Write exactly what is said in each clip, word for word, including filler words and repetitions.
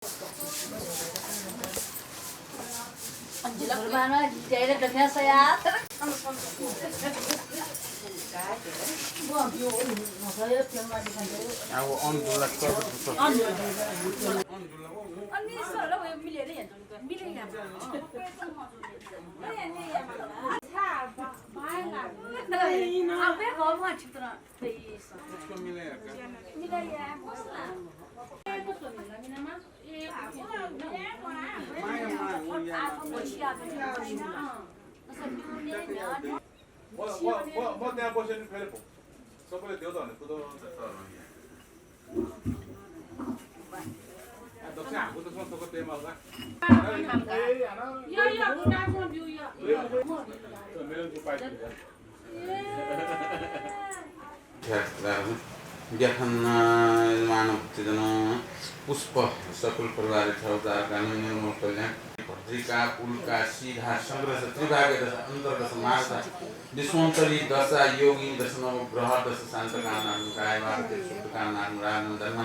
म, म, म त्यहाँ बस्यो नि फेरि भो। सबैले देऊ त भने कुदो जस्तो। आ, दक्षिण हाकु त सो थोको तेमा होला। मेरो उपाय। व्याख्यान मानव चिन्तन पुष्प सकल परिवार छौदार कानून निर्मल कल्याण भद्रिका पुलका सीधा संग्रह त्रिभाग्य दशा अन्तर्दशा महादशा विश्वन्तरी दशा योगी दशा नवग्रह दशा शान्त कामनाथ काय भारत शुद्ध कामनाथ राजन धर्म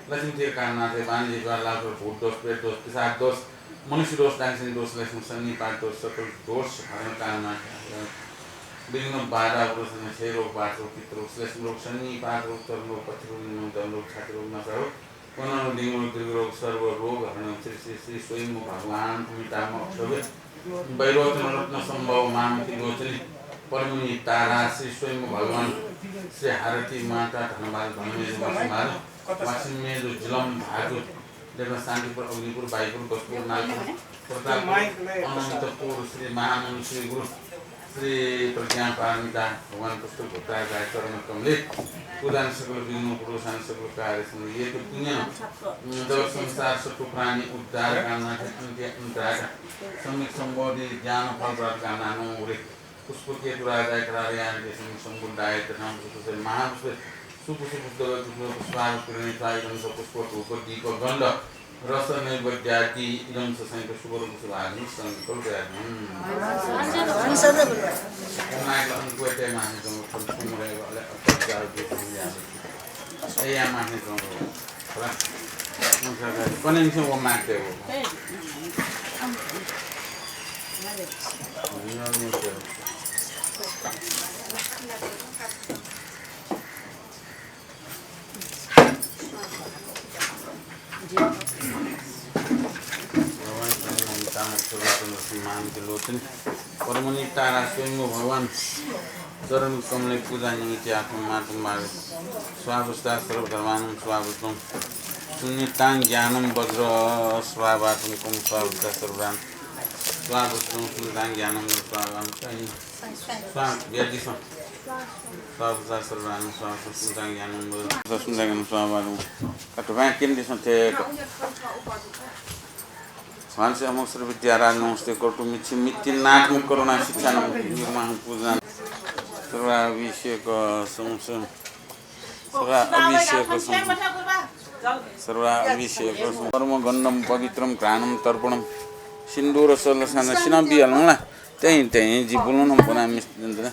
लक्ष्मी तीर कामनाथ वाणिज्य द्वार लाभ भूत दोष प्रेत दोष पिशाच दोष मनुष्य दोष डाइनसेन दोष लक्ष्मी सन्निपात दोष सकल दोष हरण कामनाथ विघ्न बाधा पुरुषन क्षय रोग वात रोग पित्त रोग श्लेष्म रोग सन्निपात रोग चर्म रोग पथ्य रोग निमोन दम रोग छाती रोग नसा रोग वनन रोग लिंग रोग दीर्घ रोग सर्व रोग हरण श्री श्री श्री स्वयं भगवान अमिताभ अक्षोभ्य वैरोचन रत्न सम्भव माम त्रिलोचनी परमणि तारा श्री स्वयं भगवान श्री हारती माता धनबाल धनमेज वासिमाल वासिमेज जिलम भाजु देवना शान्तिपुर अग्निपुर बाईपुर गजपुर नालपुर प्रतापपुर अनन्तपुर श्री महामनु श्री गुरु श्री प्रज्ञा पारमिता भगवान पुस्तक भुक्ताचार्य चरण कमले पूजान सकल विघ्न पुरुषान सकल कार्य संग ये तो पुण्य जगत संसार सत्व प्राणी उद्धार कामना के अंत्य अंतराय सम्यक संबोधि ज्ञान फल प्राप्त कामना नमो गुरे पुष्प केतु राजाय करारियान के संग संबुद्धाय तथा पुष्प से महापुष्प सुपुष्प पुष्प पुष्प पुष्पार किरण सायुधम पुष्प धूप दीप गंध रस नैवेद्यादि इदं स संयुक्त सुवर पुष्पादि संकल्पयामि। ओम नायक अंकुएते माने जंगो फल सुमरे वाले अत्याचार भी संज्ञा। ए या माने जंगो। होला। कने से वो माते वो। नियम नियम। भगवान शरण ममताम अक्षोभ्य चंद्र समान के लोचन परमणि तारा स्वयं भगवान चरण कमले पूजा निमित्त आत्म मातम भावे स्वावस्ता सर्वधर्मानं स्वावस्तम शून्यतां ज्ञानं वज्र स्वावातंकं स्वावस्ता सर्वधर्म स्वावस्तम शून्यतां ज्ञानं वज्र स्वावातंकं स्वां व्याधि स्वां स्वावस्ता सर्वधर्म स्वावस्तम शून्यतां ज्ञानं वज्र स्वावस्तम शून्यतां ज्ञानं स्वावातंकं कटवां किम दिसं थे हंस अमोघ श्री विद्याराज नमस्ते करोतु मिच्छि मित्ति नात्म करुणा शिक्षा नमस्ते निर्माण पूजन सर्वाभिषेक संस सर्वाभिषेक संस सर्वाभिषेक संस कर्म गंधम पवित्रम घ्राणम तर्पणम सिंदूर सलसान सिना बियालंला तें तें जि बुलुन पुना मिस्त्र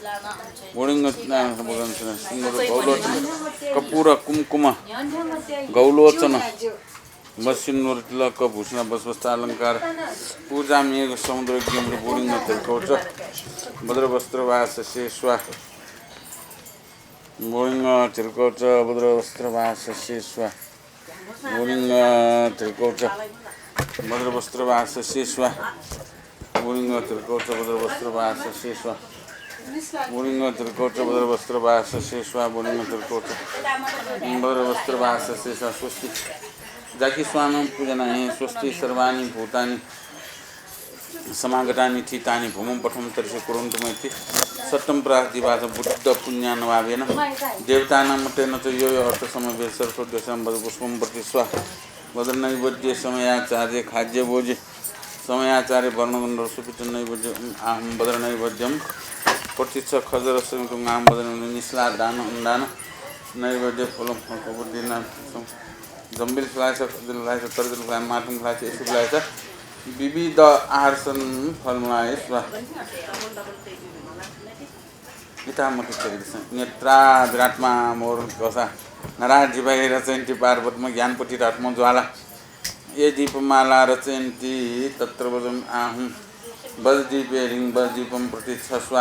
बोडिंग सिंदूर गौलोचन कपूर कुमकुम गौलोचन बसिनुर तिलक भूषण बसवस्त्र अलंकार पूजा मेघ समुद्र गिम्र बोडिंग तिलकौच भद्र वस्त्र वास शेषवा बोडिंग तिलकौच भद्र वस्त्र वास शेषवा बोडिंग तिलकौच भद्र वस्त्र वास शेषवा बोडिंग तिलकौच भद्र वस्त्र वास शेषवा बोडिंग तिलकौच भद्र वस्त्र वास शेषवा बोडिंग तिलकौच भद्र वस्त्र वास शेषवा स्वस्ति जाकि स्वानं पूजनाहि स्वस्ति सर्वाणि भूतानि समागतानि थीतानि भूमं प्रथम तरिसे कुर्वन्तु मैत्रि सत्तं प्रास दिवास बुद्ध पुण्यानुभावेन देवतानां मतेन च यो यो अर्थ समवेत सर्वसो देशं भद्र पुष्पं प्रति स्वाहा भद्र नैवेद्य समयाचार्य खाद्य भोज्य समयाचार्य वर्णगंध सुपित नैवेद्य आम भद्र नैवेद्यं प्रतीच्छ खजर संयुक्त आम भद्र निश्ला दान अनुदान नैवेद्य फल फल कबुद्धिना जम्बिल फलायस खजल फलायस तरजल फलायस माटुङ फलायस यशु फलायस विविध आहारसन फलमूलाय स्वाहा इता मति चरित नेत्रा विराटमा मोर कसा नरा जिबाई रचयन्ती पार्वतम ज्ञानपति रात्म ज्वाला ये दीपमाला रचयन्ति तत्र वज्रं आहुं वज्रदीपे ह्रीं वज्रदीपं प्रतिष्ठस्व।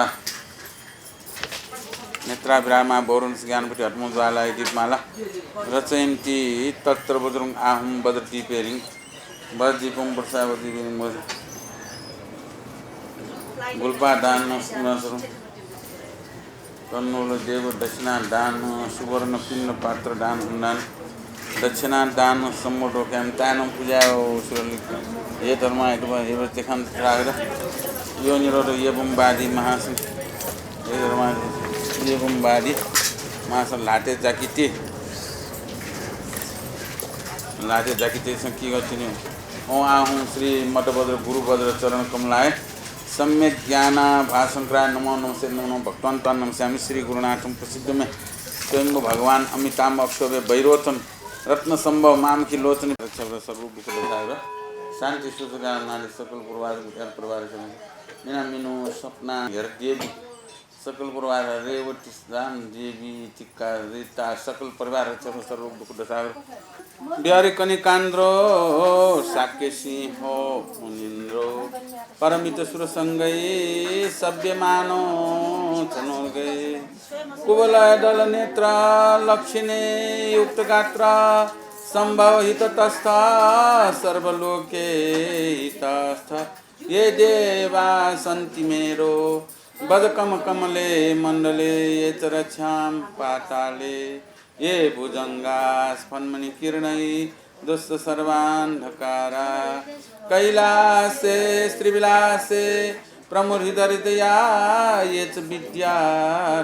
नेत्राभिरामा वरुणस्य ज्ञानपति हतमोज्वालाय दीपमाला रचयन्ति तत्र वज्रं आहुं वज्रदीपे ह्रीं वज्रदीपं प्रतिष्ठा वज्रदीपे ह्रीं वज्र। गुलपा दान सुवर्ण तनोल देव दक्षिणा दान सुवर्ण पिण्ड पात्र दान हुंदान दक्षिणा दान सम्बोधो कायम तायनं पूजा सुरलिक। हे धर्मा हे धर्मा हे तेखान त्रागद यो निरोध एवंवादी महासंघ। हे धर्मा एवंवादी महासंघ लाते जाकिते लाते जाकिते संकी गतिनि। ओं आहुं श्री मदवज्र गुरु वज्र चरण कमलाय सम्यक ज्ञानाभासंकाराय नमो नमस्ते नमो नमो भक्तवन्तान नमस्यामि। श्री गुरुनाथं प्रसिद्ध मे स्वयंभू भगवान अमिताभ अक्षोभ्य वैरोचन रत्न संभव मामकी लोचन रक्षा सर्व दुख दशाग्र शांति सुजगा नाली सकल पूर्वाज गुजर परिवार मिना मिनो सपना हेर देवी सकल पूर्वाज रेवती राम देवी टिक्का रीता सकल परिवार रक्षा सर्व दुख दशाग्र बिहारी कनिकान्द्रो शाक्य सिंह मुनिन्द्रो परमित सुर संगै सभ्यमानो चनोर्गै कुवलय दल नेत्र लक्षिणी युक्त गात्र संभव हित तस्थ सर्वलोके हितस्थ ये देवा सन्ति मेरो वजकम कमले मण्डले ये च रक्षां पाताले ये भुजंगा स्फन्मणि किरणै दुष्ट सर्वान्धकारा कैलासे श्रीविलासे प्रमुदित हृदया ये च विद्या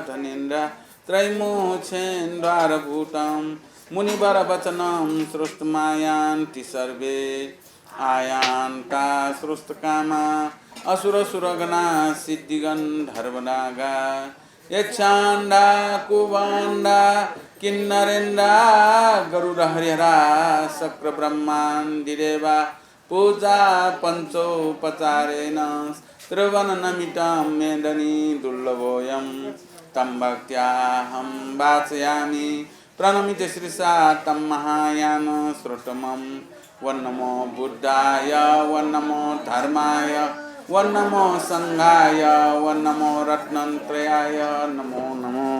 धनेन्द्रा त्रैमोक्षेन्द्वारभूतं मुनिवर वचनं श्रोतुमायान्ति सर्वे आयान्ता श्रोतकामा असुर सुरगणा सिद्धिगन्धर्वनागा यक्षाण्डा कुवाण्डा किन्नरेन्द्रा गरुड हरिहरा शक्र ब्रह्माण्डि देवा पूजा पञ्चोपचारेण त्रिभुवन नमितं मेदनी दुर्लभोऽयं तं भक्त्याहं वाचयामि प्रणमित शिरसा तं महायान स्रोतमं। व नमो बुद्धाय व नमो धर्माय व नमो संघाय व नमो रत्नत्रयाय नमो नमो।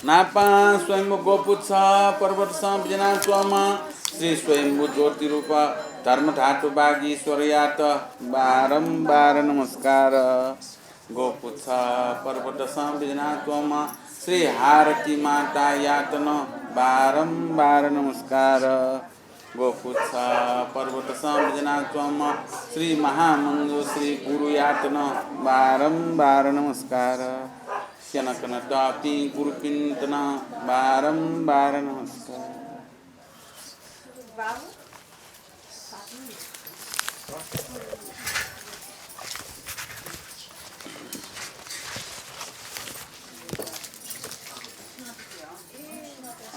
नापं स्वयंभू गोपुच्छ पर्वतसं बिज्यानाच्वंम्ह श्री स्वयंभू ज्योतिरूप धर्मधातु वागीश्वरयात बारम्बार नमस्कार। गोपुच्छ पर्वतसं बिज्यानाच्वंम्ह श्री हारती मातायात नं बारम्बार नमस्कार। गोपुच्छ पर्वतसं बिज्यानाच्वंम्ह श्री महामञ्जुश्री गुरुयात नं बारम्बार नमस्कार। स्यनाकना तःपिं गुरुपिन्त नं बारम्बार नमस्कार।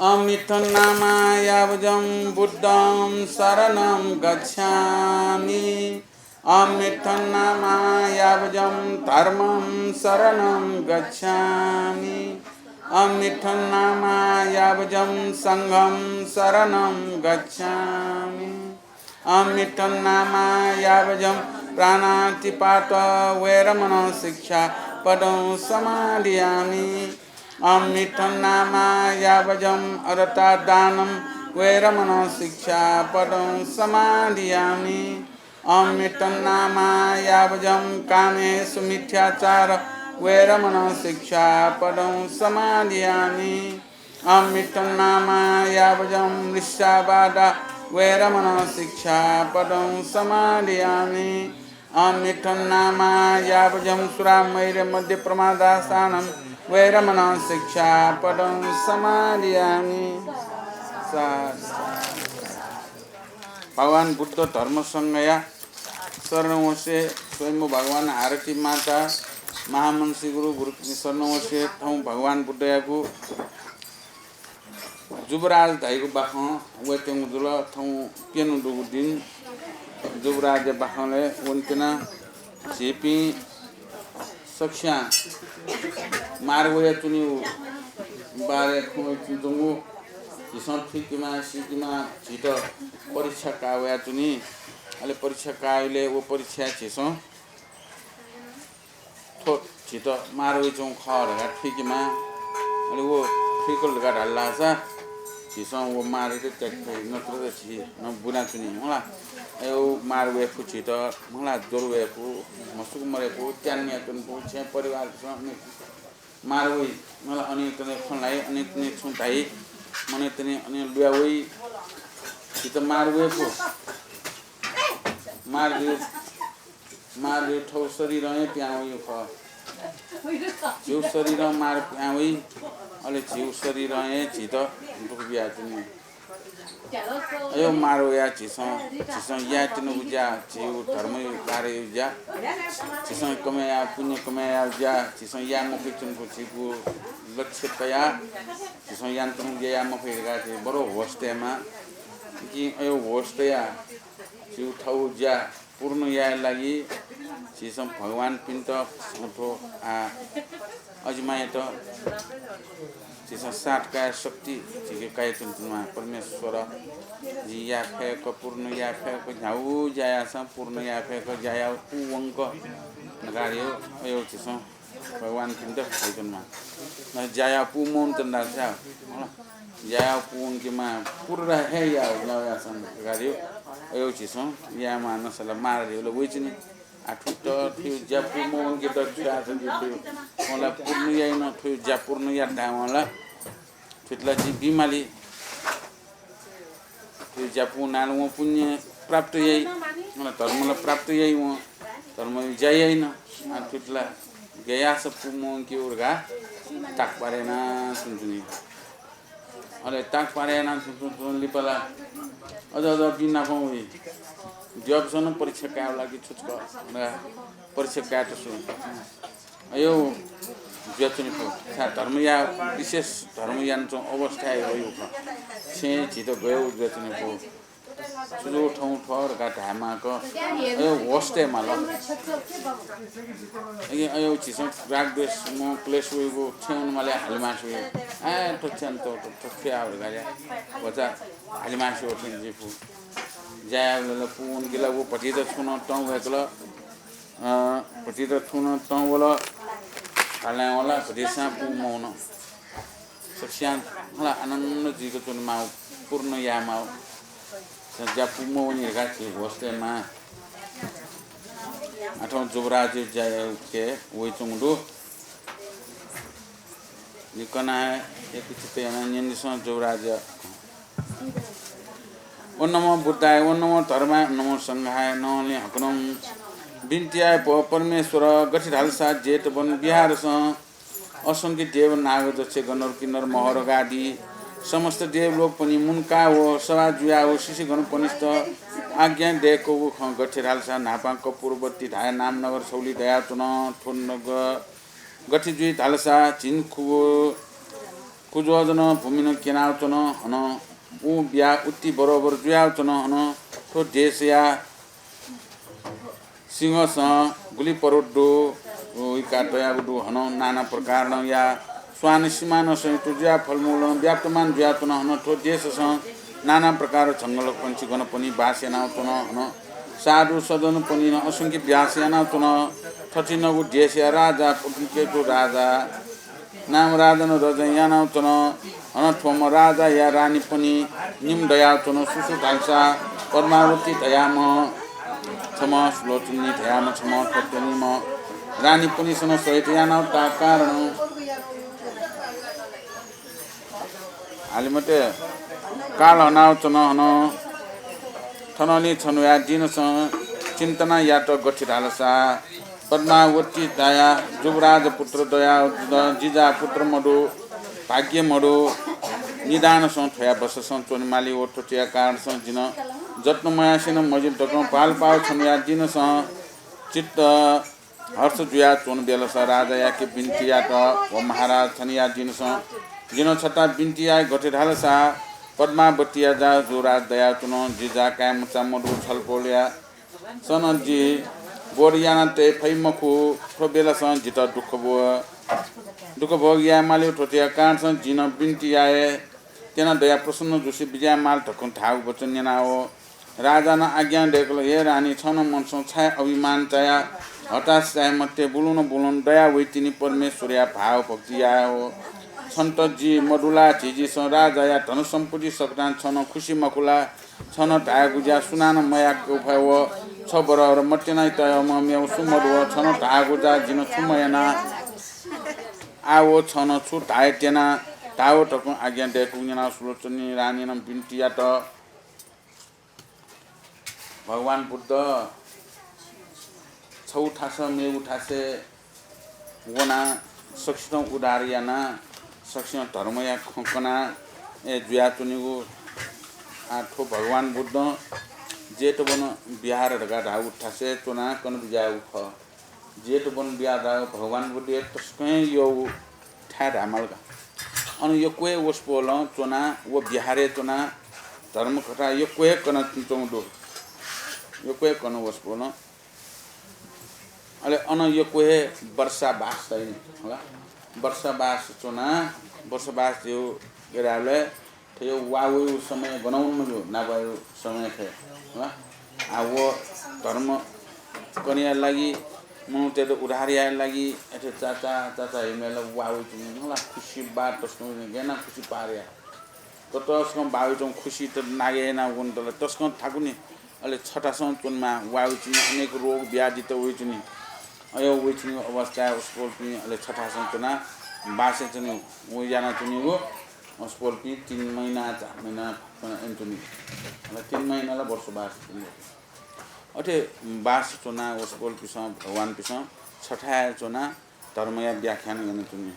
अहमित्थं नामा यावजं बुद्धं सरणं गच्छामि। अहमित्थं नामा यावजं धर्मं सरणं गच्छामि। अहमित्थं नामा यावजं संघं सरणं गच्छामि। अहमित्थं नामा यावजं प्राणातिपात वेरमणं शिक्षापदं समादियामि। अहमित्थं नामा यावजं अदत्ता दानं वेरमणं शिक्षापदं समादियामि। अहमित्थं नामा यावजं कामेसु मिथ्याचार वेरमणं शिक्षापदं समादियामि। अहमित्थं नामा यावजं मृषावादा वेरमणं शिक्षापदं समादियामि। अहमित्थं नामा यावजं सुरामेरय मद्यप्रमादासानं वेरमणं शिक्षापदं समादियामि। साधु। भगवान बुद्ध धर्म संघया शरणवंशे स्वयंभू भगवान हारती माता महामञ्जुश्री गुरु गुरु शरणवंशे थौं भगवान बुद्धयागु जुवराज धाइगु बाखं वयेत्यंगु जुल। थौं प्यन्हु दुगु दिं जुवराजया बाखंलय् वनेत्यना। झीपिं सकसियां मार्ग वयाच्वनीगु बारे खँ ल्हानाच्वंगु झीसं थुइकेमा, सीकेमा, झीत परीक्षा काः वयाच्वनी। अले परीक्षा काः वइले व परीक्षाय् झीसं थ्व झीत मार वइच्वंगु खः धकाः थुइकेमा। अले व थुइकल धकाः धाल धाःसा झीसं व मारयात त्याके फइ, नत्र झी नं बुनाच्वनी, होला। अले व मार वये फु झीत, मला, ज्वर वये फु, म्हसुक मरे फु, त्यान यानाच्वने फु, छेँ परिवारसं मार वइ, मला, अनेकतने खँ ल्हाइ, अनेकतने छुं धाइ, अनेकतने अने लुया वइ, झीत मार वये फु। मार जुइ, मार जुइ थौ शरीरं हे पिहां वइ खः। झीगु शरीरं मार पिहां वइ, अले झीगु शरीरं हे झीत दुःख बियाच्वनी। अय् मार वयाः झीसं, झीसं यायेत्यनागु ज्या, झीगु धर्मया कार्यया ज्या, झीसं कमय् याः, पुण्य कमय् याःगु ज्या, झीसं याये मफयाच्वंगु झीगु लक्ष्य तयाः, झीसं यानाच्वंगु ज्या याये मफइ धकाः झी बरु होश तयेमाः। कि अय् होश तयाः झीगु थःगु ज्या पूर्ण याये लागि झीसं भगवानपिन्त थ्व, आ, अजिमायात झीसं साथ काये शक्ति झीके काये च्वनेमाः। परमेश्वर, जि याये फय्क, पूर्ण याये फय्क, न्ह्यागु ज्या याःसां पूर्ण याये फय्क, ज्या याये पूवंक धकाः अय् झीसं भगवानपिन्त धाये च्वनेमाः। न ज्या याये पूमवंतन धाःसा, होला, ज्या याये पूवंकेमाः, पूर्ण हे याये, ल याःसां धकाः अय् झीसं यायेमाः। नसला मार ला वइच्वनी। आ, थुइत थुइ ज्या पूमवंकेत छु याःसा जि थुइ, वं ला पूर्ण याइ न, थुइ ज्या पूर्ण यात धायेवं ला थुइत ला जिं बीमाली। थुइ ज्या पूवंनाल वं पुण्य प्राप्त याइ, वं ला धर्म ला प्राप्त याइ, वं धर्मया ज्या याइ न। आ, थुइत ला गय् याःसा पूमवंकेगु धकाः ताकपार यानाच्वनी। अले ताकपार यानाच्वंच्वंगु लिपा ला अझ अझ बी नापं वइ। द्यःपिसं नं परीक्षा कायेगु लागि छुचुक परीक्षा कायेत स्वइ। अय् जुयाच्वने फु। छाय् धर्मया, विशेष धर्म यानाच्वंगु अवस्थाय् वइगु खः। छेँय् झीत गय् जुयाच्वने फु। छु जूगु थौं थ्व धकाः धायेमाःक अय् होश तयेमाल। अय्, अय् झीसं राग द्वेष मोह क्लेश वइगु छेँ वनेमालय् हाले मास्ति वइ। आय् थ्व छेँ त, थ्व, थ्व छु याः धकाः भचा हाले मास्ति वइ थें जुइ फु। ज्या यायेबलय् ला पूवंकेल, व भतिचा छुं नं तं वय्कल, अ, भतिचा छुं नं तं वल, हालां वल, भतिचां पूमवन। सकसियां, मला, आनन्द जुइक च्वनेमाः, पूर्ण यायेमाः। छेँ ज्या पूमवनी धकाः झी होश तयेमाः। आः थौं जुवराजया ज्या यायेके वइच्वंगु दु। जि कना हे एकचित्त यानाः न्यनेदिसँ जुवराजया। ओं नमो बुद्धाय, ओं नमो धर्माय, ओं नमो संघाय। नं लँ हाकनं बिन्ति याये फु, परमेश्वर, गथे धालसा जेतवन विहारसं असंख्य देव नाग यक्ष गन्धर्व किन्नर महर्ग आदि समस्त देवलोकपनि मुनकाः व सभा जुयाः व शिष्यगणपनिस्त आज्ञा दय्कूगु खँ गथे धालसा न्हापां कपूरवती धाये नाम नगर छौलि दयाच्वन। थ्व नगर गथे जुइ धालसा झिंखुगू कुजोजन भूमिनं क्यनाच्वन। हनं उ ब्या उत्ति बरोबर जुयाच्वन। हनं थ्व देशया सिंहसं गुलि पर्वत दु, उइका तयागु दु। हनं नाना प्रकारनं या स्वान सिमानं संयुक्त जुया फलमूलं व्याप्तमान जुयाच्वन। हनं थ्व देशसं नाना प्रकार जंगल पंक्षी गणपनि बास यानाच्वन। हनं साधु सज्जनपनिनं असंख्य बास यानाच्वन। थथिनगु देशया राजा पृथ्वीकेतु राजा नाम राजानं रजं यानाच्वन। हनं थ्वम्ह राजाया रानीपनि निम्ह दयाच्वन। सुसु धालसा पद्मावती धयाम्ह छम्ह सुलोचनी धयाम्ह छम्ह थ्वत्वनीम्ह रानीपनिसनं सहित यानाव ता कारण हालिमते काल हनाव च्वन। हनं थनंलि छन्हुया जिनसं चिन्तन यात गथे धालसा पद्मावती दाया जुवराज पुत्र दया जिजा पुत्र मदु, भाग्य मदु। निदानसं थ्वया बससं च्वनेमाली व थ्वया कारणसं जिन जत्न मयासेनं मजिल धकं पालपाव छन्हुया जिनसं चित्त हर्ष जुया च्वन बेलस राजायाके बिन्ति यात, व महाराज, थनिया जिनसं जिन छता बिन्ति याये गथे धालसा पद्मावतीया जा जुवराज दयाच्वन। जिजा काय् मचा मदु छलपोलया सन जि बोध याना तये फइ मखु। थ्व बेलसं जित दुःख भो-, दुःख भोग याये मालिउ। थ्वया कारणसं जिन बिन्ति याये त्यना दया प्रसन्न जुसे बिज्यायेमाल धकं धाःगु वचन न्यनाव राजानं आज्ञा दयकल, हे रानी, छन मनसं छाय् अभिमान चाया हताश चाये मते, बुलुन बुलुन दया वैतिनि परमेश्वरया भाव भक्ति यायव। छन्त जि मदुला झिझिसं राजाया धन सम्पत्ति सकतां छन खुसी मखुला? छन धायेगु ज्या सुनानं मयाके फयव। छ बरहर मत्यना तयम मेव सु मदुव? छन धाःगु ज्या जिन छु मयाना? आव छन छु धाये त्यना धाव धकं आज्ञा दयकूगु न्यनाव सुलोचनी रानीनं बिन्ति यात। भगवान बुद्ध छगू थासं मेगु थासय् वनाः सकसितं उद्धार यानाः सकसितं धर्मया खँ कनाः ए जुयाच्वनीगु। आ, थ्व भगवान बुद्धं जेतवन विहार धकाः धाःगु थासय् च्वनाः कन बिज्याःगु खः। जेतवन विहार धाःगु भगवान बुद्धया तसकं यःगु थाय् धायेमाल का। अन यक्व हे वसपोलं च्वनाः व विहारय् च्वनाः धर्मकथा यक्व हे कनाच्वंगु दु। यक्व हे कन वसपोलं। अले अन यक्व हे वर्षावास है नि, होला। वर्षावास च्वनाः वर्षावास धइगु गय् धाःबलय् थ्व वा वइगु समय गनं वनेगु, नापं वइगु समय थें, होला। आ, व धर्म कनेया लागि, मनूतय्त उद्धार यायेया लागि अथे चाचा, चाचा हे मेला वा वइच्वनी, होला। खुसी बार तसकं वइच्वनी, गय् यानाः खुसी पार याये। तसकं वा वइच्वंगु खुसी त नागे यानाः वनेत ला तसकं थाकु नि। अले छथासं च्वनेमाः, वा वइच्वनी, अनेक रोग व्याधि त वइच्वनी। अय् वइच्वनीगु अवस्थाय् वसपोलपिं अले छथासं च्वनाः वासय् च्वनीगु, व यानाच्वनीगु वसपोलपिं तीन महिना, चार महिना, पाँच महिना यानाच्वनीगु। अले तीन महिना ला वर्षवास च्वनीगु। अथे वास च्वनाः वसपोलपिसं, भगवानपिसं छथाय् च्वनाः धर्मया व्याख्यान यानाच्वनी।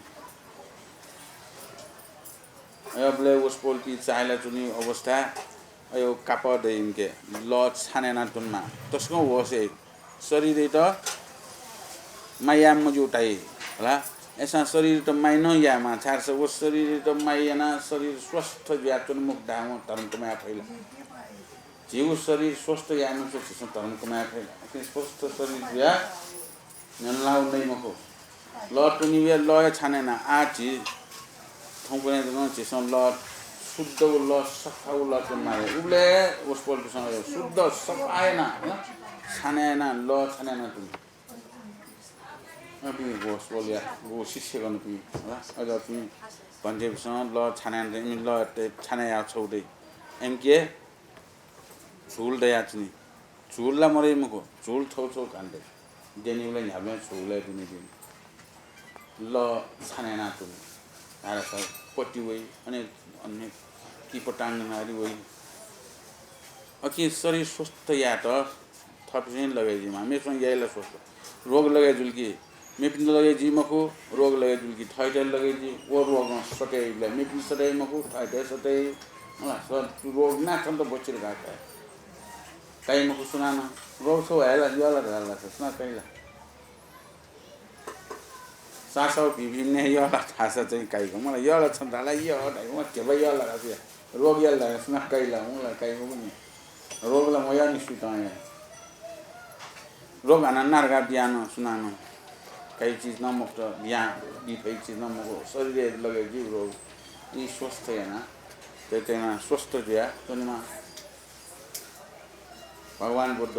अय्‌बलय् वसपोलपिं चाःहिलाच्वनीगु अवस्थाय् अय् कापः दइ इमिके, लः छानय् यानाः त्वनेमाः। तसकं होश याइ। शरीरयात माया याये मज्यू धाइ, होला। अय्‌सां शरीरयात माया नं यायेमाः, छाय्‌धाःसा व शरीरयात माया यानाः शरीर स्वस्थ जुयाच्वने मखु धाःवं धर्म कमय् याये फइ ला? झीगु शरीर स्वस्थ याये मखु, झीसं धर्म कमय् याये फइ ला? अकिं स्वस्थ शरीर जुयाः न्ह्यलुनागु नइ मखु। लः त्वनीबलय् लः हे छानय् याना। आः झी थौंकन्हय् जक झीसं लः, शुद्धगु लः, सफागु लः त्वनेमाः। उबलय् वसपोलपिसं शुद्ध सफा याना, छानय् याना, लः छानय् याना त्वनी। अपिं वसपोलया व शिष्यगणपिं, अय्‌जूपिं भन्तेपिसं लः छानय् याना, इमि लः छानय् याः छगू दइ। इमिके झुल दयाच्वनी। झुल ला मदइ मखु, झुल छगू छगू काने दइ। द्यनीबलय् न्ह्याबलें झुलय् दुने द्यनी। लः छानय् यानाः त्वनी। धाःसा पति वइ, अनेक, अनेक किपटाङ आदि वइ। अकिं शरीर स्वस्थ यायेत थःपिसं लगे जुइमाः। मेपिसं याइ ला स्वस्थ? रोग लगे जुल कि? मेपिन्त लगे जुइ मखु, रोग लगे जुल कि थःत लगे जुइ। व रोगं सतय्, मेपिन्त सतय् मखु, थःत सतय्। होला, स-, रोग नां छन्त बच्छि धकाः काइ। काइ मखु सुनानं। रोग छगू हे ला, यः ला धाल ला, सुनां काइ ला? सासौ भिंभिं नये यः ला धाःसा चाहिँ काइगु। मला यः ला छन्त धाल ला, यः धाइ, वं ध्यबा यः ला धाःसा, रोग यः ला धाःसा सुनां काइ ला, वं ला काइ मखु नि। रोग ला मयः नि सुइतं हे। रोग हानं नां धकाः बियाः नं सुनानं काइ चिज नं मखुत, बियाः बी फइ चिज नं मखु। शरीरय् लगे जुइ रोग। ई स्वस्थ यानाः, तय्‌त यानाः स्वस्थ जुयाः त्वनेमाः। भगवान बुद्ध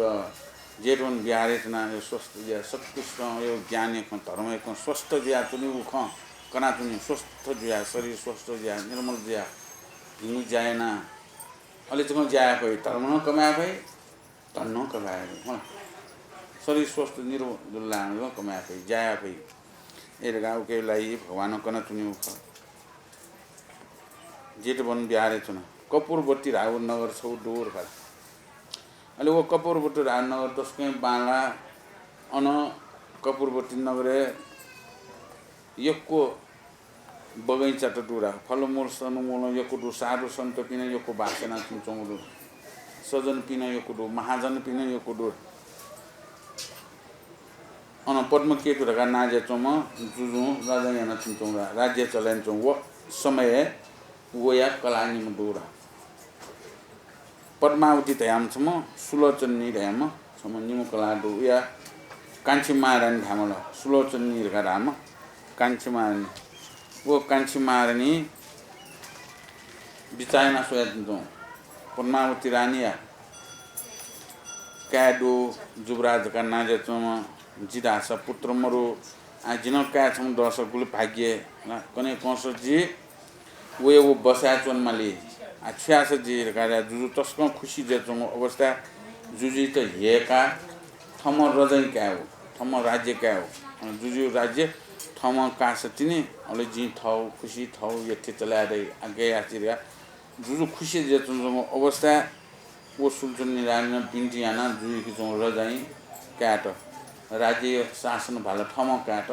जेतवन विहारय् च्वनाः यो स्वस्थ जुयाः सत्पुरुषं यो ज्ञानया खँ, धर्मया खँ, स्वस्थ जुयाः च्वनीगु खँ कनाच्वनी। स्वस्थ जुयाः, शरीर स्वस्थ जुयाः, निर्मल जुयाः, भिंगु ज्या यानाः अले जक ज्या याये फइ, धर्म नं कमय् याये फइ, धन नं कमय् याये फइ। हँ। शरीर स्वस्थ निरोग जुल ला नं कमय् याये फइ, ज्या याये फइ। अय् धकाः उकिया लागि भगवानं कनाच्वनीगु खः। जेतवन विहारय् च्वनाः कपूरवती धाःगु नगर छगू दु धकाः। अले व कपूरवती धाःगु नगर तसकं बांलाः। अन कपूरवती नगरय् यक्व बगैंचात दु रा। फलमूल सनमूलं यक्व दु, साधु सन्तपिं नं यक्व बास यानाच्वंगु दु, सज्जनपिं नं यक्व दु, महाजनपिं नं यक्व दु। अन पद्मकेतु धकाः नां जुयाच्वंम्ह जुजुं राजा यानाच्वंगु रा, राज्य चले यानाच्वंगु व समयय् वया कलाः निम्ह दु रा। पद्मावती धयाम्ह छम्ह, सुलोचनी धयाम्ह छम्ह निम्ह कलाः दु। उया कान्छी महारानी धाःम्ह ला, सुलोचनी धकाः धाःम्ह कान्छी महारानी। व कान्छी महारानी बिचाः यानाः स्वयाच्वंच्वं पद्मावती रानीया काय् दु, जुवराज धकाः नां जुयाच्वंम्ह, जि धाःसा पुत्र मदु, आः जि नं काय् छम्ह दःसा गुलि भाग्य, कन्हय् कंसा जि वयागु बसाय् च्वनेमाली। आः छु याःसा जि धकाः जुजु तसकं खुसी जुयाच्वंगु अवस्थाय् जुजुयात ह्यय्काः थःम्हं रजैं कायेगु, थःम्हं राज्य कायेगु। अन जुजुया राज्य थःम्हं काःसा तिनि, अले जिं थःगु खुसी थःगु यःथें चलाये दइ, आः गय् याये धकाः जुजु खुसी जुयाच्वंच्वंगु अवस्थाय् व सुलोचनी रानीनं बिन्ति यानाः जुजुयाके च्वंगु रजैं कायेत, राज्य शासन भाला थःम्हं कायेत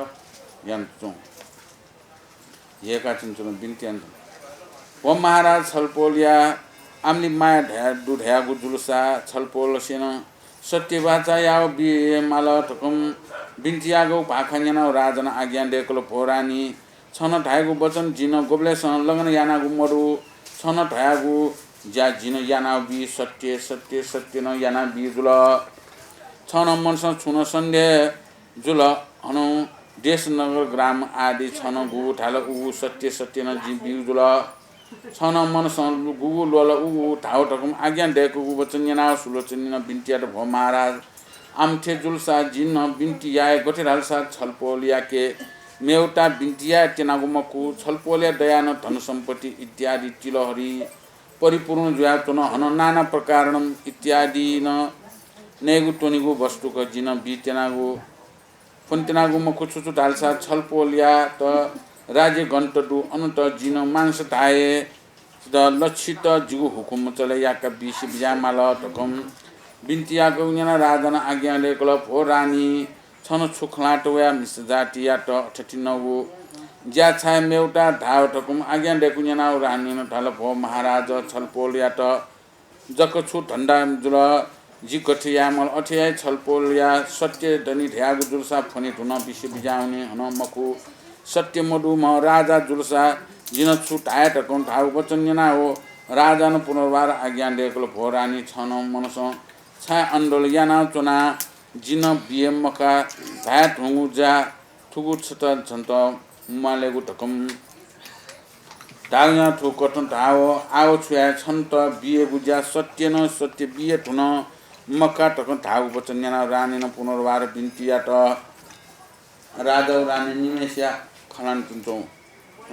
यानाच्वं। ह्यय्काः च्वनाच्वन, बिन्ति यानाच्वन। व महाराज, छलपोलया आमलि माया धया-, दु धयागु जुलसा छलपोलसेनं सत्य बाचा याः बी माल धकं बिन्ति याःगु भाखा न्यनाः राजानं आज्ञा दय्कल, भो रानी, छं धाइगु वचन जिं नं गुबलेसं लंघन यानागु मदु। छं धयागु ज्या जिं नं यानाबी, सत्य, सत्य, सत्य नं यानाबी जुल। छं मनसं छुं नं सन्देह जुल, हनं देश नगर ग्राम आदि छं गुगु धाल उगु सत्य, सत्य नं जिं बीगु जुल। छं मनसं गुगु ल्वल उगु धाव धकं आज्ञा दय्कूगु वचन न्यनाः सुलोचनीनं बिन्ति यात, भो महाराज, आमथे जुलसा जिं नं बिन्ति याये, गथे धालसा छलपोलयाके मेवता बिन्ति याये त्यनागु मखु, छलपोलया दयानं धन सम्पत्ति इत्यादि तिलहरी परिपूर्ण जुयाच्वन, हनं नाना प्रकारणं इत्यादिनं नयेगु त्वनेगु वस्तुक जिं नं बी त्यनागु, फ्वने त्यनागु मखु। छु छु धालसा छलपोलयात राज्य गन्त दु, अनत जिं नं मांस धाये द लच्छित जिगु हुकुम चले याका बिसे बिज्याये माल धकं बिन्ति याःगु न्यनाः राजानं आज्ञा दय्कल, भो रानी, छं छु खँ ल्हात वया मिसा जातियात अथे थें नगु ज्या छाय् मेवता धाव धकं आज्ञा दय्कूगु न्यनाः रानीनं धाल, भो महाराज, छलपोलयात जक छु धन्दा जुल, जि गथे याये माल अथे याये। छलपोलया सत्य दनि धयागु जुलसा फ्वने धुन बिसे बिज्याहुने हनं मखु। सत्य मदुम्ह राजा जुलसा जिं नं छु धाये धकं धाःगु वचन न्यनाः राजानं पुनर्वार आज्ञा दय्कल, भो रानी, छं मनसं छाय् अनडल यानाच्वना, जिं नं बिये मखा धाये धुंगु ज्या थुगु छता छन्त म्वालेगु धकं धाःगु न्यनाः थुकथं धाव, आव छु याये, छन्त बियेगु ज्या सत्य नं सत्य बिये धुन मखा धकं धाःगु वचन न्यनाः रानीनं पुनर्वार बिन्ति यात। राजा व रानी निम्हय्सिया खँ ल्हानाच्वंच्वं।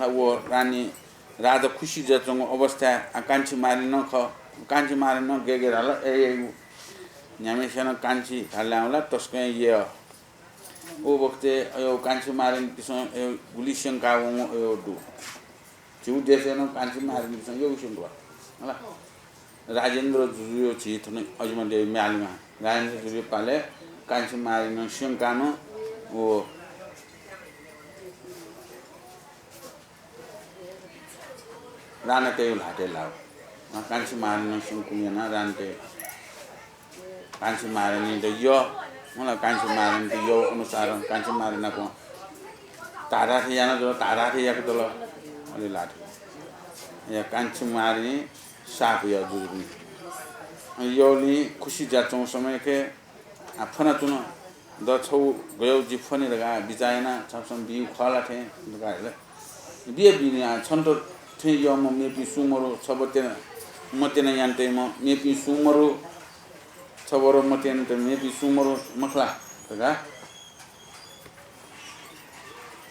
व रानी राजा खुसी जुयाच्वंगु अवस्थाय् आ कान्छी मारिन खः। कान्छी मारिन गय् गय् धाल, ए, ए, उ न्ह्याम्हय्सिनं कान्छी धाल ला तसकं यः। उ बखतय् अयो कान्छी मारिनपिसं अयो गुलि स्यंका वंगु अयो दु। झीगु देशय् नं कान्छी मारिनपिसं यःगु स्यंका वा। हला। राजेन्द्र जुजुयो झी थन अजिमा देवी म्यालेमा। राजेन्द्र जुजुयो पालय् कान्छी मारिनं स्यंकाः नं व रानातय्गु ल्हातय् लाव। अ, कान्छी मारिनं स्यंकूगु यानाः रानातय्गु ल्हातय्। कान्छी मारिनीत यः, मला कान्छी मारिनीत यः अनुसार कान्छी मारिनाकं धाःथें याना जुल, धाःथें याका जुल। अले ल्हात। या कान्छी मारिनी साप यः जुजुपिं। अ, यःपिं खुसी जुयाच्वंगु समयके आ, फ्वनाच्वन। द छगू गय् जि फ्वने धकाः बिचाः याना, छापसं बीगु खः ला थें धकाः धाल। बिया बिनि आ, छन्त थें यःम्ह मेपिं सुं मरु, छ बरु मत्यना यानातइम्ह मेपिं सुं मरु, छ बरु मत्यना यानातइम्ह मेपिं सुं मरु, मखु ला धकाः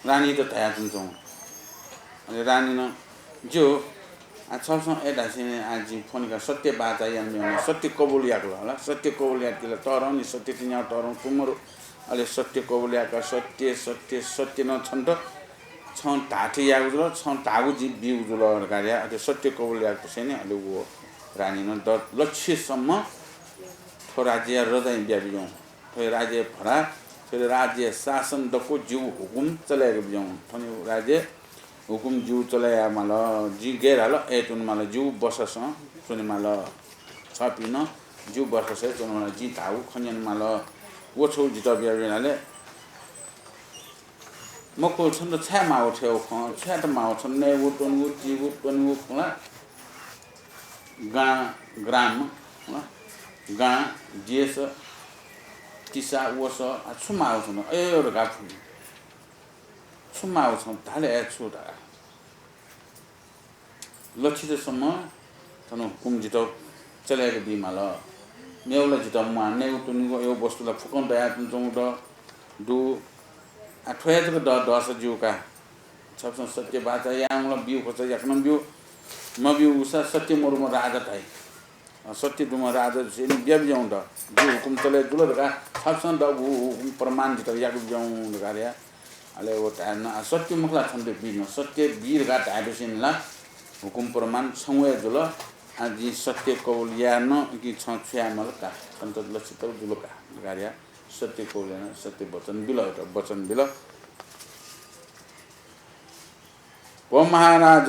रानीत धयाच्वंच्वं। अले रानीनं, ज्यू, आ, छपसं अय् धासें आ, जिं फ्वनेका सत्य बाचा यानाम्ह, सत्य कबुल याकल हला। सत्य कबुल याकल, तःधं नि सत्य तिनि तःधं सुं मरु। अले सत्य कबुल याका, सत्य, सत्य, सत्य नं छन्त, छं धाःथें याःगु जुल, छं धाःगु जिं बीगु जुल धकाः धया। अले सत्य कबुल याकसेंलि अले व रानीनं द लच्छिसम्म थ्व राज्यया रजैं बियाबिज्याहुँ। थ्व राज्य भरा, थ्व राज्य शासन दक्व जिगु हुकुम चले याका बिज्याहुँ। थ्व राज्य हुकुम जिगु चले याये माल, जिं गय् धाल अय् च्वने माल, जिगु बससं च्वने माल। छपिं नं जिगु बससं च्वने माल, जिं धाःगु खँ न्यने माल। व छगू जितः बिया बिया धाले। मखु, छन्त छाय् माःगु थें व खँ, छाय् त माःगु, छन्त नयेगु, त्वनेगु, तीगु, त्वनेगु खँ ला। गां, ग्राम, हँ? गां, देश, तिसा, वस, आ, छु माःगु छन्त? अय्, अय् धकाः फुनि। छु माःगु छन्त? धाले हे छु धकाः। लच्छि तसम्म थन हुकुम जितः चले याके बी माल। मेगु ला जितः म्वाः, नयेगु त्वनेगु अय् वस्तु ला फुक्कं दयाच्वंगु दु। आ, थ्व हे जक द-, दःसा ज्यू का। छपिसं सत्य बाचा यायेमाल, ब्यू खःसा याकनं ब्यू, मब्यू उसा सत्य मदुम्ह राजा धाइ। अ, सत्य दुम्ह राजा जुसेंलि ब्याबि ज्याहुँ द। जिगु हुकुम चले जुल धकाः छपिसं दःगु हुकुम प्रमाण जितः याकनं ब्याहुँ धकाः धया। अले व धायेन, आ, सत्य मखु ला छन्त बी न, सत्य बी धकाः धाये धुसेंलि ला हुकुम प्रमाण छंगु हे जुल। आ, जिं सत्य कबुल याये न, कि छं छु याये माल का, छन्त लच्छि तक जुल का धकाः धया। सत्य कबुल यानाः सत्य वचन बिल, वचन बिल। भो महाराज,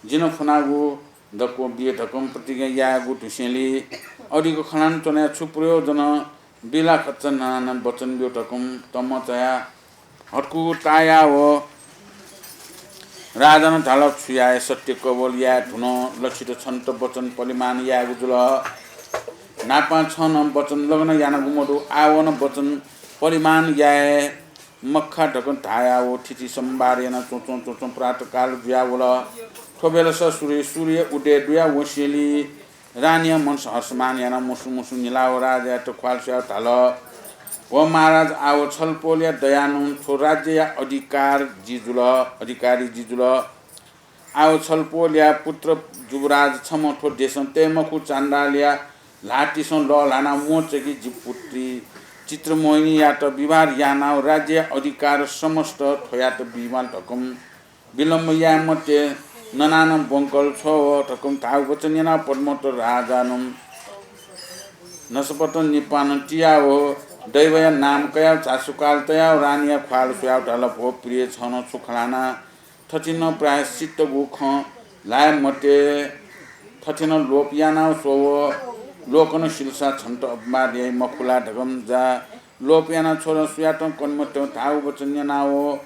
जिं थुनागु दक्व बिये धकं प्रतिज्ञा यायेगु धुसेंलि अधिक खँ ल्हाना च्वनाः छु प्रयोजन? बिला खच्चा न्हानं वचन ब्यु धकं तमं चायाः हत्कुगु तायाव राजानं धाल, छु याये, सत्य कबुल याये धुन, लच्छि त छन्त वचन परिमाण यायेगु जुल। न्हापां छं नं वचन लग्न यानागु मदु, आः व नं वचन परिमाण याये मखा धकं धायाव थिति सम्वार यानाः च्वंच्वं च्वंच्वं प्रातःकाल जुयावल। थ्व बेलस सूर्य, सूर्य उदय दुया वंसेंलि रानीया मनसं हर्षमान यानाः मुसु मुसु निलाव राजायात ख्वाल स्वयाव धाल, भो महाराज, आव छलपोलया दयानं थ्व राज्यया अधिकार जि जुल, अधिकारी जि जुल। आव छलपोलया पुत्र जुवराज छम्ह थ्व देशं तये मखु चाण्डालया ल्हातिसं लःल्हानाः म्वःचकी जि पुत्री चित्रमोहिनीयात विवाह यानाव राज्यया अधिकार समस्त थ्वयात बीमाल धकं विलम्ब याये मते, ननानं ब्वंकल छ्वव धकं धाःगु वचन यानाव पद्मोत्तर राजानं नसपतं निपानं तियाव दैवया नाम कयाव झासुकाल तयाव रानीया ख्वाल स्वयाव धाल, भो प्रिय, छं नं छु खँ ल्हाना? थथिनं प्रायश्चित्तगु खँ ल्हाये मते, थथिनं लोप यानाव स्वव, लोकनं सिलसा छन्त अपवाद याइ मखु ला धकं जा। लोप यानाः छ्वलं सुयातं कने मते धाःगु वचन न्यनाव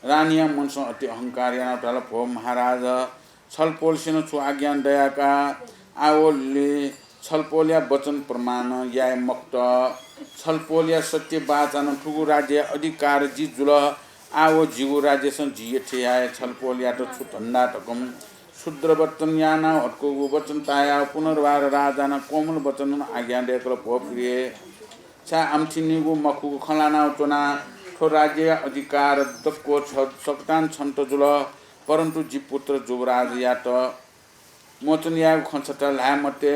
रानीया मनसं अति अहंकार यानाव धाल, भो महाराज, छलपोलसेनं छु आज्ञा दया का? आवलि छलपोलया वचन प्रमाण याये मखुत। छलपोलया सत्य बाचानं थुगु राज्यया अधिकार जि जुल। आव जिगु राज्यसं जि यथे याये, छलपोलयात छु धन्दा धकं क्षुद्र वचन यानाव हत्कुगु वचन तायाव पुनर्वार राजानं कोमल वचनं आज्ञा दय्कल, भो प्रिय, छाय् आमथिनिगु मखुगु खँ ल्हानाव च्वना? थ्व राज्यया अधिकार दक्व छ-, सकतां छन्त जुल, परन्तु जि पुत्र जुवराजयात मोचन यायेगु खँ छता ल्हाये मते।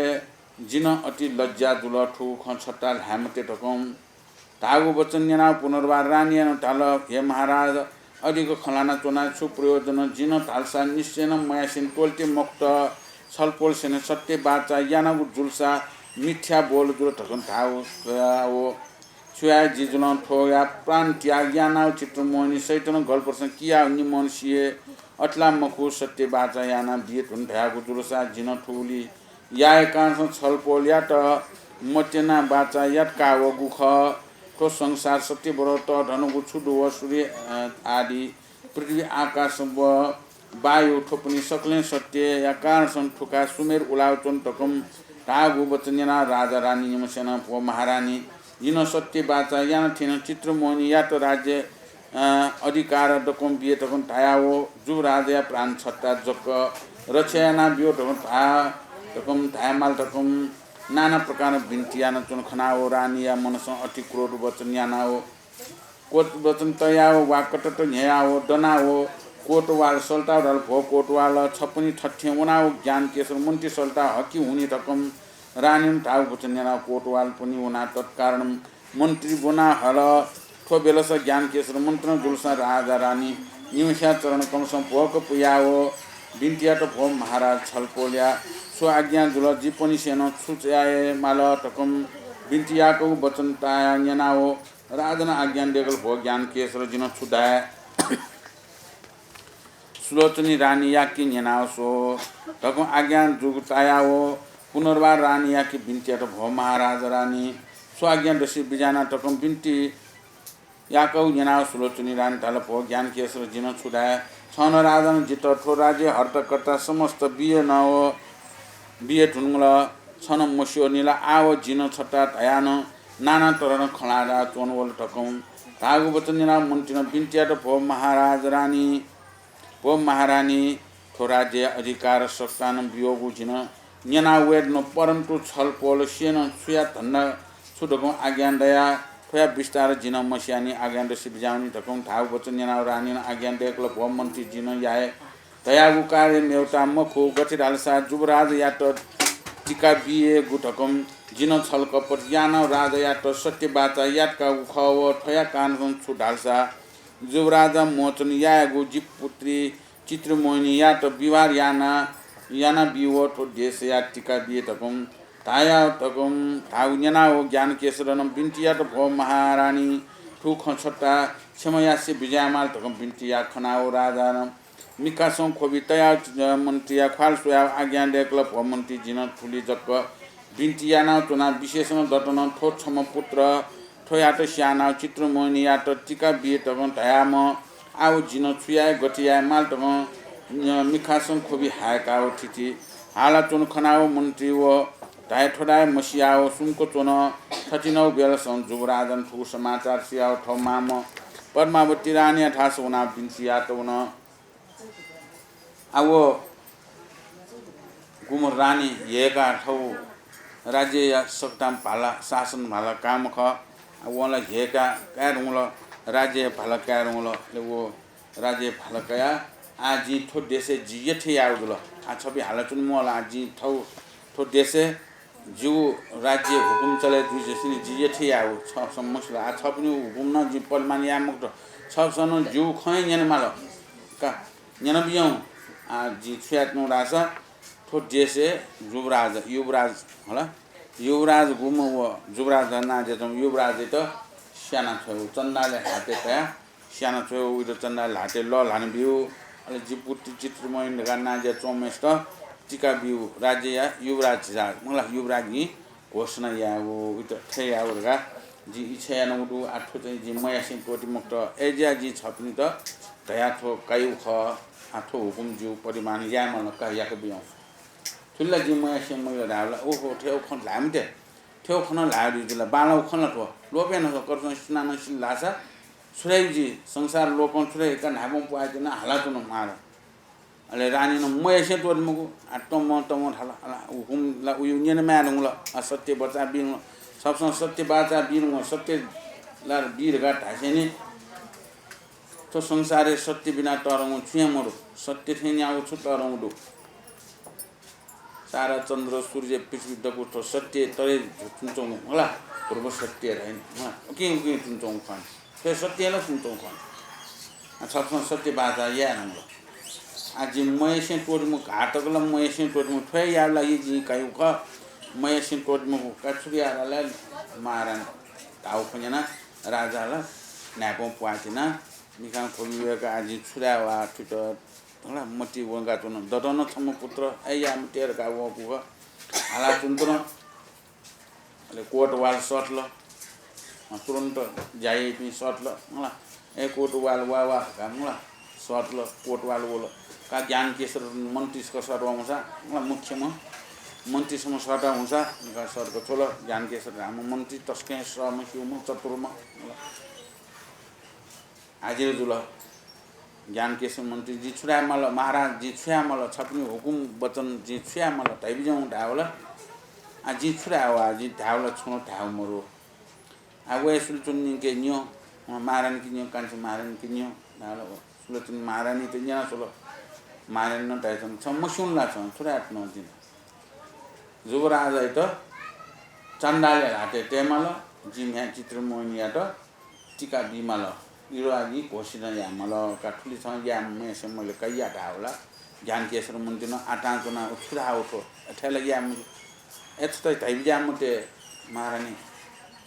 जि नं अति लज्या जुल, थुगु खँ छता ल्हाये मते धकं धाःगु वचन न्यनाव पुनर्वार रानीयानं धाल, हे महाराज, अधिक खँ ल्हाना च्वनाः छु प्रयोजन? जिं नं धालसा निश्चयनं मयासें त्वःते मखुत। छलपोलसेनं सत्य बाचा यानागु जुलसा मिथ्या बोल जुल धकं धाःगु स्वयाव छु याये, जि जुलं थ्वया प्राण त्याग यानाव चित्रमोहिनी सहितनं गल्परसं कियाव निम्हं सिये। अथे ला मखु, सत्य बाचा यानाव बिये धुन धयागु जुलसा जिं नं थुलि याये। कारणसं छलपोलयात मत्यना बाचा यात कावःगु खः। थ्व संसार सत्य बरु तःधंगु छु दु व सूर्य, अ, आदि पृथ्वी आकाश व वायु थ्वपनि सकलें सत्यया कारणसं थुका सुमेर उलाव च्वन धकं धाःगु वचन न्यनाव राजा रानी निम्हसेनं, भो महारानी, जिं नं सत्य बाचा याना थें चित्रमोहिनीयात राज्य अ, अधिकार दक्वं बिये धकं धायाव जुवराजया प्राण छता जक रक्षा यानाव ब्यु धकं धा-, धकं धायेमाल धकं नाना प्रकारं बिन्ति यानाच्वन खनाव रानीया मनसं अति क्रोध वचन यानाव, क्रोध वचन तयाव वा कटत न्ह्ययाव दनाव कोतवाल सल्ताव धाल, भो कोतवाल, छपनि थथें वनाव ज्ञानकेशर मन्त्री सल्ताव हकि हुनि धकं रानीनं धाःगु वचन न्यनाव कोतवालपनि वनाव तत्कारणं मन्त्री ब्वना हल। थ्व बेलस ज्ञानकेशर मन्त्रीनं जुलसा राजा रानी निम्हस्या चरण कमलसं भ्वःक पुयाव बिन्ति यात, भो महाराज, छलपोलया छु आज्ञा जुल, जिपनिसेनं छु याये माल धकं बिन्ति याकःगु वचन तायाव न्यनाव राजानं आज्ञा दय्कल, भो ज्ञानकेशर, जिं नं छु धाये। सुलोचनी रानीयाके न्यनाव स्व धकं आज्ञा जूगु तायाव पुनर्वार रानीयाके बिन्ति यात, भो महाराज रानी, छु आज्ञा दसे बिज्याना धकं बिन्ति याकःगु न्यनाव सुलोचनी रानी धाल, भो ज्ञानकेशर, जिं नं छु धाये। छं नं राजानं जितः थ्व राज्य हर्ताकर्ता समस्त बिये नं व बिये धुंकल, छं नं मस्यू नि ला। आव जिं नं छता धयानं नाना तरहं खँ ल्हानाच्वनावल धकं धाःगु वचन न्यनाव मन्त्रीनं बिन्ति यात, भो महाराज रानी, भो महारानी, थ्व राज्यया अधिकार सत्ता नं बियोगु जिं न्यना वये धुन, परन्तु छलपोल सेनं छुया धन्दा छु धकं आज्ञा दया, थ्वया विस्तार जिं मस्याः नि आज्ञा दसे बिज्याहुँ नि धकं धाःगु वचन न्यनाव रानीनं आज्ञा दयकल, भो मन्त्री, जिं याये धयागु कार्य मेवता मखु। गथे धालसा जुवराजयात टीका बियेगु धकं जिं छलकपट यानाव राजायात सत्य बाचा यातकागु खः व थ्वया कारणं छु धालसा जुवराजा मोचन यायेगु जि पुत्री चित्रमोहिनीयात विवाह याना, याना बिव थ्व देशया टीका बिये धकं धाया धकं धाःगु न्यनाव ज्ञानकेशरनं बिन्ति यात, भो महारानी, थ्व खँ छता क्षमा यासे बिज्यायेमाल धकं बिन्ति याः खनाव राजानं मिखासं ख्वबि तयाव मन्त्रीया ख्वाल स्वयाव आज्ञा दयकल, भो मन्त्री, जिं थुलि जक बिन्ति यानाव च्वना, विशेषनं दतनं थ्व छम्ह पुत्र थ्वयात स्यानाव चित्रमोहिनीयात टीका बिये धकं धयाम्ह आव जिं छु याये गथे याये माल धकं, अ, मिखासं ख्वबि हाय्काव थिथि हालाच्वनु खनाव मन्त्री व धाये थ्व धाये मसियाव सुम्क च्वन। थथिनव बेलसं जुवराजं थुगु समाचार सियाव थःमाम्ह पद्मावती रानीया थासं वनाव बिन्ति यात वन। आव गुम्ह रानी ह्येकाः थव राज्यया सकतां भाला, शासन भाला काःम्ह खः। आ, वं ला ह्येकाः काये धुंकल, राज्यया भाला काये धुंकल। अले व राज्यया भाला कयाः, आः जिं थ्व देशय् जि यथे यायेगु जुल। आः छपिं हालाच्वने म्वाः ला, आः जिं थव थ्व देशय् जिगु राज्य हुकुम चले जुइ जसिनि जि यथे यायेगु छ, छपिं मस्यू ला। आः छपिनिगु हुकुम नं जिं परिमाण याये मखुत। छपिसं नं जिगु खँ हे न्यने माल का। न्यनाबिज्याहुँ, आः जिं छु याये धुन धाःसा, थ्व देशय् जुवराज, युवराज, हला, युवराज गुम्ह व जुवराज नां जुयाच्वंम्ह युवराजयात स्यानाछ्वयेगु, चण्डालया हातय् कयाः स्यानाछ्वयेगु, उइत चण्डालया हातय् लःल्हाना बिउ। अले जि पुत्री चित्रमोहिनी धकाः नां जुयाच्वंम्हय्सित टीका बिउ, राज्यया युवराज धिराज, मला, युवराजं घोषणा यायेगु, उइत थथे यायेगु धकाः जिं इच्छा यानागु दु। आः थ्व चाहिँ जिं मयासें त्वःते मखुत। अय्जुयाः जिं छपिन्त धया थ्व काइगु खः। आः थ्व हुकुम ज्यू, परिमाण याये माल का, याका बिज्याहुँ। थुलि ला जिं मयासें मयाः धायेबलय्, ओहो, थ्व खँ ल्हाये मते, थ्व खँ नं ल्हाये दु जुल, बांलाःगु खँ ला थ्व। ल्वःपे नं, कतःसं सुनानं सिल धाःसा छु धाइ जि, संसार लोकं छु धाइ का न्हाय्पं प्वाःतिना हालाच्वन मार। अले रानीनं मयासें त्वःते मखु। आः तमं तमं धाल, अला, हुकुम ला उयु न्यने माये धुंकल, आः सत्य बाचा बी धुंकल। छपिसं सत्य बाचा बी धुंकल, सत्य ला बी धकाः धासेंलि थ्व संसारय् सत्य बिना तःधंगु छुं हे मदु। सत्य थें न्यागू छु तःधंगु दु? तारा, चन्द्र, सूर्य, पृथ्वी दक्व थ्व सत्य तरे च्वंच्वंगु, मला, ध्रुव सत्य धाइ नि, मला, उकिं उकिं च्वंच्वंगु खः नि। थ्व सत्य ला च्वंच्वंगु खः नि। आः छपिसं सत्य बाचा याये धुंकल। आः जिं मयासें त्वःते मखु, घाः तक ला मयासें त्वःते मखु, थ्व हे यायेगु लागि जिं काइगु खः। मयासें त्वःते मखु का, छु याये धाःसा महारानी धाःगु खँ न्यनाः राजा ला न्हाय्पं प्वाःतिनाः मिखां ख्वबि वय्काः आः जिं छु धाये वा थुइत धकाः मतिइ वंकाच्वन। दतनं छम्ह पुत्र, अय् याये मते धकाः वंगु खः। हालाच्वन तुं अले कोतवाल सःतल। अँ, तुरुन्त ज्या याइपिं सःतल, मला। ए कोतवाल, वा वा धकाः, मला, सःतल, कोतवाल वल। का ज्ञानकेशर मन्त्री छकः सःता हुंसा, मला, मुख्यम्ह मन्त्री छम्ह सःता हुंसा, का सःतक छ्वल। ज्ञानकेशर धाःम्ह मन्त्री तसकं सःम्ह, स्यूम्ह, चतुरम्ह, मला। हाजिर जुल। ज्ञानकेशर मन्त्री, जिं छु धाये माल महाराज, जिं छु याये माल, छपिनि हुकुम वचन जिं छु याये माल, धाइबिज्याहुँ धायेबलय्, आः जिं छु धाये वा, जिं धायेबलय् छुं नं धायेगु मदु। आः वये सुलोचनानिके न्यँ, महारानीके न्यँ, कान्छी महारानीके न्यँ धाल। सुलोचना महारानीत न्यना स्वल। महारानीनं धाइथन, छ मस्यूनि ला, छ छु धाये धुन जिं? जुवराजयात चण्डालया ल्हातय् तयेमाल, जि म्ह्याय् चित्रमोहिनीयात टीका बीमाल, युवराजं घोषणा यायेमाल। का थुलि छं याये मयासें मले का या धाःबलय् ज्ञानकेशर मन्त्रीनं आतां च्वनाः छु धाःगु थ्व, अथे ला याये मते। ए, छता धाइबिज्याये मते महारानी,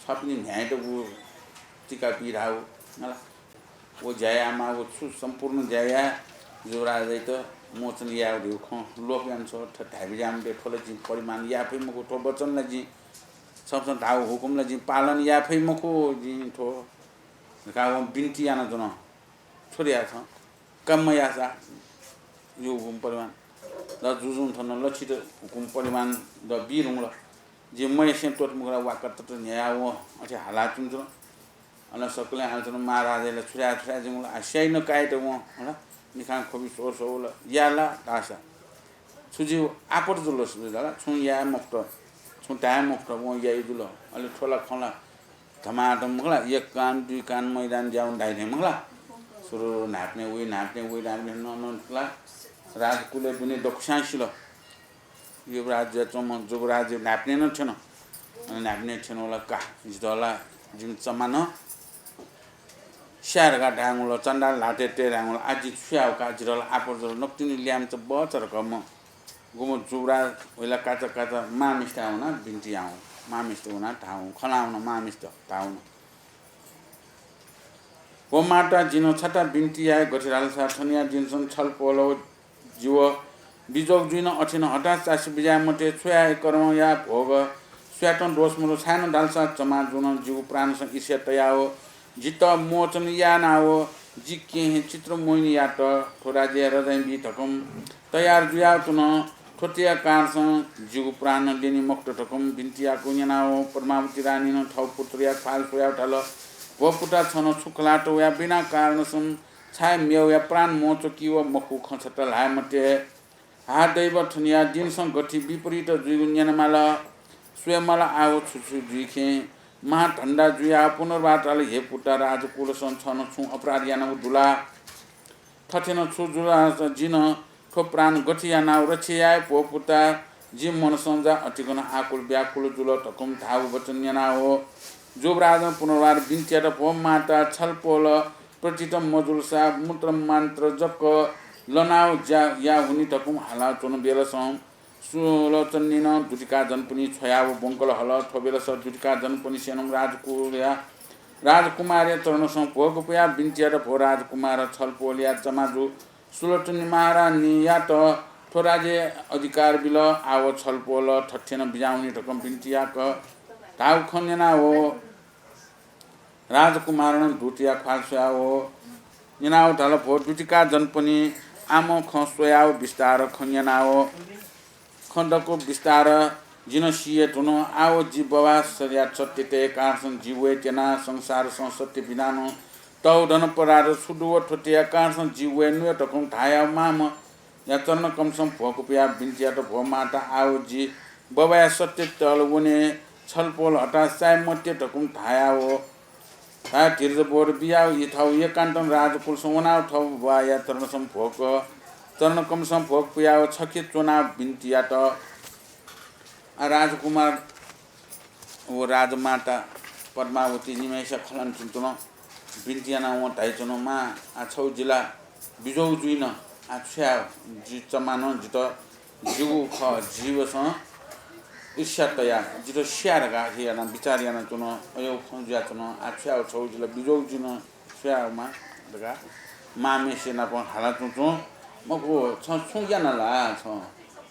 छपिनि म्ह्याय्‌यात टीका बी धाःगु, मला। व ज्या यायेमाःगु छु सम्पूर्ण ज्या याये, जुवराजयात मोचन यायेगु धइगु खँ लोप यानाछ्व, थ्व धाइबिज्याये मते, थ्व ला जिं परिमाण याये फइ मखु, थ्व वचन ला जिं, छपिसं धाःगु हुकुम ला जिं पालन याये फइ मखु, जिं थ्व धकाः वं बिन्ति यानाच्वन। छु धया छं? का मयाःसा जिगु हुकुम परिमाण द, जुजुं थन लछित हुकुम परिमाण द बी धुंकल। जिं मयासें त्वःते मखु ला, वाक्क तत न्ह्ययाः वं अथे हालाच्वंच्वन। अन सकलें हालाच्वन, महाराजया ला छु धाये छु धाये जुल। आः स्याइ नं कायेत वं, हला। मिखां ख्वबि स्वर सवल, या ला धाःसा। छु ज्यू, आपत जुल, छु जुल ला, छुं याये मफुत, छुं धाये मफुत, वं याइ जुल। अले थ्व ला खँ ला धमाधम मखु ला, एक कान, दुई कान मैदान ज्याउन धाइ थें मखु ला। सुरु न्हाय्पनय् वइ, न्हाय्पनय् वइ, न्हाय्पनय् नं नं ला राजकुलय् दुने दक्वस्यां सिल। युवराज जुयाच्वंम्ह जुवराज न्हाय्पनय् नं थ्यन। अन न्हाय्पनय् थ्यन वल का, जितः ला जिमि चमानं स्याये धकाः धायेवं ला, चन्दा ल्हातय् तये धायेवं ला, आः जिं छु याये का, जितः ला आपत जुल, नकतिनि ल्याय्म्ह बच्चा धकाः म गुम्ह जुवराज वइ ला काचा काचा मांम्हेसित वनाः बिन्ति यावं, मांम्हेसित वनाः धावं, खँ ल्हावं, मांम्हेसित धावं। भो माता, जिं छता बिन्ति याये, गथे धालसा थनिया दिनसं छलपोल व जि व बिजोग जुइन। अथेनं हताश चासे बिज्याये मते, छु याये, कर्मया भोग स्वयातं दोष मदु, छाय्नं धालसा चमाजुं जिगु प्राणसं ईर्ष्या तयाव जितः मोचन यानाव जि केहेँ चित्रमोहिनीयात थ्व राज्यया रजाइँ बी धकं तयार जुयाव च्वन। थ्वतेया कारणसं जिगु प्राण ल्यनी मखुत धकं बिन्ति याकू न्यनाव पद्मावती रानीनं थव पुत्रया ख्वाल स्वयाव धाल, भो पुता, छं नं छु खलात वया बिना कारणसं छाय् मेवया प्राण मोचकी व मखु खँ छता ल्हाये मते। हा दैव, थनिया दिनसं गथे विपरीत जुइगु न्यनेमाल, स्वयेमाल, आव छु छु जुइखें महाधन्दा जुयाव पुनर्वार धाल, हे पुता, राजकुलसं छं नं छुं अपराध यानागु दु ला? थथे नं छु जुल धाःसा जिं थ्व प्राण गथे यानाव रक्षा याये, भो पुता, जि मनसं जा अतिकं आकुल व्याकुल जुल धकं धाःगु वचन न्यनाव जुवराजं पुनर्वार बिन्ति यात, भो माता, छलपोल प्रतीत मजुलसा मन्त्र मन्त्र जक लनाव ज्या याहुनि धकं हालाच्वन बेलसं सुलोचनीनं द्युतिका जनपनि छ्वयाव ब्वंकल हल। थ्व बेलस द्युतिका जनपनिसेनं राजकुलया राजकुमारया चरणसं भोग पुयाव बिन्ति यात, भो राजकुमार, छलपोलया चमाजु सुलोचनी महारानीयात थ्व राज्य अधिकार बिल। आव छलपोल थथेनं बिज्याहुनि धकं बिन्ति याक धाःगु खँ न्यनाव राजकुमारनं दूतया ख्वाल स्वयाव न्यनाव धाल, भो द्युतिका जनपनि, आम खँ स्वयाव बिस्तार खँ न्यनाव खँ दक्व बिस्तार जिं नं सिये धुन। आव जि बबाया सत्य तये कारणसं जि वये त्यना। संसारसं सत्य बिनानं तःधन पदार्थ छु दु व थ्वतेया कारणसं जि वये नुय धकं धायाव मांम्हया चरणकमसं भोग पुयाव बिन्ति यात, भो माता, आव जि बबाया सत्य तल वने। छलपोल हताश चाये मते धकं धायाव धायाव धीरज बोध बियाव इथाव एकान्तं राजकुलसं वनाव थव बबाया चरणसं भोग, चरणकमसं भोग पुयाव छखे च्वनाव बिन्ति यात। आ राजकुमार व राजमाता पद्मावती निम्हय्सिया खँ ल्हानाच्वंच्वन। बिन्ति यानाव वं धाइच्वन, मां, आ छगू जिला बिजोग जुइन। आ छु याये, जि चमानं जितः जिगु खः जीवसं ईर्ष्या तयाः जितः स्याये धकाः हे यानाः बिचार यानाच्वन। अय् खँ जुयाच्वन। आ छु याये, छगू जिला बिजोग जुइन, छु यायेमाः धकाः मांम्हेसिया नाप हालाच्वंच्वन। मखु, छं छुं याना ला? छं,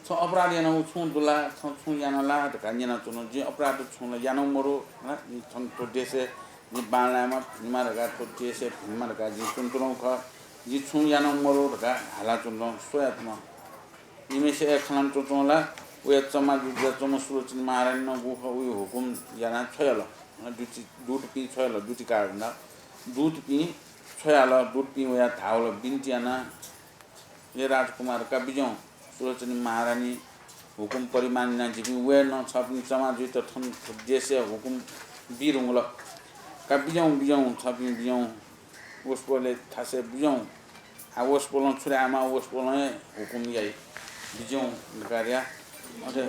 छं अपराध यानागु छुं दु ला? छं छुं याना ला धकाः न्यनाच्वन। जिं अपराध छुं ला यानागु मदु। हँ, जिं थन थ्व देशय् जिं बांलायेमा भिनेमा धकाः, थ्व देशय् भिनेमा धकाः जिं च्वनाच्वनागु खः। जिं छुं यानागु मदु धकाः हालाच्वन, स्वयाच्वन। इमिसं हे खँ ल्हानाच्वंच्वं ला, वया चमाजु जुयाच्वंम्ह सुलोचनी महारानीनं गुखः वया हुकुम यानाः छ्वयाल। अन दुति, दूतपिं छ्वयाल, दूतिका धन्दा। दूतपिं छ्वयाल, दूतपिं वयाः धावल, बिन्ति यानाः, हे राजकुमार, का बिज्याहुँ, सुलोचनी महारानी हुकुम परिमाण यानाः जिपिं वये नं, छपिनि चमाजुइत थन देशय् हुकुम बी धुंकल। का बिज्याहुँ, बिज्याहुँ, छपिं बिज्याहुँ, वसपोलय् थासय् बिज्याहुँ। आ वसपोलं छु धायेमाः, वसपोलं हे हुकुम याइ। बिज्याहुँ धकाः धया। अथे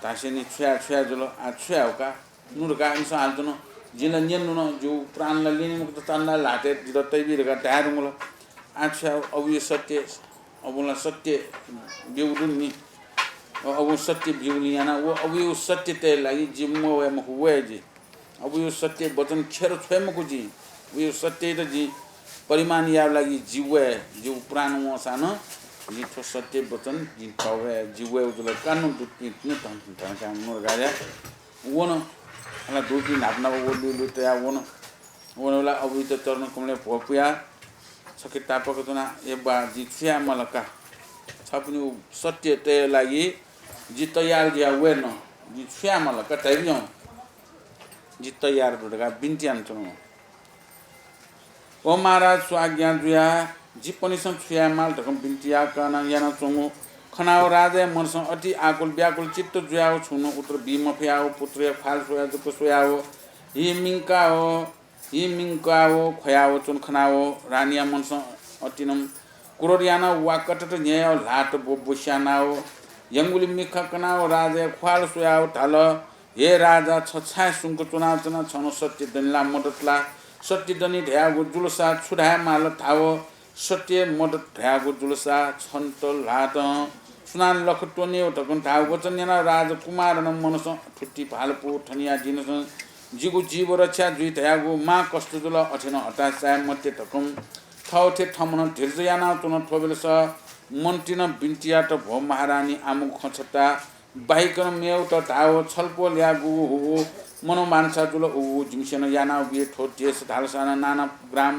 धासेंलि छु याये, छु याये जुल, आ छु याये का? नु धकाः इमिसं हालाच्वन। जिं ला न्यने धुन, जिगु प्राण ला ल्यनी मखुत, चन्दा ल्हातय् जितः तयाबी धकाः धाये धुंकल। आ छु याये, अबुया सत्य, अबुं ला सत्य ब्यूगु दु नि। अ, अबुं सत्य ब्यूगुलिं यानाः व अबुया सत्य तये लागि जि मवये मखु, वये जि। अबुया सत्य वचन खेर छ्वये मखु जिं। अबुया सत्ययात जिं परिमाण यायेगु लागि जि वये, जिगु प्राण वंसां नं जिं थ्व सत्य वचन जिं तवये, जि वये। उजुल कानु दूतपिं नु धन, धन काय् नु धकाः धया। वन। अले दूतपिं न्हापा न्हापा व लुइलुइ तयाः वन। वन वला अबुइत चरण कमलय् भ्वपुयाः छखे तापाक च्वनाः, ए बा, जिं छु यायेमाल का? छपिनि उ सत्य तये लागि जि तयार जुयाः वये नं। जिं छु यायेमाल का धयाबिज्याहुँ। जि तयार दु धकाः बिन्ति यानाच्वन। ओ महाराज, सु आज्ञा जुया, जिपनिसं छु यायेमाल धकं बिन्ति याकनं यानाच्वंगु खनाव राजाया मनसं अति आकुल व्याकुल चित्त जुयाव छुं नं उत्तर बी मफयाव पुत्रया ख्वाल स्वयाव जक स्वयाव हि मिंकाव हि मिंकाव ख्वयाव च्वन खनाव रानीया मनसं अतिनं क्रोध यानाव वा कटट न्ह्ययाव ल्हात ब्वब्वस्यानाव यंगुलि मिखा कनाव राजाया ख्वाल स्वयाव धाल, हे राजा, छ छाय् सुंक च्वनाच्वना? छं सत्य दनि ला मदत ला? सत्य दनि धयागु जुलसा छु धायेमाल धाव। सत्य मदत धयागु जुलसा छन्त ल्हातं सुनां लख त्वने धकं धाव वचन न्यनाव राजकुमारनं मनसं थुति भालपु थनिया जिनसं जिगु जीव रक्षा जुइ धयागु मा कष्ट जुल, अथेनं हताश चाये मते धकं थःथे थमनं धीरज यानाव च्वन। थ्व बेलस मन्त्रीनं बिन्ति यात, भो महारानी, आमुगु खँ छता बाहिकनं मेवत धाव छलपोल यागु गुगु मनोवांछा जुल उगु जिमिसेनं यानाव बिये। थ्व देश धालसानं नाना ग्राम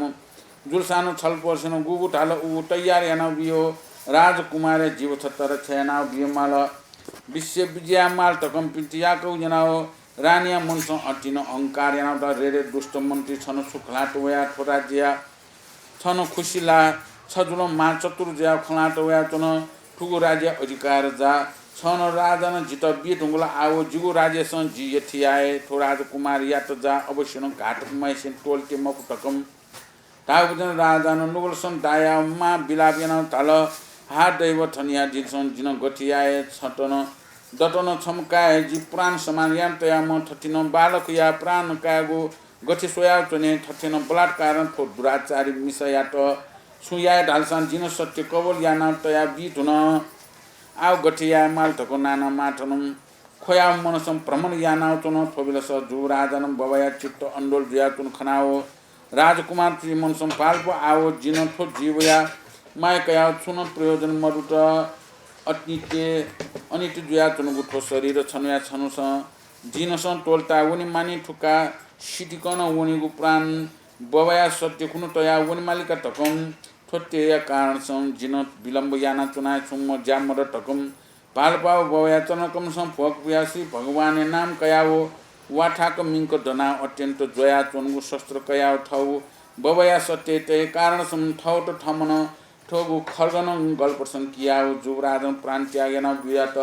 जुलसानं छलपोलसेनं गुगु धाल उगु तयार यानाव बियो। राजकुमारया जीव छता रक्षा यानाव बियेमाल, विश्व विजयामाल धकं बिन्ति याकव न्यनाव रानीया मनसं अतिनं अहंकार यानाव धाल, रे रे दुष्ट मन्त्री, छन छु खँ ल्हात वया थ्व राज्यया छन खुसि ला? छ जुलं महाचतुर जुयाव खँ ल्हात वयाच्वन। थुगु राज्यया अधिकार जा। छन राजानं जितः बी धुंकल, आव जिगु राज्यसं जि यथे याये। थ्व राजकुमारयात जा अवश्यनं घातक मयासें त्वःते मखु धकं धाःगुलिं राजानं नुगलसं दायाव मा विलाप यानाव धाल, हा दैव, थनिया जिनसं जिनं गथे याये? छतनं दतनं छम्ह काय् जि प्राण समान याना तयाम्ह थथिनं बालकया प्राण कायेगु गथे स्वयाव च्वने? थथेनं बलात्कारं थ्व दुराचारी मिसायात छुं याये धालसां जिनं सत्य कबल यानाव तया बी धुन। आव गथे यायेमाल धकं नाना माथनं ख्वयाव मनसं भ्रमण यानाव च्वन। थ्व बेलस जुव राजानं बबाया चित्त अन्दोल जुयाव च्वन खनाव राजकुमारपिं मनसं पाल्प आव जिनं थ्व जीवया माया कयाव छुं नं प्रयोजन मदुत। अनित्य अनित्य जुयाच्वंगु थ्व शरीर छन्हुया छन्हुसं जिनसं त्वःता वनेमानि थुका सितिकनं वनेगु प्राण बबाया सत्य खुन्हु तयाव वनेमालिका धकं थ्व त्यया कारणसं जिनं विलम्ब यानाच्वना छुं ज्या मदत धकं भालपाव बबाया चरणकमलसं भ्वक पुयाव श्री भगवानया नाम कयाव वाथाक मिंक दनाव अत्यन्त ज्वयाच्वंगु शस्त्र कयाव थव बबाया सत्य तये कारणसं थवत थमनं थ्वगु खड्गनं गलपटसं कियाव जुवराजं प्राण त्याग यानाव बियात।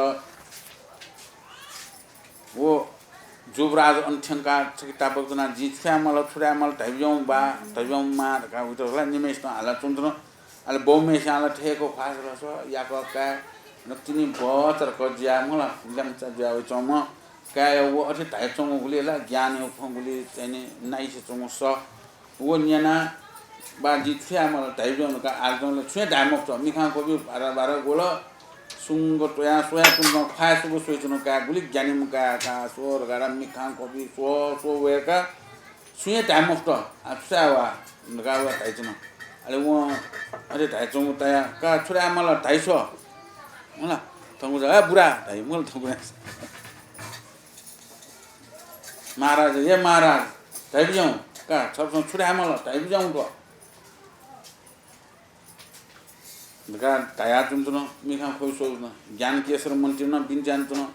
व जुवराज अन थ्यंकाः छखे तापाक च्वनाः जिं छु यायेमाल, छु यायेमाल धाइब्यौं बा, धाइब्यौं मां धकाः वइत होला। निम्हय्सितं हालाच्वंच्वन। अले बौम्हय्सिं हालाः थय्क ख्वाः स्वल, याकः काय्, नकतिनि बचरक जुयाः मला, ल्याम्चा जुयाः वइच्वंम्ह काय् व अथे धाइच्वंगु गुलि ला ज्ञानया खँ गुलि चाहिँ नि नाइसे च्वंगु सः। व न्यनाः बा, जिं छु यायेमाल धाइब्यौं धकाः आलच्वंबलय् छुं हे धाये मफुत। मिखां क्वपि भारा भारा ग्वल। सुंक त्वयाः स्वयाच्वंम्ह ख्वाः सुगु स्वइच्वन काय्, गुलि ज्ञानीम्ह काय् का स्व धकाः मिखां क्वपि स्व स्व वय्काः छुं हे धाये मफुत। आ, छु याये वा धकाः व धाइच्वन। अले वं अथे धाइच्वंगु तयाः का छु यायेमाल धाइस्व। मला, थौंकन्हय्, ए बुरा धाइ, मला थौंकन्हय्। महाराज, हे महाराज, धाइब्यौं का, छपसं छु धायेमाल धाइब्यौं त धकाः धायाच्वंच्वन। मिखां ख्वपि स्वःच्वन। ज्ञानकेशर मन्त्रीं नं बिन्ति यानाच्वन,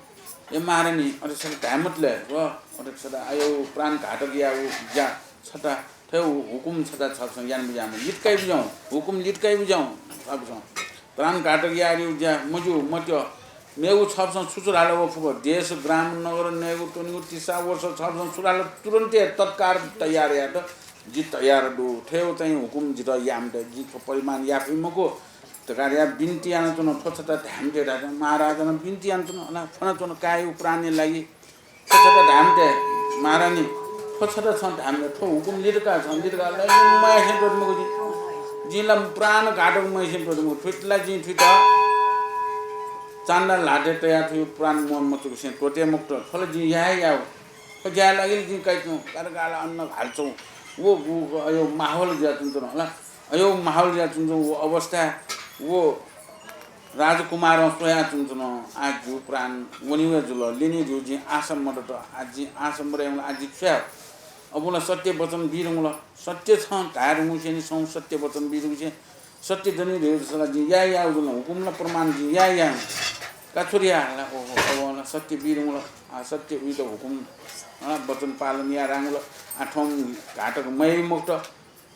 ए महारानी, अथे छता धाये मते ले, व अथे छता अय् प्राण घातक याःगु ज्या छता थ्व हुकुम छता छपसं याना बिज्याहुँ, लित काइ बिज्याहुँ, हुकुम लित काइ बिज्याहुँ। छपसं प्राण घातक याःगु ज्या मज्यू, मत्यः। मेगु छपसं छु छु धाल व फुक्क देश, ग्राम, नगर, नयेगु, त्वनेगु, तिसा वर्ष छपसं छु धाल तुरुन्त हे तत्काल तयार यायेत जि तयार दु। थ्व चाहिँ हुकुम जितः याये मते, जिं थ्व परिमाण याये फइ मखु धकाः बिन्ति यानाच्वन। थ्व छता धाये मते धाःसा महाराजं बिन्ति यानाच्वन, अला फ्वनाच्वन काय्‌या प्राणया लागि। थ्व छता धाये मते महारानी, थ्व छता छं धाये मते, थ्व हुकुम लित का, छं लित का, ला मयासें त्वःते मखु जिं। जिं ला प्राण घातक मयासें त्वःते मखु। थुइत ला जिं थुइत चान्दा ल्हातय् तयाः थुइ प्राण म्वाः मचुकसें त्वःते मखुत। थ्व ला जिं याये याये, थ्व ज्याया लागि ला जिं काइच्वं, का धकाः ला अन हालाच्वं। व, व, व अय् माहौल जुयाच्वंच्वन ला, अय् माहौल जुयाच्वंच्वन व अवस्था, व राजकुमारं स्वयाच्वंच्वन, आः जिगु प्राण वने वये जुल, लिने धइगु जिं आशा मदत, आः जिं आशा मदयेवं ला आः जि छु याये? अबुं ला सत्य वचन बी धुंकल, सत्य छं धाये धुंकूसेंलि छं सत्य वचन बी धुंकूसें सत्य दनि धइगु जूसा ला जिं याये याये जुल, हुकुम ला प्रमाण जिं याये याये। का छु याये हालाः, ओहो, अबुं ला सत्य बी धुंकल, आः सत्य उइत हुकुम, अँ, वचन पालन याये धुंकल, आः थौं घातक मयाइ मखुत।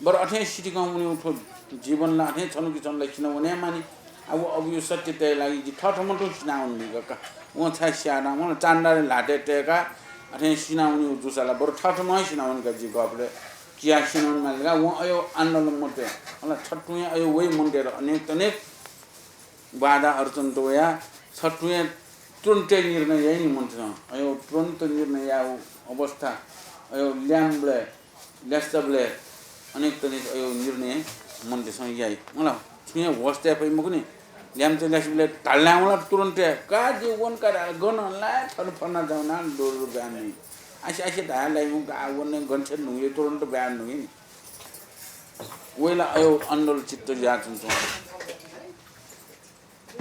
बरु अथें सितिकं वनेगु थ्व जीवन ला अथें छन्हु कि छन्हु ला सिना वनेमानि। आ, व अबुया सत्य तये लागि जि थःथमं तुं सिना वनेमानि का। वं छाय् स्यानाः वं ला चान्डाले ल्हातय् तय्काः अथें सिना वनेगु जूसा ला बरु थःथमं सिना वने का जि गःपलय्। किया सिना वनेमानि का। वं अयो आन्दोलन मते। अला छतुं हे अयो वइ मनूतय्त अनेक तनेक बाधा अड्चन त वया छतुं हे तुरुन्त निर्णय याइ नि मनूतय्सं। अयो तुरुन्त निर्णय यायेगु अवस्था, अयो ल्याय्म्बलय् ल्यास्तबलय् अनेक तनेक अयो निर्णय मनूतय्सं याइ। मला, छुं हे होश तये फइ मखु नि। ल्याय्म्बलय् ल्यास्तबलय् धाल्लां वल तुरुन्त हे, का जि वन का धाल, गन ला थन फना जाउना डोर ब्यान नि। आसे आसे धाया लाइमु का वन गन छेन नुगे तुरुन्त ब्यान नुगे नि। वइला अयो आन्दोलन चित्त जुयाच्वंच्वं।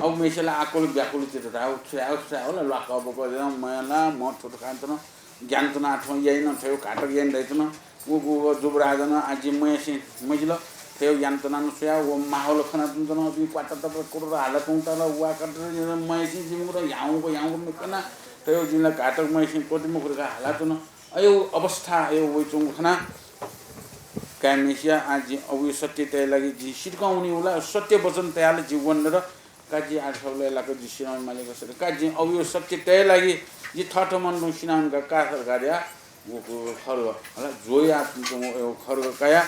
अबुम्हय्सित ला आकुल व्याकुल चित्त धाः, उ छु याये, उ छु याये, होला ल्वाकः बकः जुयाः मयला, मथुथु खान तन, ज्ञान तन आथं याइन, थ्वय् घातक याइन धाइतन। उ, उ, उ जुवराजं, आ, जि मयसिं मजिल, थ्वय् ज्ञान तन नु छु याये, व माहौल खनातन तन, अबि क्वाता तप कुरुर हाला तुं तल, वा कटर मयसिं जिमिगु त ह्याउँको, ह्याउँको मिकना, थ्वय् जिं ला घातक मयसिं त्वति मखुर का हाला तन। अयो अवस्था, अयो वइच्वंगु खना, काय् मयसिया, आ, जि अबुया सत्य तये लागि जि सितिकं वने उला, सत्य वचन तयाल जि वनेर, का जि आः थौलय् लाक जि सिनावने मालिक सर। का जि अबुया सत्य तये लागि जि थःथमं तुं सिनावने का, का सरकारया व खर्ग। हला, ज्वया तुं खर्ग कया।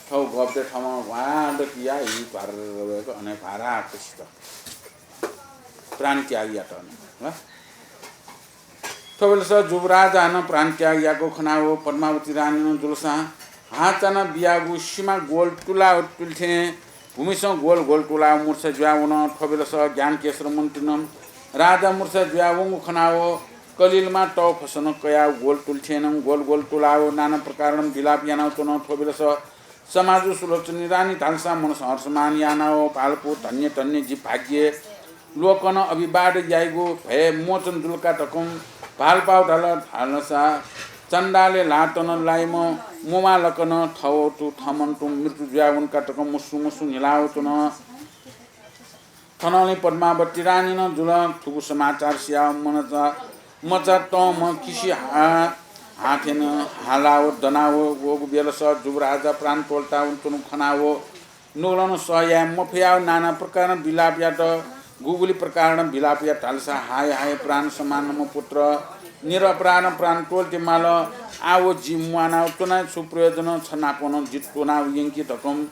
थौ गप दे थमं वाद किया, हि भार वय्क अने भारा कसित। प्राण त्याग यात अने। हला। थ्वबेलस जुवराज हानं प्राण त्याग याःगु खनाव पद्मावती रानीनं जुलसां हाचाना बियागु सिमा गोल तुलाव तुलिथें भूमिसं गोल गोल तुलाव मूर्छा जुयावन। थ्वबेलस ज्ञानकेशर मन्त्रीनं राजा मूर्छा जुयावंगु खनाव कलिलमा तव फसन कयाव गोल तुलिथें नं गोल गोल तुलाव नाना प्रकारं विलाप यानाव च्वन। थ्वबेलस समाजु सुलोचनी रानी धालसा मनस हर्षमान यानाव भालपु धन्य धन्य जि भाग्य लोकन अभिवाद याइगु भय मोचन जुलका धकं भालपाव धाल धालसा चण्डाले लातन लाइम मोमालकन थव तु थमन तु मृत्यु जुयावनका धकं मुसु मुसु न्हिलाव च्वन। थनंलि पद्मावती रानीनं जुल। थुगु समाचार सियाव मनचा मचा तंम्ह किसि हा हाथेन हालाव दनाव वःगु बेलस जुवराजा प्राण त्वलताव च्वनु खनाव नुगलं सह याये मफयाव नाना प्रकारं विलाप यात। गुगुलि प्रकारं विलाप यात धालसा हाय हाय प्राण समानम्ह पुत्र निरपराधं प्राण त्वलते माल। आव जि म्वानाव च्वना छु प्रयोजन छ नापं जि त्वनाव यंकि धकं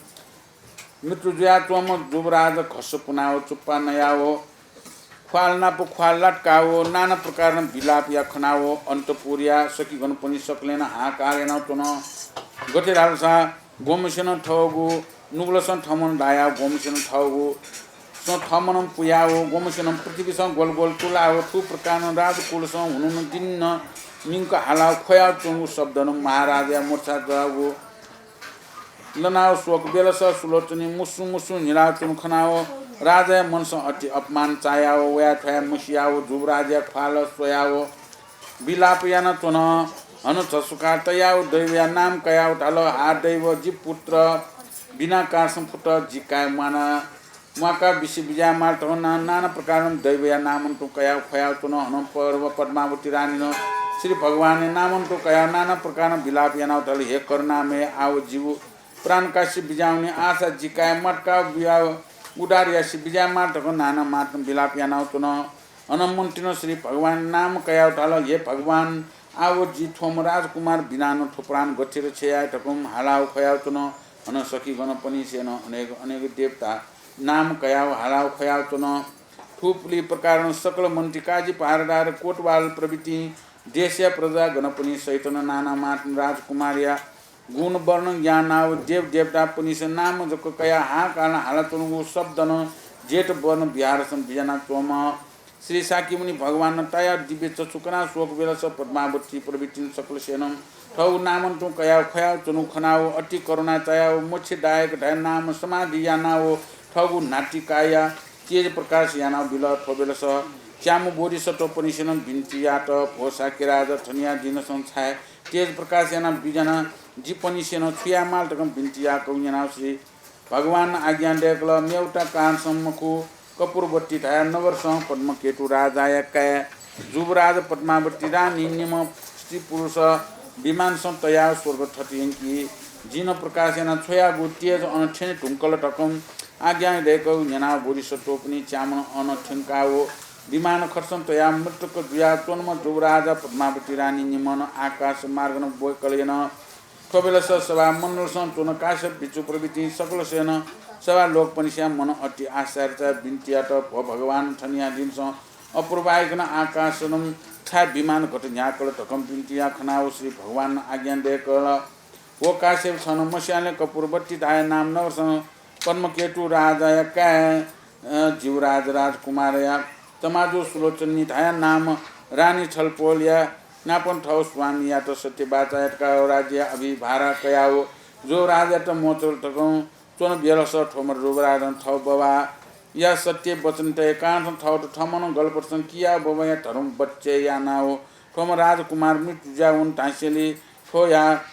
मृत्यु जुयाच्वंम्ह जुवराज घस्स पुनाव चुप्पा नयाव ख्वाल नाप ख्वाल लातकाव नाना प्रकारं विलाप या खनाव अन्तपुरया सखीगणपनि सकलेनं हाहाकार यानाव च्वन। गथे धालसा ग्वम्हसेनं थःगु नुगलसं थमन दायाव ग्वम्हसेनं थःगु सं थमनं पुयाव ग्वम्हसेनं पृथ्वीसं गोल गोल तुलाव थु प्रकारं राजकुलसं हुनुन दिन्न मिंक हालाव ख्वयाव च्वंगु शब्दनं महाराजया मोर्चा जुयाव लनाव स्वःगु बेलस सुलोचनी मुसु मुसु न्हिलाव च्वनु खनाव राजाया मनसं अति अपमान चायाव वया थ्वया मसियाव जुवराजया ख्वाल स्वयाव विलाप याना च्वन। हन झसुका तयाव दैवया नाम कयाव धाल, हा दैव, जि पुत्र बिना कारसं फुत, जि काय् म्वाना म्वाका बिसि बिज्याये माल धकं नाना प्रकारं दैवया नामं तुं कयाव ख्वयाव च्वन। हनं पर्व पद्मावती रानीनं श्री भगवानया नामं तुं कयाव नाना प्रकारं विलाप यानाव धाल, हे करुणामय, आव जिगु प्राण कासि बिज्यावनी आशा जि काय् मत्काव बियाव उद्धार यासि बिज्याये माल धकं नाना मातं विलाप यानाव च्वन। हनं मन्त्रीनं श्री भगवान नाम कयाव धाल, हे भगवान, आव जि थ्वम्ह राजकुमार बिनानं थ्व प्राण गथे रक्षा याये धकं हालाव ख्वयाव च्वन। हनं सखीगणपनिसेनं अनेक अनेक देवता नाम कयाव हालाव ख्वयाव च्वन। थुपुलि प्रकारं सकल मन्त्री काजी पहरादार कोतवाल प्रभृतिं देशया प्रजागणपनि सहितनं नाना मातं राजकुमारया गुण वर्णन यानाव देवदेवतापनिसें नाम जक कयाव हाहाकारं हालाच्वंगु शब्दनं जेतवन विहारसं बिज्यानाच्वंम्ह श्री शाक्यमुनि भगवानं तयाव दिव्य चक्षु कनाव स्वःगु बेलस पद्मावती प्रभृतिं सकलसेनं थःगु नामं तुं कयाव ख्वयाव च्वनु खनाव अति करुणा चायाव मोक्षदायक धयाव नाम समाधि यानाव थःगु न्हाति काया तेज प्रकाश यानाव बिल। थ्व बेलस च्याम्ह बोधिसत्वपनिसेनं बिन्ति यात, भो शाक्यराज, थनिया दिनसं छाय् तेज प्रकाश यानाव बिज्याना, जिपनिसेनं छु याये माल धकं बिन्ति याकूगु न्यनाव श्री भगवानं आज्ञा दय्कल, मेवता कानसं मखु, कपूरवती धयाव नगरसं पद्मकेतु राजाया काय् जुवराज पद्मावती रानी निम्ह स्त्री पुरुष विमानसं तयाव स्वर्ग थत यंकी। जिं प्रकाश यानाः छ्वयागु तेज अन थ्यने धुंकल धकं आज्ञा दय्कल। न्यनाः बोधिसत्वपिनि च्याम्ह अन थ्यंकाः व विमान खटसं तयाः मृतक जुयाः च्वंम्ह जुवराज पद्मावती रानी निम्हं आकाश मार्गनं वय्कल यन। थ्व बेलस सभा मण्डलसं च्वन काश्यप भिक्षु प्रभृति सकलसं सभा लोकपनिस्या मन अति आश्चर्य चायाः बिन्ति यात, भो भगवान, थनिया दिनसं अपूर्वायकनं आकाशनं छाय् विमान गथे न्ह्याकल धकं बिन्ति याः खनाः व श्री भगवान आज्ञा दय्कल। व काश्यप, छं मस्याले कपूरवती धाया नाम नगरसं पद्मकेतु राजाया काय्, अ, जिउराज राजकुमारया तमाजु सुलोचनी धाया नाम रानी छलपोलया नापं थव स्वामीयात सत्य बाचा यात का राज्य अभिभार कयाव जुवराजयात मोचल धकं च्वन बेलस थ्वम्ह जुवराजं थव बबाया सत्य वचन तय्कां थौत थमनं गलपटसं किया बबाया धर्म बच्चय् यानाव थ्वम्ह राजकुमार मृत्यु जुयावन धासेंलि थ्वया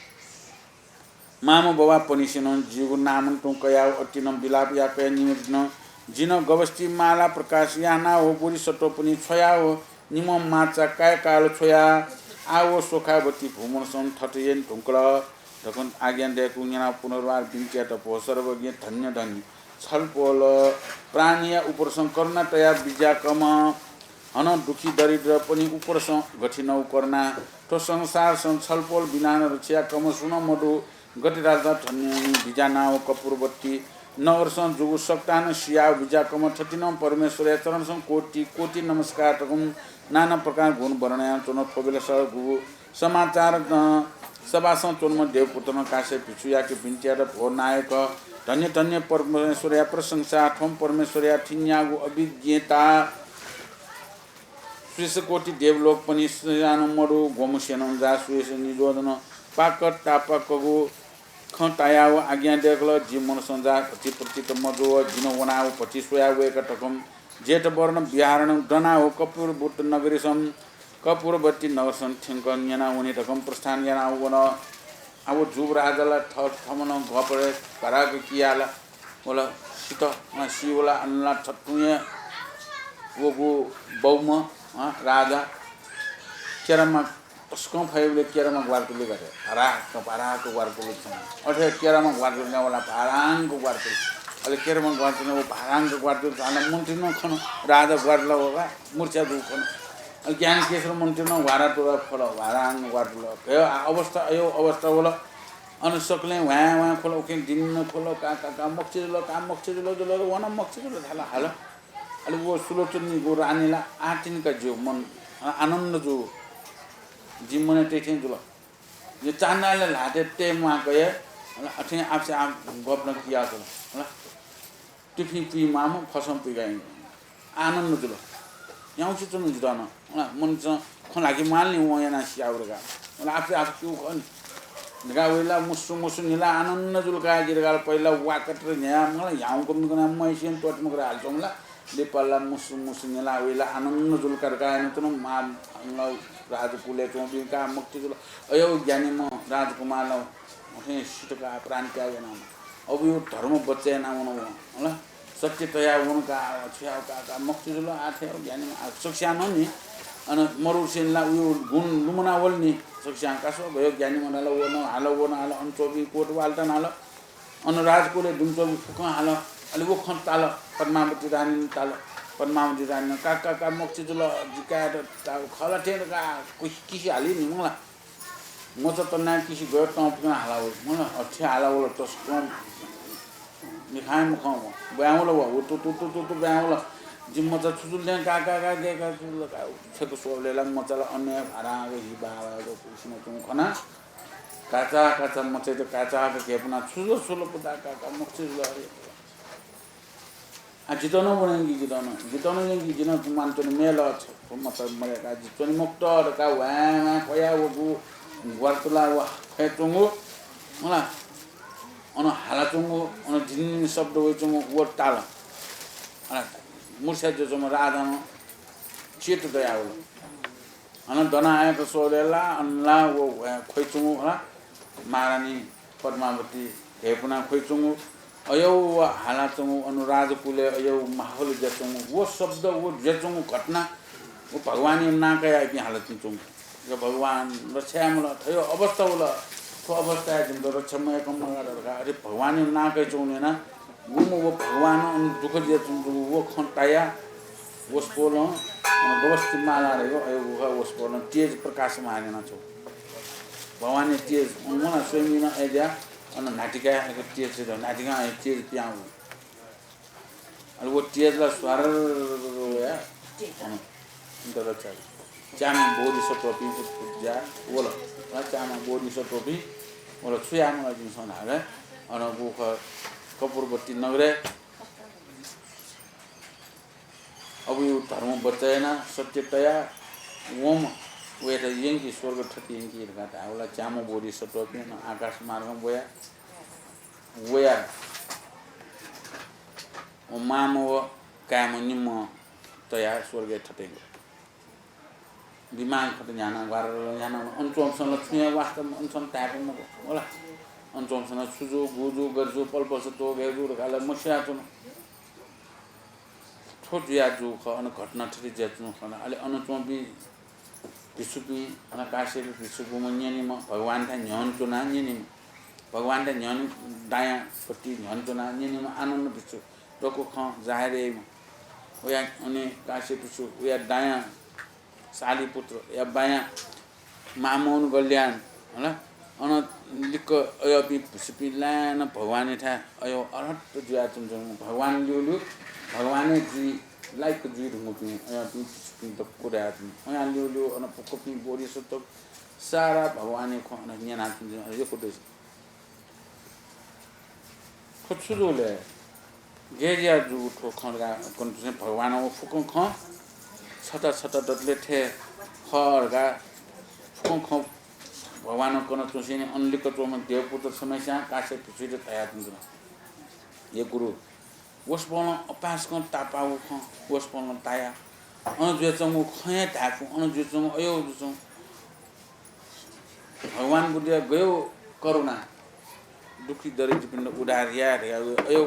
मामु बबापनिसेनं जिगु नामं तुं कयाव अतिनं विलाप याकया निम्हं जिनं गवस्ति माला प्रकाश यानाव बोधिसत्वपिनि छ्वयाव निम्हं माचा काय्काल छ्वया। आव सोखावती भूमण्डलसं थथे यने धुंकल धकं आज्ञा दय्कूगु न्यनाव पुनर्वार बिन्ति यात, भो सर्वज्ञ धन्य धन्य छलपोल, प्राणीया उपरसं करुणा तयाव बिज्याकम्ह हनं दुःखी दरिद्रपिनि उपरसं गथिनव करुणा। थ्व संसारसं छलपोल बिनानं रक्षा याकम्ह सुनं मदु। गथे धालसा थनिं बिज्यानाव कपूरवती नगरसं जूगु सकतानं सियाव बिज्याकम्ह थथिनं परमेश्वरया चरणसं कोटि कोटि नमस्कार धकं नाना प्रकार गुण वर्णन यानाच्वन। थ्व बेलस गुगु समाचार, अ, सभासं च्वंम्ह देवपुत्रनं काश्यप भिक्षुयाके बिन्ति यात, भो नायक, धन्य धन्य परमेश्वरया प्रशंसा, थ्वम्ह परमेश्वरया थिंन्यागू अभिज्ञता। सुयेस कोटि देवलोकपनिस्यानं मदु, ग्वम्हसेनं जा सुयेस निज्वजन पाक तापाकगु खँ तायाव आज्ञा दय्कल, जि मनसं जा भति प्रतीत मजू, जिनं वनाव भति स्वया वय्क धकं जेतवर्ण विहारणं दनाव कपूरवती नगरीसं कपूरवती नगरसं थ्यंक न्यनावने धकं प्रस्थान यानाव वन। आव जुवराजला थ-, थमनं गपरे भराक कियाला वल, सित, अँ, सी वल, अनला थतुंया वगु बौम्ह, अँ, राजा केरामा तसकं फयेबलय् केरामा ग्वारतुले गाते। भराक, भराक ग्वारतुले छन। अथे केरामा ग्वारतुले वला भराक ग्वारतुले। अले केरामा ग्वारतुले व भराक ग्वारतुले छन। मन्त्री नं खन, राजा ग्वारतुला वगा, मूर्छा दु खन। अले ज्ञानी केशर मन्त्री नं वारा तुला खोल, भराक ग्वारतुले। अयो अवस्था, अयो अवस्था वल। अन सकलें ह्वाँय् ह्वाँय् खोल, उखें दिन्न खोल, का, का, का, मक्छि जुल, का, मक्छि जुल, जुल, वन मक्छि जुल, धाल, हाल। अले व सुलोचनीगु रानीला आतिनका ज्यू मन, अ, आनन्द जू। जि मने तय्थें जुल। जि चान्दाले ल्हातय् तये म्वाक हे, अले अथें आपसे आप गप नं किया जुल। अले तुफिं पुइ म्वाःम्ह फसं पुइगाइ। आनन्द जुल। याउँसे च्वनु जितः नं। अँ, मनसं खँ ल्हाके म्वाल नि वं यानाः सियाव धकाः। अले आफसे आफ क्यू खः नि। धकाः वइला मुसु मुसु निला आनन्द जुल का जि धकाः पहिला वाकटर न्ह्याः मला ह्याउँक मिकना मैसिन त्वतुमक हाल च्वंला। लिपल्ला मुसु मुसु निला वइला आनन्द जुल का धकाः यानाच्वन मा-, राजकुलय् च्वंपिं का मक्ति जुल। अयो ज्ञानीम्ह राजकुमारला उखें सित का प्राण त्याग यानाः। अब यो धर्म बच्चा यानाः वन वं, हला? सत्य तयाः वन का, छु याः का, का, मक्ति जुल, आः थें ज्ञानी, आ, सकस्यां नं नि, अन मरुसेन ला उयो गुण लुमना वल नि, सकस्यां का, सो भयो ज्ञानी मनाल, वन हाल, वन हाल, अन च्वंपिं कोतवालता नाल, अन राजकुलय् दुने च्वंपिं फुकं हाल, अले व खँ ताल, पद्मावती रानीनं ताल, पद्मावती रानीनं, का, का, का, मक्ति जुल, जिकाय् त, ता, खला थें का, कुहि, किसि हाली नि, मंगला। मचा तनाः किसि गयो तं पुकं हाला वइ। मला अथे हाला वल तसकं मिखां मखं व। ब्वाँय् वल व। व तु, तु, तु, तु, तु ब्वाँय् वल। जिमि मचा छु जुल थें का, का, का, गे का, छु जुल का। छेक स्वबलय् ला मचा ला अन्य भारां व हि बाबा व कुसिन तुं खना। काचा, काचा मचा त काचा का घेपुना छु जुल, छु जुल पुता का, का, मक्ति जुल। आ, जितः नं वनेगु, जितः नं, जितः नं यंकी, जि नं तुं मानतुने मेल, छ-, मतलब, मदय्का, जि च्वने मखुत धकाः ह्वाँय् ह्वाँय् ख्वया वःगु ग्वारतुला व ख्वय् च्वंगु, मला, अन हाला च्वंगु, अन धिन शब्द वइच्वंगु, व ताल। अन मूर्छा जुयाच्वंम्ह राजां चेत दयावल। अन दना आय्क स्वबलय् ला, अन ला व ख्वय् च्वंगु, हला, महारानी पद्मावती घेपुना ख्वय् च्वंगु, अय् व हाला च्वंगु, अन राजकुलय् अय् माहौल जुयाच्वंगु, व शब्द, व जुयाच्वंगु घटना, व भगवानया नां कयाः इपिं हाला च्वंगु। यो भगवान रक्षा याये मल, थयो अवस्था वल। थ्व अवस्थाय् जिमित रक्षा मयाकं मगाः धकाः अथे भगवानया नां कयाच्वंगु यानाः गुम्ह व भगवानं अन दुःख जुयाच्वंगु व खँ तायाः वसपोलं, अ, गवस्ति माला धयागु अय् गुखा वसपोलं तेज प्रकाशमान यानाच्वंगु। भगवानया तेज अन वनाः स्वयम्भुं अय् जुयाः अन न्हातिकाय् अय् तेज, न्हातिकां अय् तेज पिहां वल। अले व तेज ला स्वार्र वयाः अन इमित रक्षा यात। च्याम्ह बोधिसत्वपिं उत्पत्ति जुयाः वल। अ, च्याम्ह बोधिसत्वपिं वल। छु यायेमाल जिमिसं धाःसा अन गुखा कपुरवती नगरय् अबुया धर्म बचय् यानाः सत्य तयाः वंम्ह वयात यंकि, स्वर्ग थथे यंकि धकाः धाःगु ला च्याम्ह बोधिसत्वपिं अन आकाश मार्गं वयाः वयाः व मांम्ह व काय्म्ह निम्ह तयाः स्वर्गय् थथे यंकि। विमान खत न्ह्यानाः ग्वारर न्ह्यानाः अन च्वंपिसं ला छुं हे वास्तवमा अन च्वंपिसं ताय्‌क मखु होला। अन च्वंपिसं ला छु जू, गु जू, गथे जू, पलपलस त्वःगु हे जू धकाः ला मस्यूगु जुयाच्वन। थ्व जुयाः जूगु खः, अन घटना थथे जुयाच्वंगु खः। अले अन च्वंपिं भिक्षुपिं, अन काश्यप भिक्षु गुम्ह न्यनीम्ह भगवानथाय् न्ह्यःने च्वनाः न्यनीम्ह, भगवानथाय् न्ह्यःने दायाँपट्टि न्ह्यःने च्वनाः न्यनीम्ह आनन्द भिक्षु दक्व खँ जाहेर याइम्ह। वया अन काश्यप भिक्षु, वया दायाँ शालिपुत्र, वया बायाँ मामौन गल्यान, हला। अन लिक्क अयःपिं भिक्षुपिं लाय्‌नं भगवानयाथाय् अयः अरहत्त जुयाच्वंच्वंम्ह, भगवान ल्यूल्यू, भगवानय् जुइ लाय्‌क जुइ धुंकूपिं अयःपिं भिक्षुपिं दक्व दयाच्वन। अयां ल्यूल्यू अन फुक्कपिं बोधिसत्व सारा भगवानया खँ अन न्यनाच्वंच्वं, अन यक्व दइच्वन। थ्व छु जू ले? गय् जुयाः जूगु थ्व खँ धकाः कनाच्वंसें भगवानं व फुक्कं खँ छता छता दतले थें खः धकाः फुक्कं खँ भगवानं कनाच्वंसें अन लिक्क च्वंम्ह देवपुत्र छम्हस्यां काश्यप भिक्षुयात धयाच्वंच्वन, हे गुरु, वसपोलं अपाय्‌सकं तापाःगु खँ वसपोलं तायाः अन जुयाच्वंगु खँ हे धायेफु, अन जुयाच्वंगु अयः जुयाच्वंगु। भगवान बुद्धया गय् करुणा, दुःखी दरिद्रपिन्त उद्धार याये धयागु अय्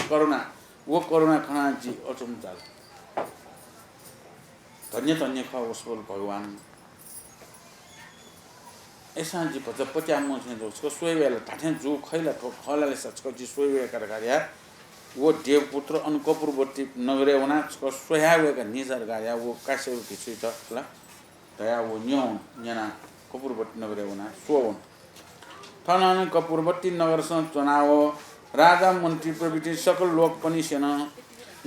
करुणा, व करुणा खनाः जि अचम्म चाल। धन्य धन्य खः वसपोल भगवान। अय्‌सां जि भचा पत्याः मं थें जू। छकः स्वये वये ला, धात्थें जूगु खइ ला, थ्व खः ला ले सा, छकः जि स्वये वये का धकाः धयाः व देवपुत्र अन कपुरवती नगरय् वनाः छकः स्वयाः वये का नि सा धकाः धयाः व काश्यप भिक्षुयात ला धयाः व न्यं वन, न्यनाः कपुरवती नगरय् वनाः स्वः वन। थन अन कपुरवती नगरसं च्वनाः व राजा मन्त्री प्रभृति सकल लोकपनिसेनं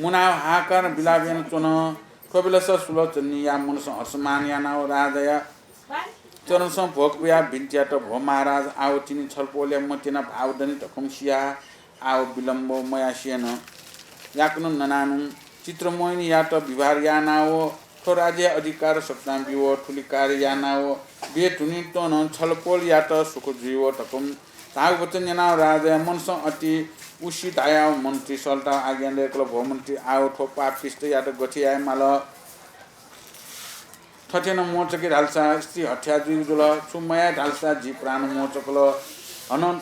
मुनाः हाहाकार विलाप यानाच्वन। थ्व बेलस सुलोचनीया मनसं हर्षमान यानाः व राजाया चरणसं भोग पुयाः बिन्ति यात, भो महाराज, आः व तिनि छलपोलया मतिना भाव दनि धकं सियाः आः व विलम्ब मयासेनं याकनं ननानं चित्रमोहिनीयात विवाह यानाः व थ्व राज्यया अधिकार सकतां ब्यु व थुलि कार्य यानाः व बिये धुनिं नं छलपोलयात सुख जुइ व धकं धाःगु वचन न्यनाः राजाया मनसं अति उसी धायाः मन्त्री सल्ताः आज्ञा दय्‌कल, भो मन्त्री, आः व थ्व पापिष्टयात गथे याये माल? थथे नं मोचके धालसा स्त्री हत्या जुइगु जुल, छु मयाये धालसा जि प्राण मोचकल। हनं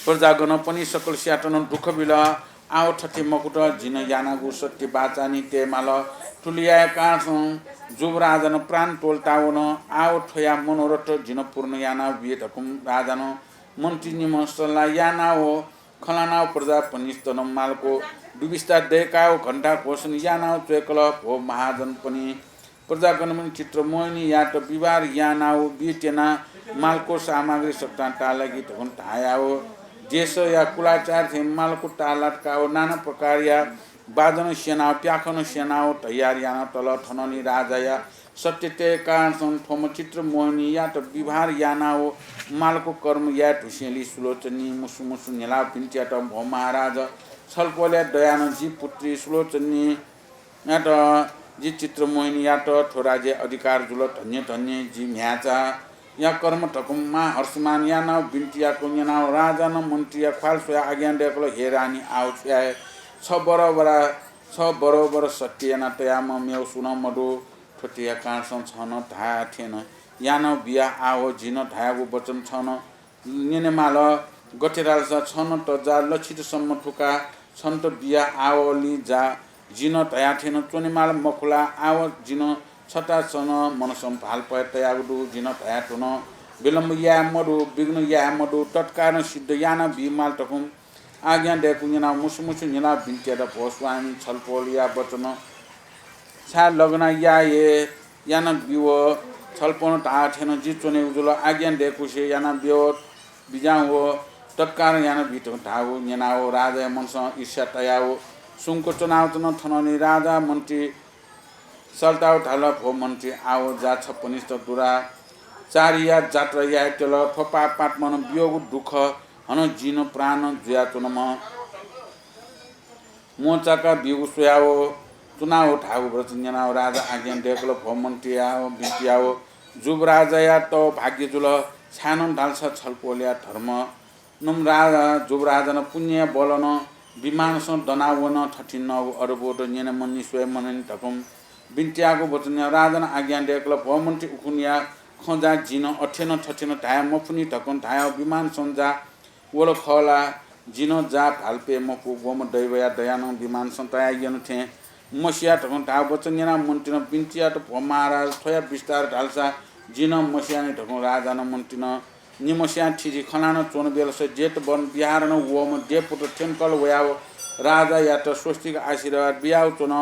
प्रजागणपनि सकलसियात नं दुःख बिल। आः व थथे मखुत, जिं यानागु सत्य बाचा नि तये माल। थुलि याये कारणसं जुव राजानं प्राण त्वःतावन। आः व थ्वया मनोरथ जिं पूर्ण याना बिये धकं राजानं मन्त्री निम्ह सल्लाह यानाः व खँ ल्हानाः व प्रजापनिस्त नं मालको दुबिस्ता दय्‌काः व घण्टा घोषण यानाः व च्वय्‌कल, भो महाजनपनि, प्रजागणपनि चित्रमोहिनीयात विवाह यानाः व बिये त्यना मालको सामग्री सकतां ताःलाकि धकं धायाः व देशया कुलाचार थें मालको ताःलाकाः व नाना प्रकारया बाजन स्यनाः व प्याखन स्यनाः व तयार यानाः तल। थनंलि राजाया सत्य तये कारणसं थ्वम्ह चित्रमोहिनीयात विवाह यानाः व मालको कर्म याये धुसेंलि सुलोचनी मुसु मुसु न्ह्यलाः बिन्ति यात, भो महाराज, छलपोलया दयानं जि पुत्री सुलोचनी यात, जि चित्रमोहिनीयात थ्व राज्य अधिकार जुल। धन्य धन्य जि म्ह्याय्‌चाया कर्म धकं मां हर्षमान यानाः बिन्ति याकं न्यनाः राजानं मन्त्रीया ख्वाल स्वयाः आज्ञा दय्‌कल, हे रानी, आः व छु याये? छ बरोबर, छ बरोबर सत्य याना तयाम्ह मेव सुं नं मदु। थ्वतेया कारणसं छं नं धाये थें नं यानाः बिया। आः व जिं नं धयागु वचन छं नं न्यनेमाल। गथे धालसा छं नं तज्जा लक्षित सम्म थुकाः छन्त बिया आवलि जा। जिं नं धया थें नं च्वनेमाल मखु ला? आव जिं नं छता छन मनसं भालपया तयागु दु। जिं नं धया थुन, विलम्ब याये मदु, विघ्न याये मदु, तत्कालं सिद्ध याना बीमाल धकं आज्ञा दय्कूगु न्यनाव मुसु मुसु न्हिलाव बिन्ति यात, भो स्वामी, छलपोलया वचन छाय् लग्ना याये याना बिव। छलपोलं धाः थें जि च्वनेगु जुल, आज्ञा दय्कूसे याना बिव, बिज्याहुँ व, तत्कालं याना बी धकं धाःगु न्यनाव राजाया मनसं ईर्ष्या तयाव सुंक च्वनाव च्वन। थनंलि राजा मन्त्री सल्ताव धाल, भो मन्त्री, आव जा छप्पनिष्ठ दुराचारया जात्रा याये त्यल। थ्व पापात्मनं बियोगु दुःख हनं जिं प्राण जुयाच्वनम्ह म्वचाका बीगु स्वयाव च्वनाव धाःगु वचन न्यनाव राजा आज्ञा दय्कल, भो मन्त्री, आव बिन्ति याव जुवराजाया तव भाग्य जुल। छाय्नं धालसा छलपोलया धर्म नं राजा जुवराजं पुण्य बलं विमानसं दनावन। थथिंनगु अद्भुत न्यनेमनि स्वयेमनि धकं बिन्ति याःगु वचन न्यनाव राजानं आज्ञा दय्कल, भो मन्त्री, उखुन्हुया खँ जा जिं अथेनं थथेनं धाये मफुनि धकं धायाव विमानसं जा वल खः ला? जिं जा भालपे मफु, ग्वम्ह दैवया दयानं विमानसं तयाव यन थें मसिया धकं धाःगु वचन न्यनाव मन्त्रीनं बिन्ति यात, भो महाराज, थ्वया विस्तार धालसा जिं मसियानि धकं राजानं मन्त्रीनं निम्हस्यां थीथी खनानं च्वन। बेलस जेतवन विहारनं वःम्ह देवपुत्र थ्यंकल वयाव राजायात स्वस्तिक आशीर्वाद बियाव च्वन।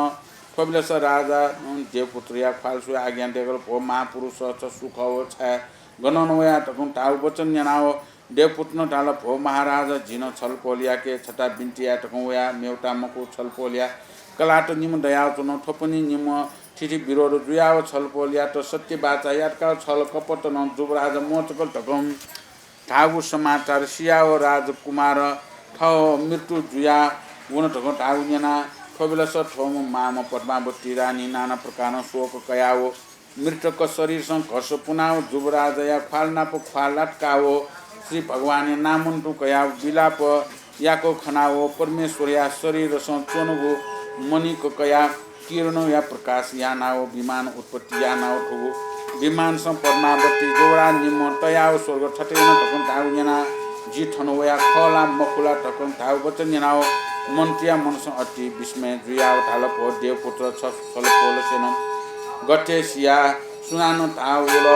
थ्व बेलस राजानं देवपुत्रया ख्वाल स्वयाव आज्ञा दय्कल, भो महापुरुष, छ सु खः व छाय् गनं वया धकं धाःगु वचन न्यनाव देवपुत्रनं धाल, भो महाराज, जिं छलपोलयाके छता बिन्ति याये धकं वया, मेवता मखु, छलपोलया कलाःत निम्ह दयाव च्वन। थ्वपनि निम्ह थीथी विरोध जुयाव छलपोलयात सत्य बाचा याकाव छल कपटनं जुवराज म्वचकल धकं धाःगु समाचार सियाव राजकुमार थः मृत्यु जुया वन धकं धाःगु न्यनाव थ्व बेलस थ्वम्ह मांम्ह पद्मावती रानी नाना प्रकारं शोक कयाव मृतक शरीरसं घस पुनाव जुवराजया ख्वाल नाप ख्वाल लातकाव श्री भगवानया नामं तुं कयाव विलाप याकः खनाव परमेश्वरया शरीरसं च्वंगु मणिकया किरणया प्रकाश यानाव विमान उत्पत्ति यानाव थुगु विमानसं पद्मावती जुवराज निम्ह तयाव स्वर्ग थथे यन धकं धाःगु न्यनाव जि थन वया खः ला मखु ला धकं धाःगु वचन न्यनाव मन्त्रीया मनसं अति विस्मय जुयाव धाल, भो देवपुत्र, छ छलपोलसेनं गथे सिया? सुनानं धाःगु वल?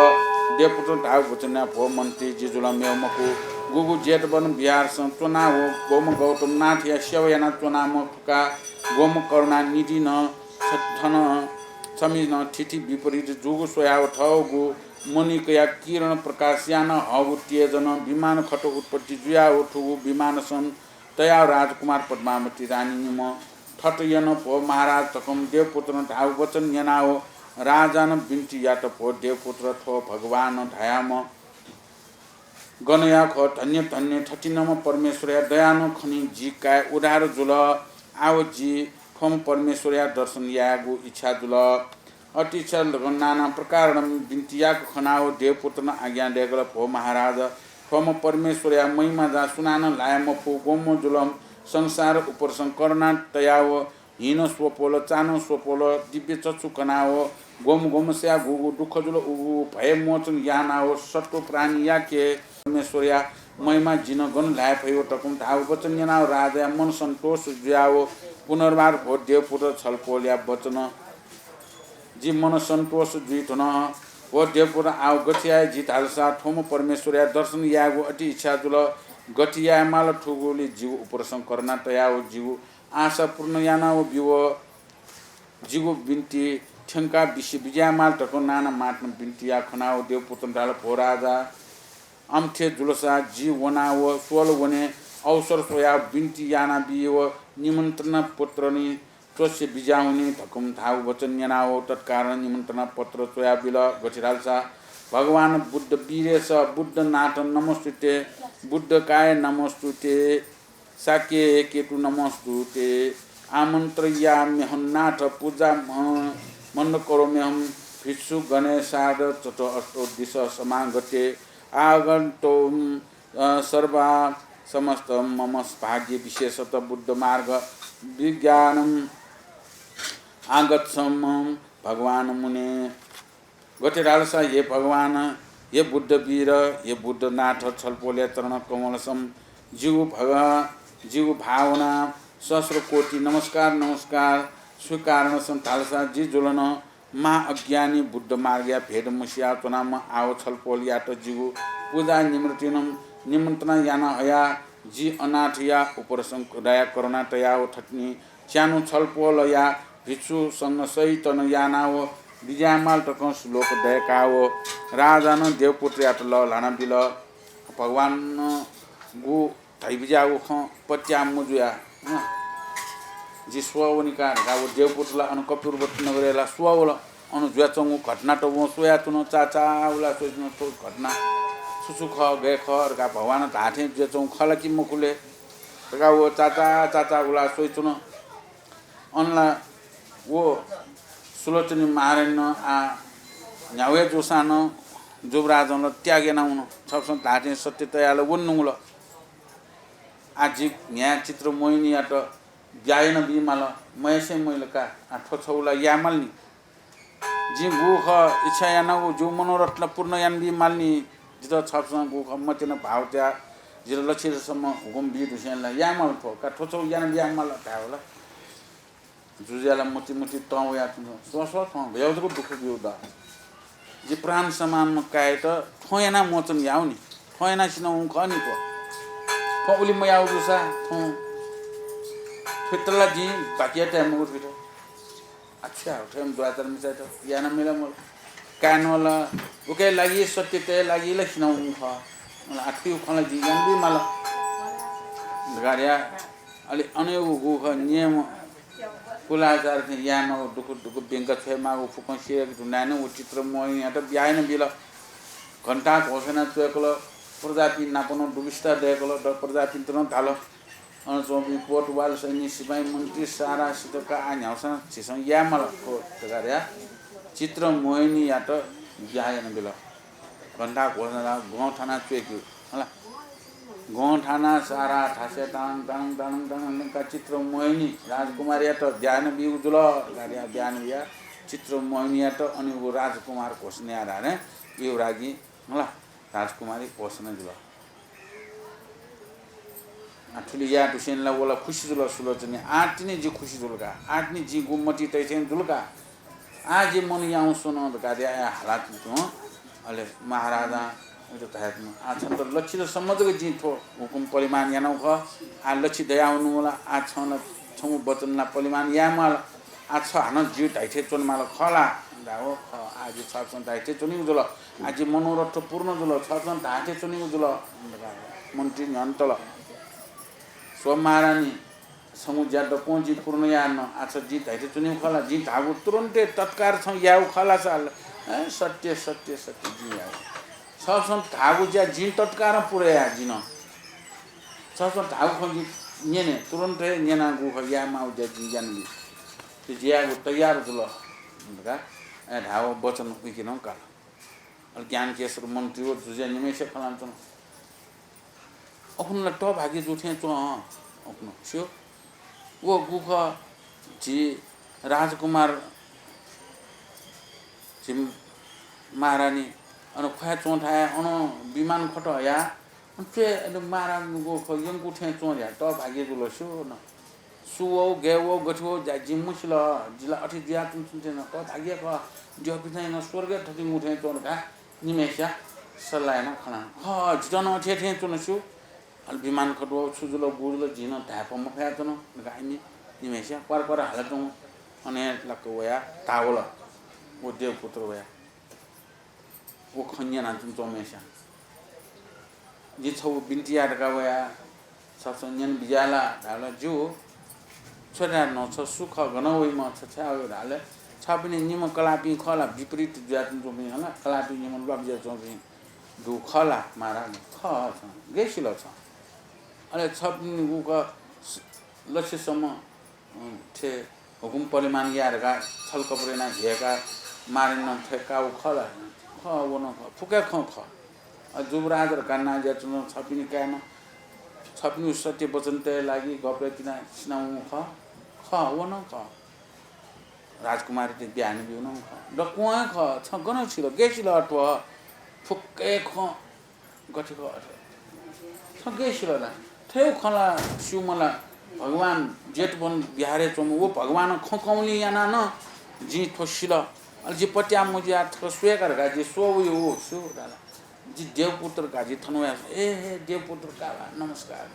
देवपुत्रं धाःगु वचन न्यनाव, भो मन्त्री, जि जुल मेव मखु, गुगु जेतवन विहारसं च्वनाव ग्वम्ह गौतमनाथया सेवा याना च्वनाम्ह फुकाः ग्वम्ह करुणानिधिनं छ-, थन छमिनं थीथी विपरीत जूगु स्वयाव थःगु मणिकया किरण प्रकाश याना हःगु तेजनं विमान खट उत्पत्ति जुयाव थुगु विमानसं तयाव राजकुमार पद्मावती रानी निम्ह थत यन, भो महाराज धकं देवपुत्रं धाःगु वचन न्यनाव राजानं बिन्ति यात, भो देवपुत्र, थ्व भगवानं धयाम्ह गनया खः, धन्य धन्य, थथिंम्ह परमेश्वरया दयानं खनी जि काय् उद्धार जुल। आव जि थ्वम्ह परमेश्वरया दर्शन यायेगु इच्छा जुल। अति इच्छा धकं नाना प्रकारनं बिन्ति याकः खनाव देवपुत्रनं आज्ञा दय्कल, भो महाराज, थ्वम्ह परमेश्वरया महिमा जा सुनानं ल्हाये मफु, ग्वम्ह जुलं संसार उपरसं करुणा तयाव हिनं स्वपोल, चानं स्वपोल, दिव्य चक्षु कनाव ग्वम्ह ग्वम्हस्या गुगु दुःख जुल उगु भय मोचन यानाव सत्व प्राणीयाके परमेश्वरया महिमा जिनं गन ल्हाये फइ व धकं धाःगु वचन न्यनाव राजाया मन सन्तोष जुयाव पुनर्वार भो देवपुत्र छलपोलया वचन जि मन सन्तोष जुइ धुन। भो देवपुत्र, आव गथे याये जि धालसा थ्वम्ह परमेश्वरया दर्शन यायेगु अति इच्छा जुल। गथे यायेमाल थुगुलि जिगु उपरसं करुणा तयाव जिगु आशा पूर्ण यानाव बिव। जिगु बिन्ति थ्यंकाः बिसे बिज्यायेमाल धकं नाना मातनं बिन्ति याः खनाव देवपुत्रं धाल, भो राजा, अम्थे जुलसा जि वनाव स्वल वने अवसर स्वयाव बिन्ति यानाबिव निमन्त्रणा पत्रनि च्वसे बिज्याहुनि धकं धाःगु वचन न्यनाव तत्कालं निमन्त्रणा पत्र च्वयाबिल। गथे धालसा, भगवान बुद्ध वीरेश, बुद्ध नाथ नमोस्तुते, बुद्ध काय नमोस्तुते, शाक्य केतु नमोस्तुते, आमन्त्रयाम्यहं नाथ पूजा म-, मन्द करोम्यहं भिक्षु गणेशाद चत अष्टो दिश समागते आगन्तुं अ, सर्वा समस्त मम भाग्य विशेषतः बुद्ध मार्ग विज्ञानम आगच्छम भगवान मुने। गथे धालसा, हे भगवान, हे बुद्ध वीर, हे बुद्ध नाथ छलपोलया चरण कमलसम जिगु भग-, जिगु भावना सहस्र कोटि नमस्कार, नमस्कार। छु कारणसं धालसा जि जुलन महाअज्ञानी बुद्ध मार्गया भेद मसिया च्वनाम्ह आव छलपोलयात जिगु पूजा निमन्त्रण याना हया जि अनाथया उपरसं दया करुणा तयाव थतिनि च्यान्हु छलपोलया भिक्षुसंघ सहित नं यानाव बिज्यायेमाल धकं श्लोक दयकाव राजानं देवपुत्रयात लःल्हाना बिल। भगवाननं गु धइबिज्याःगु खँ पत्याः मजुया, हँ, जि स्वः वनि का धकाः व देवपुत्र ला अन कपिलवस्तु नगरय् ला स्वः वल। अन जुयाच्वंगु घटनात वं स्वयाच्वन। चाचा उला स्वयाच्वन, थ्व घटना छु छु खः, गय् खः धकाः भगवानं धाःथें जुयाच्वंगु खः ला कि मखु ले धकाः व चाचा चाचा उला स्वयाच्वन। अन ला व सुलोचनी महारानीनं आः न्ह्यावय् जूसां नं जुवराजं ला त्याग याना वन। छकसं धाःथें सत्य तयाः ला वने धुंकल। आः जि म्ह्याय् चित्रमोहिनीयात ब्याहा याना बीमाल, मयासें मजिल का। आः थ्व छगू ला यायेमाल नि। जिं गु खः इच्छा यानागु जिगु मनोरथ ला पूर्ण याना बीमाल नि। जितः छकसं गु खः मतिना भाव तयाः जितः लच्छि दसम्म हुकुम बी धुसें ला यायेमाल थ्व का। थ्व छगू याना बियामाल धायेवल। जुजुया ला मति मति तं वयाच्वन। स्व स्व, थौं गय् जक दुःख ब्यू द। जि प्राण समानम्ह काय्‌यात थौं यानाः मोचन याउ नि। थौं यानाः सिनावंगु खः नि थ्व। थौं उलि मयाउ जूसा थौं थ्वयात ला जिं बाकि याये तये मखु थ्वयात। आच्छा, थ्वयाम्ह दुराचार मिसायात याना मेला मल। काय्‌नं ला उकिया लागि, सत्यताया लागि ला सिनावंगु खः। मला आः थुकिया खँ ला जिं याना बीमाल धकाः धया। अले अन व गु खः नियम कुलाचार थें यायेमाःगु, दुःख दुःख ब्यंका छ्वयेमाःगु फुक्कं सिधयेके धुनाय् नं व चित्रमोहिनीयात ब्याहा याना बिल। घण्टा घोषणा च्वय्‌कल, प्रजापिं नाप नं दुविस्ता दय्‌कल, द-, प्रजापिन्त नं धाल, अन च्वंपिं कोतवाल, सैनिक, सिपाइँ, मन्त्री, सारा सित का आः न्ह्याउसां झीसं यायेमाल थ्व धकाः धयाः चित्रमोहिनीयात ब्याहा याना बिल। घण्टा घोषणा गं थानाः च्वय्‌क्यू हला। गं थानाः सारा थासय् ताडं ताडं ताडं ताडं लंकाः चित्रमोहिनी राजकुमारीयात ब्याहा याना बीगु जुल धकाः धयाः ब्याहा याना बियाः चित्रमोहिनीयात अन व राजकुमार घोषणा याः धाःथें युवराजी हला राजकुमारी घोषणा जुल। आः थुलि याये धुसेंलि ला व ला खुसि जुल सुलोचनी। आः तिनि जि खुसि जुल का। आः तिनि जिं गु मति तइ थें जुल का। आः जि मन याउँ स्वना धकाः धयाः हालाच्वन। अले महाराजां उइत धयाच्वन, आः छन्त लच्छि दसम्म जक जिं थ्व हुकुम परिमाण यानागु खः। आः लच्छि दयावनु मला। आः छं ला छंगु वचन ला परिमाण यायेमाल। आः छ हानं जिं धाइथें च्वनेमाल खः ला? धाः, खः। आः जि छकसं धाइथें च्वनीगु जुल। आः जि मनोरथ पूर्ण जुल। छकसं धाइथें च्वनीगु जुल। मन्त्री न्ह्यःने तल। स्व महारानी, छंगु ज्या दक्वं जिं पूर्ण याये नं। आः छ जिं धाइथें च्वनीगु खः ला? जिं धाःगु तुरुन्त हे तत्कार छं यायेगु खः ला? सा, ए, सत्य, सत्य, सत्य, जिं यायेगु। छकसं धाःगु ज्या जिं तत्कारं पूरा याये जिं नं। छकसं धाःगु खँ जिं न्यने, तुरुन्त हे न्यनाः गु खः यायेमाःगु ज्या जिं यानाबी। थ्व जिं यायेगु तयार जुल धकाः, ए, धाःगु वचन उइके नं काल। अले ज्ञानकेशर मन्त्री व जुजुया निम्हय्‌सिया खँ ल्हानाच्वन। अखुन ला तःभागि जू थें च्वं, अँ, अखुन स्यू। व गु खः, झी राजकुमार, झी महारानी अन ख्वाये च्वंथाय् अन विमान खट हयाः अन च्वय्, अले महारानीगु खः यंकू थें च्वं धयाः तःभागि जुल स्यू न। सु वः, गय् वः, गथे वः, जा-, जिं मसिल। जि ला अथे जुयाच्वंच्वंथें नं तःभागि खः। द्यःपिन्सं यानाः स्वर्गय् थतिंगु थें च्वं धकाः निम्हय्‌सिया सल्लाह यानाः खँ ल्हानाः, खः, जितः नं अथे थें च्वन स्यू। अले विमान खट वः, छु जुल, गु जुल, जिं नं धायेफः मफयाच्वन धकाः इमि निम्हय्‌सिया क्वार क्वार हालाच्वंगु। अन हे लाक्क वयाः धाः वल। व देवपुत्र वयाः व खँ न्यनाच्वंम्हय्‌सिया जिं छगू बिन्ति याये धकाः वया, छकसं न्यने बिज्याः ला धाल, ज्यू, छु धाये नं, छ सु खः, गन वइम्ह, छ छाय् वइ धाल, छपिनि निम्ह कलाःपिं खः ला, विपरीत जुयाच्वंपिं हला, कलाःपिं निम्ह ल्वापु जुयाच्वंपिं दु खः ला महाराज? खः छ, गय् सिल छ? अले छपिनि उ खः, लच्छि सम्म अँ, थ्व हुकुम परिमाण याये धकाः छलकपट यानाः ह्यय्‌काः मारेनं थ्व काउ खः ला? खः, व नं खः, फुक्क खँ खः। अ, जुवराज धकाः नां जुयाच्वंम्ह छपिनि काय्‌नं छपिनि सत्य वचनतय् लागि गबलय् तिनाः सिनावंम्ह खः। खः, व नं खः। राजकुमारीत ब्याहा यानाब्यूम्ह नं खः। दक्वं हे खः। छं गन सिल, गय् सिल अथवा फुक्क खँ गथे खः अथे? छं गय् सिल ला? थ्व खँ ला स्यूम्ह ला भगवान जेतवन विहारय् च्वंम्ह व भगवानं खँ कंगुलिं यानाः नं जिं थ्व सिल। अले जि पत्याः मुजुया थ्व स्वयेका धकाः जि स्वःवयो सु धाल। जि देवपुत्र का, जि थन वया, ए हे देवपुत्र का, नमस्कार।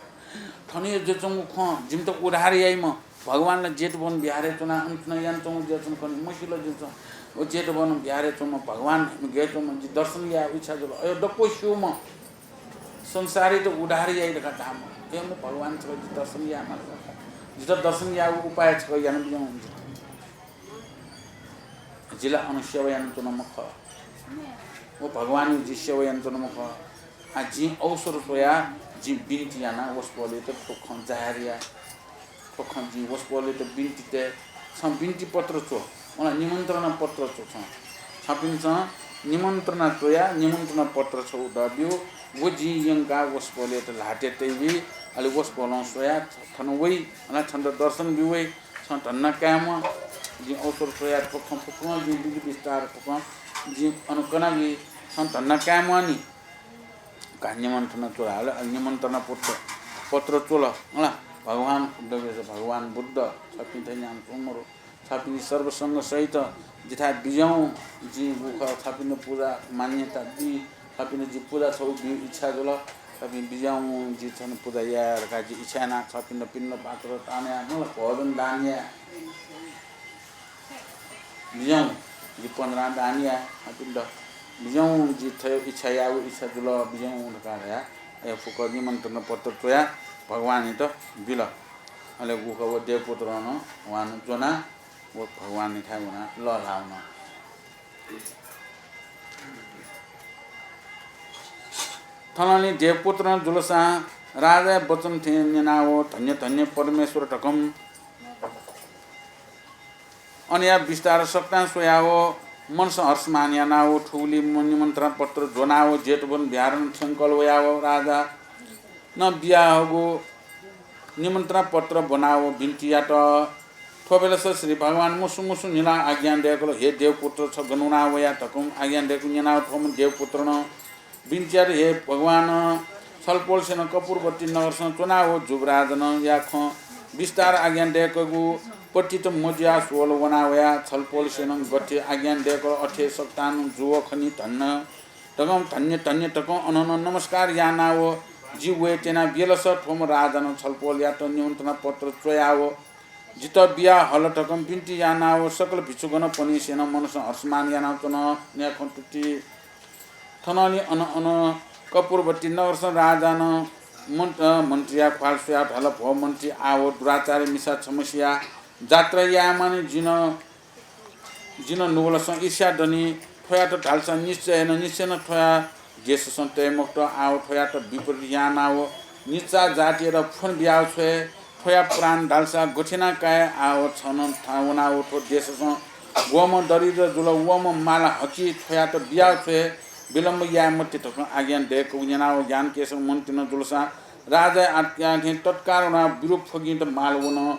थन यो जुयाच्वंगु खँ जिमित उद्धार याइम्ह भगवान ला जेतवन विहारय् च्वनाः अन च्वनाः यानाच्वंगु जुयाच्वन खनि, मसिल जुयाच्वन। व जेतवन विहारय् च्वंम्ह भगवान, गय् च्वंम्ह जि दर्शन यायेगु इच्छा जुल। अयो दक्व स्यूम्ह संसारयात उद्धार याइ धकाः धाःम्ह, ए म भगवान छकः जि दर्शन यायेमाल धकाः। जितः दर्शन यायेगु उपाय छकः यानाबिज्याहुँ। जि ला अन सेवा यानाच्वनाम्ह खः। व भगवानयागु जि सेवा यानाच्वनाम्ह खः। आ, जिं अवसर स्वयाः जिं बिन्ति यानाः वसपोलयात थ्व खँ जाहेर याये। थ्व खँ जिं वसपोलयात बिन्ति तये। छं बिन्ति पत्र च्व। मला निमन्त्रणा पत्र च्व छं। छपिन्सं निमन्त्रणा च्वयाः निमन्त्रणा पत्र छगू दःब्यु। व जिं यंकाः वसपोलयात ल्हातय् तयाबी। अले वसपोलं स्वयाः थन वइ। अले छन्त दर्शन बी वइ। छं धन्दा कायेम्ह, जिं अवसर स्वयाः थ्व खँ फुक्कं, जिं विधि विस्तार फुक्कं जिं अन कनाबी। छं धन्दा कायेम्ह नि। का निमन्त्रणा च्वल, अले निमन्त्रणा पत्र, पत्र च्वल। मला भगवान बुद्ध, भगवान बुद्ध, छपिं थें न्याम्ह च्वंगु मरु। छपिं सर्वसंग सहित जिथाय् बिज्याहुँ, जिं गुखः छपिन्त पुजा मान्यता बी। छपिन्त जि पुजा छगू बी इच्छा जुल। छपिं बिज्याहुँ, जि थन पुजा याये धकाः जि इच्छा यानाः छपिन्त पिण्ड पात्र दान याये, मला भोजन दान याये। बिज्याहुँ, जि पन्द्रह दान याये, छपिन्त बिज्याहुँ, जि थ्व इच्छा याःगु इच्छा जुल, बिज्याहुँ धकाः धयाः अयो फुक्क निमन्त्रणा पत्र च्वयाः भगवानयात बिल। अले गुखः व देवपुत्रं नं वहानं ज्वनाः व भगवानयाथाय् वनाः लःल्हाः वन। थनंलि देवपुत्रं जुलसां राजाया वचन थें न्यनाव धन्य धन्य परमेश्वर धकं अनया विस्तार सकतां स्वयाव मनसं हर्षमान यानाव थुगुलि निमन्त्रणा पत्र ज्वनाव जेतवन विहारं थ्यंकल वयाव राजानं बियाहःगु निमन्त्रणा पत्र ब्वनाव बिन्ति यात। थ्व बेलस श्री भगवान मुसु मुसु न्हिलाः आज्ञा दय्कल, हे देवपुत्र, छ गन वना वया धकं आज्ञा दय्कूगु न्यनाव थ्वम्ह देवपुत्रनं बिन्ति यात, हे भगवान, छलपोलसेनं कपुरवती नगरसं च्वनाव जुवराजनया खँ विस्तार आज्ञा दय्कूगु पतित मजुयाः स्वल वना वया। छलपोलसेनं गथे आज्ञा दय्कल अथे सकतां नं जुव खनी धन्य धकं, धन्य धन्य धकं अननं नमस्कार यानाव जि वये त्यना। बेलस थ्वम्ह राजानं छलपोलयात निमन्त्रणा पत्र च्वयाव जितः बिया हल धकं बिन्ति यानाव सकल भिक्षुगणपनिसेनं मनसं हर्षमान यानाव च्वन। न्याखं तुति थनंलि अन, अन कपुरवती नगरसं राजानं मन्त-, अ, मन्त्रीया ख्वाल स्वयाव धाल, भो मन्त्री, आव दुराचारी मिसा छम्हसिया जात्रा यायेमानि जिं, जिं नुगलसं ईर्ष्या दनि। थ्वयात धालसा निश्चयनं, निश्चयनं थ्वया देशसं तये मखुत। आव थ्वयात विपरीत यानाव निचा जातियात फ्वने बियाव छ्वये। थ्वया प्राण धालसा गथे यानाः काये? आव छनं थाहां वनाव थ्व देशसं वःम्ह दरिद्र जुल, वःम्ह माला हकि, थ्वयात बियाव छ्वये। विलम्ब याये मते धकं आज्ञा दय्कूगु न्यनाव ज्ञानकेशर मन्त्रीनं जुलसां राजाया आज्ञा थें तत्काल वनाव विरूप फ्वगिंत माल वन।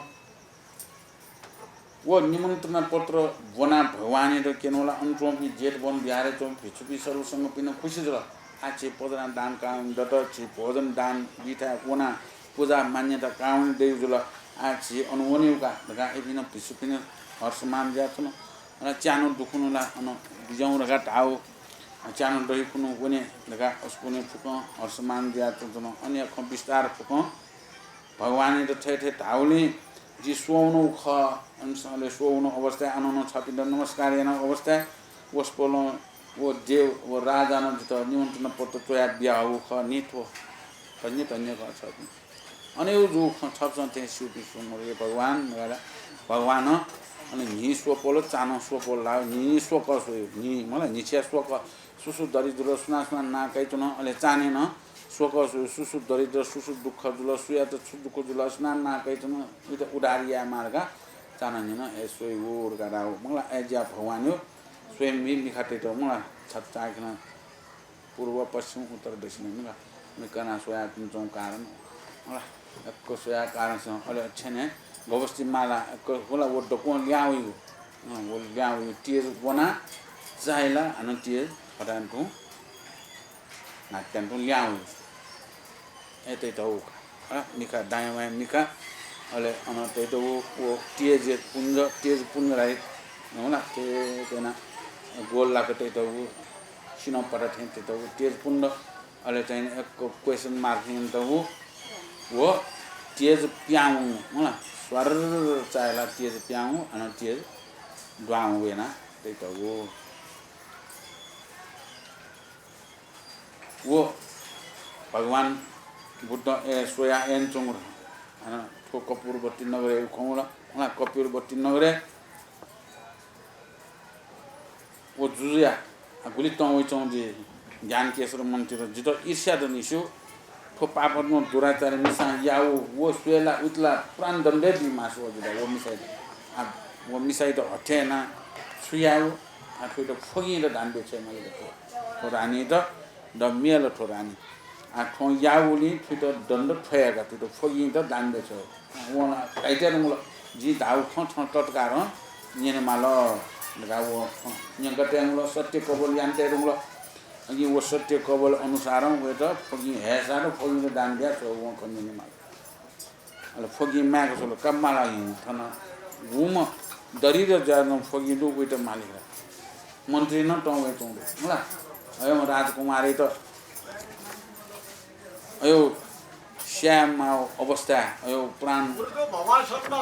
व निमन्त्रणा पत्र ब्वनाः भगवानयात क्यनेवल। अन च्वंपिं जेतवन विहारय् च्वंपिं भिक्षुपिं सर्वसंगपिं नं खुसी जुल। आः झी पजरां दान काः वने दत, झी भोजन दान बीथाय् वनाः पुजा मान्यता काः वने दइगु जुल। आः झी अन वनेगु का धकाः इपिं नं भिक्षुपिं नं हर्षमान जुयाच्वन। अन च्यान्हु दुखुन्हु ला अन बिज्याहुँ धकाः धाःगु। च्यान्हु दहिखुन्हु वने धकाः असकुने फुक्कं हर्षमान जुयाच्वन। अनया खँ विस्तार फुक्कं भगवानयात थथे थथे धाःगुलिं जि स्वःवनागु खः। अन स-, अले स्वःवनागु अवस्थाय् अननं छपिन्त नमस्कार यानागु अवस्थाय् वसपोलं व देव, व राजानं जितः निमन्त्रणा पत्र च्वयाः बियाहःगु खः नि थ्व। धन्य धन्य खः छपिं। अन यो जूगु खँ छपिसं थें स्यूपिं सुं मरु हे भगवान, मगाला भगवानं अन न्हि स्वपोल, चानं स्वपोल धाःगु, न्हि स्वकः स्वयागु, न्हि, मला न्हिच्छिया स्वकः, सुसु दरिद्र, सुनां सुनां नां काइच्वन, अले चानं नं स्वकः स्वयागु, सुसु दरिद्र, सुसु दुःख जुल, सुयात छु दुःख जुल, सुनां नां काइच्वन, उइत उद्धार यायेमाः धकाः चानं न्हिनं हे स्वयागु धकाः धाःगु। मगाला अय् ज्या भगवानयो स्वयम्भू मिखातय्त, मगाला छचाःखेनं पूर्व, पश्चिम, उत्तर, दक्षिण मिखा, मिखा कनाः स्वयाच्वंगु कारण, मगाला यक्व स्वयाः कारणसं, अले अथेनं गभस्ति माला यक्व, व ला व दक्वं ल्याहां वइगु, अँ, व ल्याहां वइगु तेज वनाः चाहिँ ला हानं तेज फताहां तुं न्हात्याहां तुं ल्याहां वइगु। अय् तय्त व का। अ, मिखा, दायां बायां मिखा, अले अन तय्त व, व तेज पुञ्ज, तेज पुञ्ज धाइ, मगाला, ते, तेना, गोल लाक तइतःगु, सिन्हः पता थें तइतःगु तेजपुण्ड, अले चाहिँ एक question mark थें तःगु व तेज प्याहां वंगु, मला स्वार्र चाय्‌ला तेज प्याहां वंगु, अन तेज दुहां वंगु याना तइतःगु। व भगवान बुद्ध, ए, स्वया यानाच्वंगु, अन थ्व कपुरवती नगरय् खँ वल, मला कपुरवती नगरय् व जुजुया, आ, गुलि तं वइच्वंगु ज्ञानकेशर मन्त्री, जितः ईर्ष्या दनि स्यू। थ्व पापद्म दुराचारी मिसां याःगु व स्वयेला उतिला प्राणदण्ड बी मास्ति वः जितः व मिसाइत। आ, व मिसाइत हत्या यानाः छु यायेगु? आ, थ्वइत फ्वगिं द दान बी छ्वये माल थ्व, थ्व रानीत। द मेल थ्व रानी। आ, थ्वं याःगुलिं थुइत दण्ड थ्वयाका, थुइत फ्वगिं द दान बी छ्वये। वं ला धाइतय् धुंकल, जिं धाःगु खँ थन ततकारं न्यने माल धकाः व खँ न्यंका तये धुंकल, सत्य कबुल याना तये धुंकल। अकिं व सत्य कबुल अनुसारं वयात फ्वगिं हयेसा द फ्वगिं द दान बिया छ्वः वं खँ न्यने माल। अले फ्वगिं माय्‌क छ्वल, का माला हिं थन गुम्ह दरिद्र जुयाच्वंम्ह फ्वगिं दु वइत माल हिला। मन्त्री नं तं वयाच्वंगु दु, मला। अय्‌म्ह राजकुमारयात अय्‌यो स्याये माःगु अवस्था, अय्‌यो प्राण गुरुजु भगवान सत्न,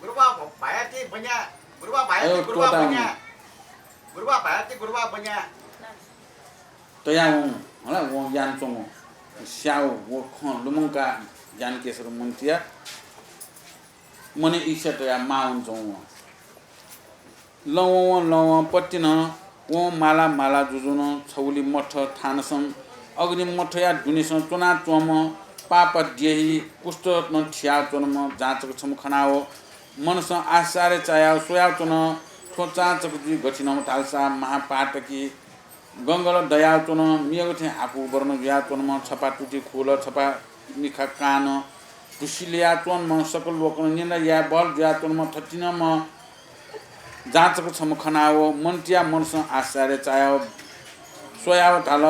गुरुबा भायाति बन्या, गुरुबा भायाति अय्‌यो गुरुबा तोता बन्या, हुँ। गुरुबा भायाति गुरुबा बन्या। तया वं, हला, वं यानाच्वंगु स्याःगु व खँ लुमंकाः ज्ञानकेशर मन्त्रीया मनय् ईर्ष्या तयाः माः वनाच्वंगु वं। लवं लवं पतिनं वं माला माला जुजुं छगुलि मठ थानसं अग्नि मठया दुनेसं च्वनाच्वंम्ह पापा द्यही कुष्ठनं थियाच्वंम्ह जाँचक छम्ह खनाव मनसं आश्चर्य चायाव स्वयाच्वन। थ्व जाँचक जुइ गथिनं धालसा महापातकी गंगल दयाव च्वन। मेगु थें हाकु वर्ण जुयाच्वंम्ह छपा तुति खुल, छपा मिखा कान धुसि ल्यायाच्वंम्ह सकल लोकं निन्दा याये बहल जुयाच्वंम्ह थथिंम्ह जाँचक छम्ह खनाव मन्त्रीया मनसं आश्चर्य चायाव स्वयाव धाल,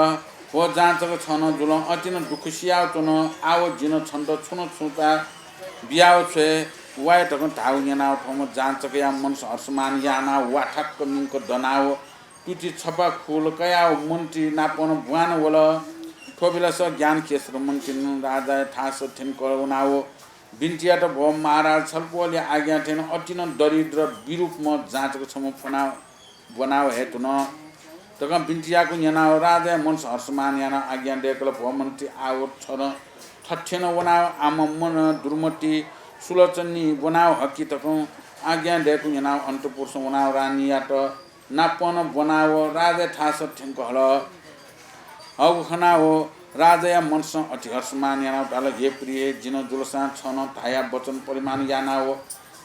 "हो जाँचक, छ नं जुलं अतिनं दुःख सियाव च्वन। आव जिं छन्त छुं न छुं ता बियाव छ्वये वाये" धकं धाःगु न्यनाव थ्वम्ह जाँचकया मनसं हर्षमान यानाव वा थाक्क मिंक दनाव तुति छपा खुल कयाव मन्त्री नापं ब्वाना वल। थ्व बेलस ज्ञानकेशर मन्त्रीनं राजाया थास थ्यंक वनाव बिन्ति यात, "भो महाराज, छलपोलया आज्ञा थें अतिनं दरिद्र विरूपम्ह जाँचक छम्ह ब्वना, ब्वनाव हये धुन" धकं बिन्ति याःगु न्यनाव राजाया मनसं हर्षमान यानाव आज्ञा दय्‌कल, "भो मन्त्री, आव छं थथें वनाव आम मन दुर्मति सुलोचनी ब्वनाव हकि" धकं आज्ञा दय्‌कूगु न्यनाव अन्तःपुरसं वनाव रानीयात नापं ब्वनाव राजाया थास थ्यंक हल। हःगु खनाव राजाया मनसं अति हर्षमान यानाव धाल, "हे प्रिय, जिं जुलसां छं धाया वचन परिमाण यानाव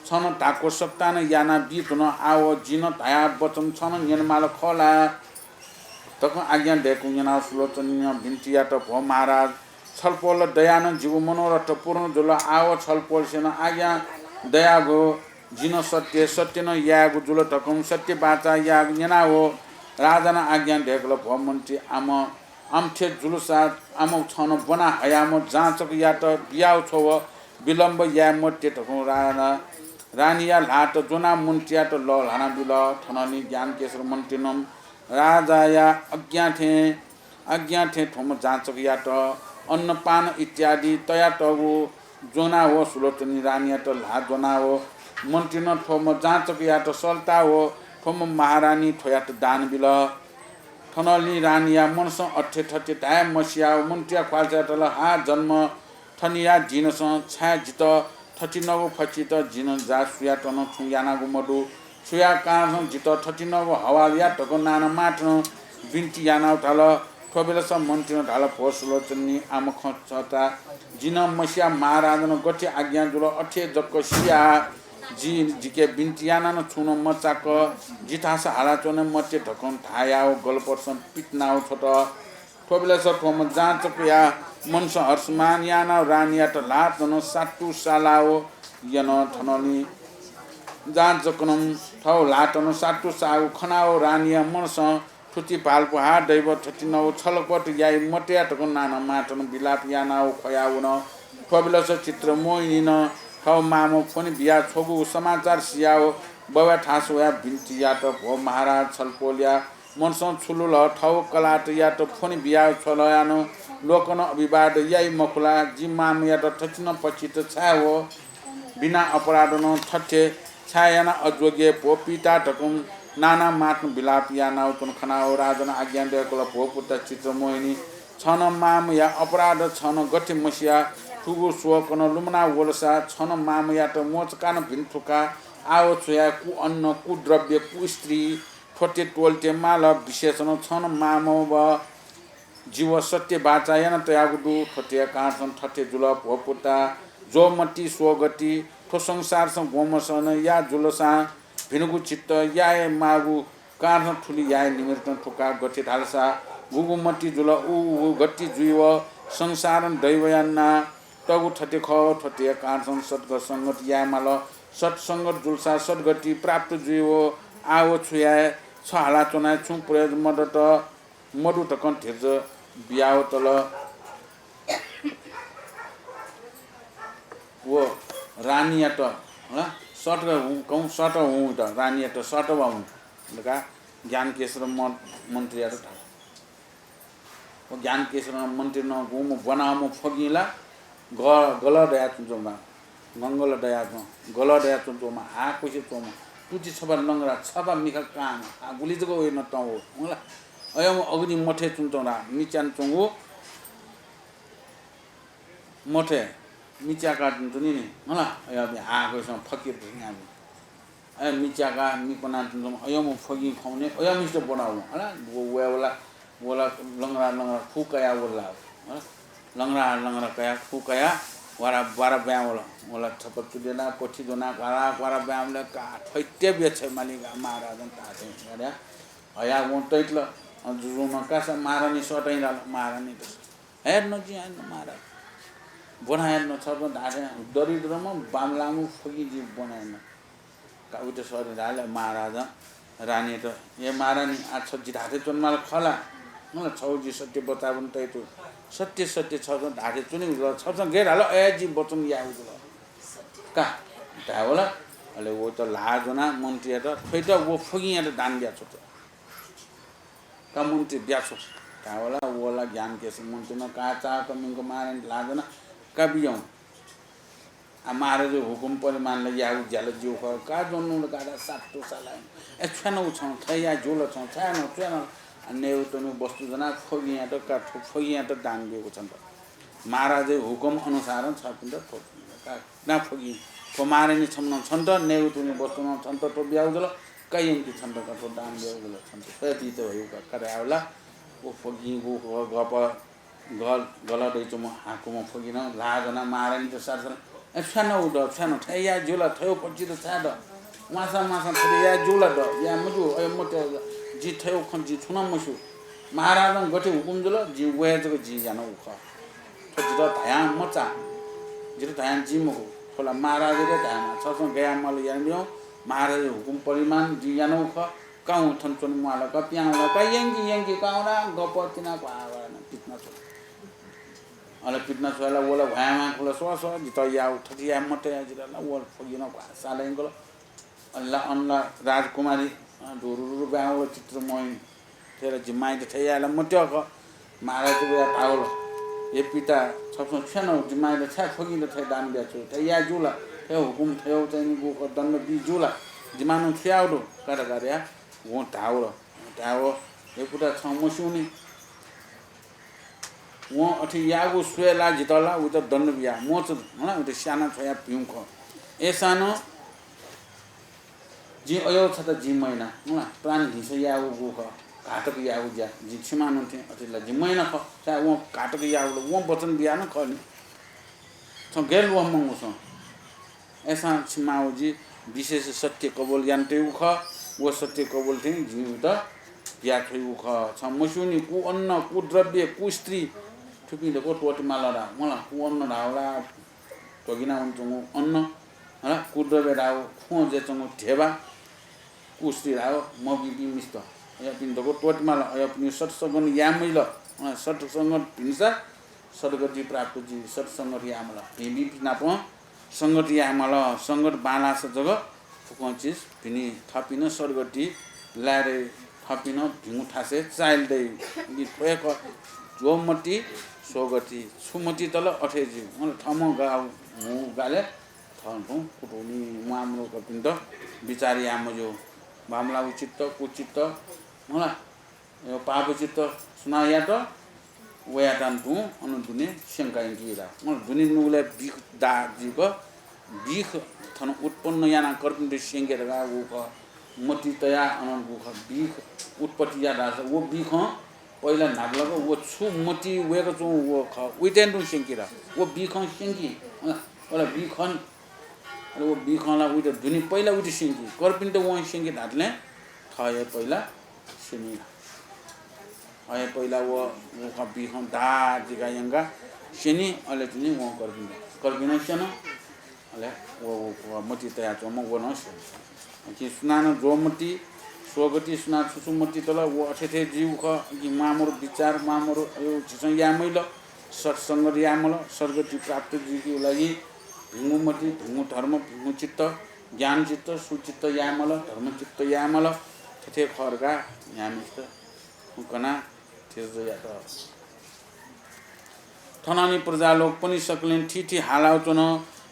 छं धाक्व सकतां याना बी धुन। आव जिं धाया वचन छं न्यनेमाल खः ला?" धकं आज्ञा दय्‌कूगु न्यनाव सुलोचनीनं बिन्ति यात, "भो महाराज, छलपोल दयानं जिगु मनोरथ पूर्ण जुल। आव छलपोलसेनं आज्ञा दयागु जिं सत्य, सत्य नं यायेगु जुल" धकं सत्य बाचा याःगु न्यनाव राजानं आज्ञा दय्‌कल, "भो मन्त्री, आम, आम थथे जुलसा आम छं ब्वना हयाम्ह जाँचकयात बियाव छ्वव, विलम्ब याये मते" धकं रा-, रानीया ल्हात ज्वनाव मन्त्रीयात लःल्हाना बिल। थनंलि ज्ञानकेशर मन्त्रीनं राजाया आज्ञा थें, आज्ञा थें थ्वम्ह जाँचकयात अन्नपान इत्यादि तयातःगु ज्वनाव सुलोचनी रानीयात ल्हाः ज्वनाव मन्त्रीनं थ्वम्ह जाँचकयात सल्ताव थ्वम्ह महारानी थ्वयात दान बिल। थनंलि रानीया मनसं अथे थथे धाये मसियाव मन्त्रीया ख्वालचायात धाल, "हा जन्म थनिया दिनसं छाय् जितः थथिंगु फचित जिं जा सुयात नं छुं यानागु मदु। सुया कारणसं जितः थथिंगु हवाल या" धकं नानं माथनं बिन्ति यानाव धाल। थ्व बेलस मन्त्रीनं धाल, "भो सुलोचनी, आम खँ छता जिं मसिया महाराजनं गथे आज्ञा जुल अथे जक सिया। जि, जिके बिन्ति यानानं छुं नं मचाक, जि थास हालाच्वने मते" धकं धायाव गलपरसं पितिनाव छ्वत। थ्व बेलस थ्वम्ह जाँचकया मनसं हर्षमान यानाव रानीयात ल्हातं सातु सालाव यन। थनंलि जाँचकनं थव ल्हातं सातु साःगु खनाव रानीया मनसं थुति भालपु हा दैव थथिंगु छलकपट याइ मते धकं नानं माथनं विलाप यानाव ख्वया वन। थ्व बेलस चित्रमोहिनीनं थव मामं फ्वने बिया छ्वगु समाचार सियाव बवाय् थासु वयाः बिन्ति यात, भो महाराज, छलपोलया मनसं छुलुल थव कलातयात फ्वने बियाः छ्वलयानं लोकनं अभिवाद याइ मखु ला? जि मामयात थचिनं पछित छाय् व बिना अपराधनं थथे छाय् याना अज्वगे भो पिता धकं नाना मातं विलाप यानाव च्वन खनाव राजानं आज्ञा दयकल, भो पुता चित्रमोहिनी, छनं मामया अपराध छनं गथे मसिया? थुगु स्वकनं लुमना वलसा छनं मामयात मोचकानं भिन्तुका आव छुया? कु अन्न, कु द्रव्य, कु स्त्री, थ्वते त्वलते माल। विशेषनं छनं मामव जिव सत्य बाचा याना तयागु दु। थ्वते कारणसं थथे जुल, भो पुता, ज्वमति स्वगति थ्व संसारसं ग्वमसनं या जुलसां भिनगु चित्त याये माःगु कारणसं थुलि याये निमित्तं थुका। गथे धालसा गुगु मति जुल उ, उ गति जुइव संसारं दैवया ना तगु थथे खः। थ्वते कारणसं सद्ग संगत याये माल। सत्संगत जुलसा सद्गति प्राप्त जुइव आव छु याये? छ हालाच्वनाय् छुं प्रयोजन मदत। मदु धकं धीरज बियावतल। व रानीयात, हला, सत हुँ, कौं सत हुँ त, रानीयात सत वा हुँ धकाः ज्ञानकेशर म-, मन्त्रीयात धाल। व ज्ञानकेशर मन्त्री नं गुम्ह ब्वनाम्ह फगिं ला ग-, गल दया च्वंच्वंबा। गंगल दयाच्वं, गल दयाच्वंच्वंम्ह, हा क्वसे च्वंम्ह, तुति छबा लंगरा, छबा मिखा कांम्ह, हा गुलि जक वये न तं व, हला। अय्‌म्ह अग्नि मथय् च्वंच्वं ला, मिच्यान च्वंगु मथय्, मिच्याका च्वंच्वनी नि, हला। अय्‌म्ह हा क्वसें फकिर भिंगाबी। अय् मिच्याका, मि क्वना च्वंच्वंम्ह, अय्‌म्ह फगिं खंने, अय्‌म्हसित ब्वना वं, हला। व वये वला, वला लंगरा लंगरा खु कया वल ला, हला। लंगरा लंगरा कया खु कया वारा, वारा ब्वाँय् वल। वला छपा चुदेना, पथि ज्वना, क्वारा, क्वारा ब्वाँय् वल, का थ्वइते ब्यछे मालिका महाराजं ताते। हया वं तैतल, अ, जुजुं कासा महारानी सतैं लाल, महारानी त। हे न जिं हे न महाराज। ब्वना हे न छपा धाते, दरिद्रम्ह बांमलाःम्ह फगिं जि ब्वना हे न। का उइत सरी धाल महाराजं रानीत, ए महारानी, आ छ जि धाते च्वनेमाल खः ला? मला छौ जि सत्य बचावन तैतु। सत्य, सत्य, छपा धाते च्वने उजुल, छपा गय् धाल, अय् जि वचन याये उजुल। का, धायेवल। अले वइत ल्हाः ज्वना मन्त्रीयात, थ्वइत व फगिंयात दान बियाछ्वत। का मन्त्री बियाछ्व। धायेवल, वला ज्ञानकेशर मन्त्रीनं का चाःत मिंक महारानी ल्हाः ज्वना, का बियौं। आ महाराजया हुकुम परिमाण ला याःगु ज्या ला ज्यू खः। का ज्वनु ला का ला सात्तु सालाय्। ए छ्वय् नं छं, थथे याये ज्यू ला छं, छाय् नं, छ्वय् नं। आ नयेगु त्वनेगु वस्तु ज्वना फगिंयात का, थ्व फगिंयात दान बियागु छन्त। महाराजया हुकुम अनुसारं छपिन्त थ्व का ना फगिं। थ्व महारानी छम्ह नं छन्त, नयेगु त्वनेगु वस्तु नं छन्त थ्व बियागु जुल। का यंकि छन्त का थ्व दान बियागु जुल छन्त। थ्व दीत वइगु का, का धायेवल। व फगिंगु गप गल, गल दइच्वंम्ह हाकुम्ह फगिं नं ल्हाः ज्वना महारानीत साथ साथ, ए, छ्वय् नं उ द, छ्वय् नं, थथे याये ज्यू ला, थथे पच्छि द छाय् द? म्वाःसा म्वाःसा थथे याये ज्यू ला द? याये मज्यू, अय् मते, जिं थथे खँ जिं छुं नं मस्यू। महाराजं गथे हुकुम जुल, जिं व हे जक जिं यानागु खः। थ्व जितः धयां मचा, जितः धयां जि मखु, थ्व ला महाराजयात धयां, छसं गय् माल यानाबियौं, महाराजया हुकुम परिमाण जिं यानागु खः। कां थन च्वने म्वाल का, पिहां वल का, यंकि, यंकि, कां वल, गप तिना क्वाः वल, पितिना छ्वल। अले पितिना छ्वल, वल भ्वाँय् खुल, स्व, स्व, जितः याःगु थथे याये मते, जितः ला वल फगिं नं क्वाः साला यंकल। अले ला अन ला राजकुमारी, अ, धुरुरुरु ब्वाँय् वल चित्रमोहिनी। थथे ला जि माइत थथे याये ला मते खः। महाराजयात वयाः धाःवल, हे पिता, छपिसं छ्वय् नं जि माइत छाय् फगिंत थथे दान बियाछ्वय्? थथे याये ज्यू ला? थथे हुकुम थथे चाहिँ नि गुखः दण्ड बी ज्यू ला? जिमानं छु याःगु दु? का धकाः धयाः वं धाःवल। धाःवल, हे पुता, छं मस्यूनि। वं अथे याःगु स्वये ला जितः ला उइत दण्ड बिया, म्वःचु, हला, उइत स्याना छ्वया भिंगु खः। अय्‌सां नं जिं अय्‌व छता जिं मयाना, हला, प्राण हिंसा याःगु गु खः, घातक याःगु ज्या, जिं क्षमा नं थें अथे ला जिं मयाना खः। छाय् वं घातक याःगु ला वं वचन बियाः नं खः नि। छं गय् ल्वःमंगु छं। अय्‌सां छिमाः व जि विशेष सत्य कबुल यानातयागु खः। व सत्य कबुल थें जिं उइत बियाछ्वयागु खः। छं मस्यूनि कु अन्न, कु द्रव्य, कु स्त्री, थुपिं धक्व त्वःतेमाल ला? मला कु अन्न धाःवल ला, ध्वगिना वनाच्वंगु अन्न, हला, कु द्रव्य धाःगु खुं जुयाच्वंगु ध्यबा, कु स्त्री धाःगु मभिंपिं मिस्त। अय्‌पिं धक्व त्वःतेमाल, अय्‌पिं सत्संगत याये मजिल। हला, सत्संगत भिंसा सद्गति प्राप्त जुइ, सत्संगत यायेमाल। भिंपिं नाप संगत यायेमाल, संगत बांलाःसा जक फुक्कं चिज भिनि थपिं नं सर्गति लाय्‌रे थपिं नं भिंगु थासय् चाइल दइ। नि थ्व हे खः, ज्वःमति, स्वगति, छु मति तल अथे ज्यू। अन थःम्हं गाः म्हुगु गालय् थन तुं कुतुनि म्वाःमरुकपिन्त बिचाः याये मज्यू। बांमलाःगु चित्त, कुचित्त, मला, यो पापचित्त सुनां यात, वयात तुं अन दुने स्यंका यंकी ला। अन दुने नुगलय् बिख दाः जुइक, बिख थन उत्पन्न यानाः कर्पिन्त स्यंके धकाः व खः। मति तयाः अन व खः बिख उत्पत्ति यात धाःसा व बिखं पहिला न्हापालाक व छु मति वय्‌क च्वं व खः, उइत तुं स्यंकी ला। व बिखं स्यंकी, अन, अले बिखं, अले व बिखं ला उइत दुने पहिला उइत स्यंकी, कर्पिन्त वं स्यंकी धातलें थः हे पहिला स्यनी ला। अले पहिला व, व खँ बिखं दाः जिका यंका स्यनी, अले तिनि वं कर्पिन्त, कर्पिन्त स्यन, अले व, व, व मति तयाच्वंम्ह व नं स्यन। कि सुनानं ज्वःमति, स्वगति सुनां छु छु मति तल, व अथे थें ज्यू खः। कि म्वाःमरु बिचाः, म्वाःमरु अयो झीसं याये मइल, सत्संगत याये मल, सद्गति प्राप्त जुइके लागि भिंगु मति, भिंगु धर्म, भिंगु चित्त, ज्ञान चित्त, सुचित्त याये मल, धर्म चित्त याये मल, थथे खः धकाः यामिस्त कनाः थेज्यात। थनंनि प्रजालोकपनि सकलें थीथी हालाच्वन।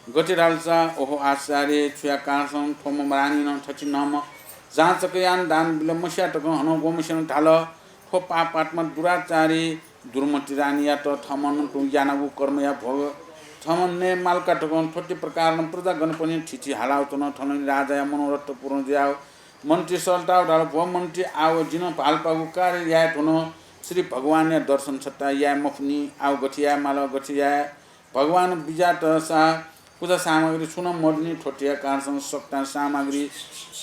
गथे धालसा, ओहो आश्चर्य, छुया कारणसं थ्वम्ह रानीनं थथिंम्ह जाँचकयान दान बिल मस्यातकं हनं ग्वम्हसेनं धाल, थ्व पापात्मा दुराचारी दुर्मति रानीयात थःम्हं तुं यानागु कर्मया भोग थःम्हं नये मालका तकं थ्वति प्रकारं प्रजागणपनि थीथी हालाच्वन। थनंनि राजाया मनोरथ पूर्ण जुयाव मन्त्री सल्ताव धाल, भो मन्त्री, आव जिं भालपागु कार्य याये धुन। श्री भगवानया दर्शन छता याये मफुनि। आव गथे याये माल, गथे याये? भगवान बिज्यातसा पूजा सामग्री छुं नं मदुनि। थ्वतिया कारणसं सकतां सामग्री,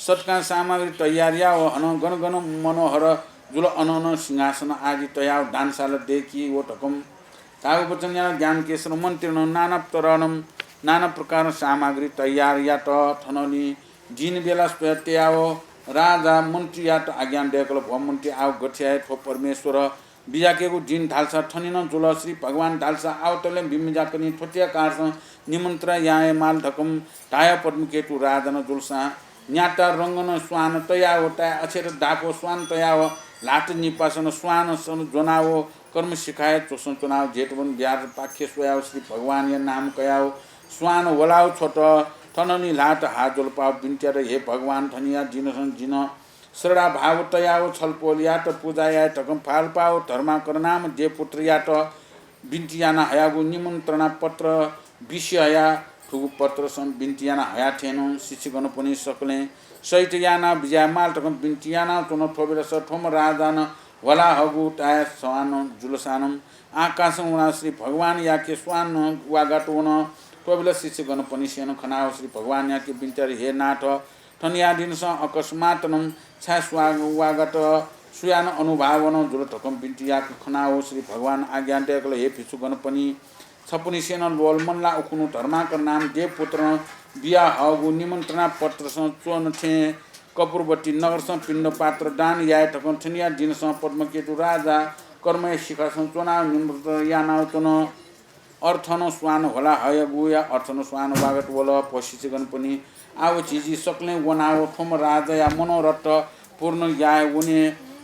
सतकां सामग्री तयार याव हनं गन गन मनोहर जुल अन अन सिंहासन आदि तयाव दानशाला दय्‌की व धकं धाःगु वचन यानाव ज्ञानकेशर मन्त्रीनं नाना तरनं नाना प्रकारं सामग्री तयार यात। थनंलि दिन बेला स्वया तयाव राजा मन्त्रीयात आज्ञा दय्‌कल, भो मन्त्री, आव गथे याये? थ्व परमेश्वर बिज्याकेगु दिन धालसा थनिं नं जुल। श्री भगवान धालसा आवतले बिमज्याकनि। थ्वतिया कारणसं निमन्त्रणा याये माल धकं धायाव पद्मकेतु राजानं जुलसां न्याता रंगनं स्वान तयाव ताये अछेत दापो स्वान तयाव ल्हात निपासनं स्वानसनं ज्वनाव कर्म शिखाया च्वसं च्वनाव जेतवन बिहार पाखे स्वयाव श्री भगवानया नाम कयाव स्वान ह्वलाव छ्वत। थनंलि ल्हात हाः ज्वलपाव बिन्ति यात, हे भगवान, थनिया दिनसं जिं श्रद्धा भाव तयाव छलपोलयात पूजा याये धकं भालपाव धर्माकर नाम देवपुत्रयात बिन्ति याना हयागु निमन्त्रणा पत्र बिसि हया थुगु पत्रसं बिन्ति याना हया थें नं शिष्यगणपनि सकलें सहित याना बिज्याये माल धकं बिन्ति याना च्वन। थ्व बेलस थ्वम्ह राजानं ह्वला हःगु ताये स्वान जुलसानं आकाशं वनाव श्री भगवानयाके स्वान वागात वन। थ्व बेलस शिष्यगणपनिसेनं खनाव श्री भगवानयाके बिन्ति यात, हे नाथ, थनिया दिनसं अकस्मातनं छाय् स्वान वागात सुयानं अनुभावनं जुल धकं बिन्ति याक खनाव श्री भगवान आज्ञा दय्‌कल, हे भिक्षुगणपनि, छपनिसेनं ल्वःल मनला उखुनु धर्माकर नाम देवपुत्रं बिया हःगु निमन्त्रणा पत्रसं च्वन थें कपुरवती नगरसं पिण्ड पात्र दान याये धकं थनिया दिनसं पद्मकेतु राजा कर्मया शिखासं च्वनाव निमन्त्रणा यानाव च्वन। अर्थनं स्वान ह्वला हयागुया अर्थनं स्वान वागात वल। भो शिष्यगणपनि, आव झीझी सकलें वनाव थ्वम्ह राजाया मनोरथ पूर्ण याये वने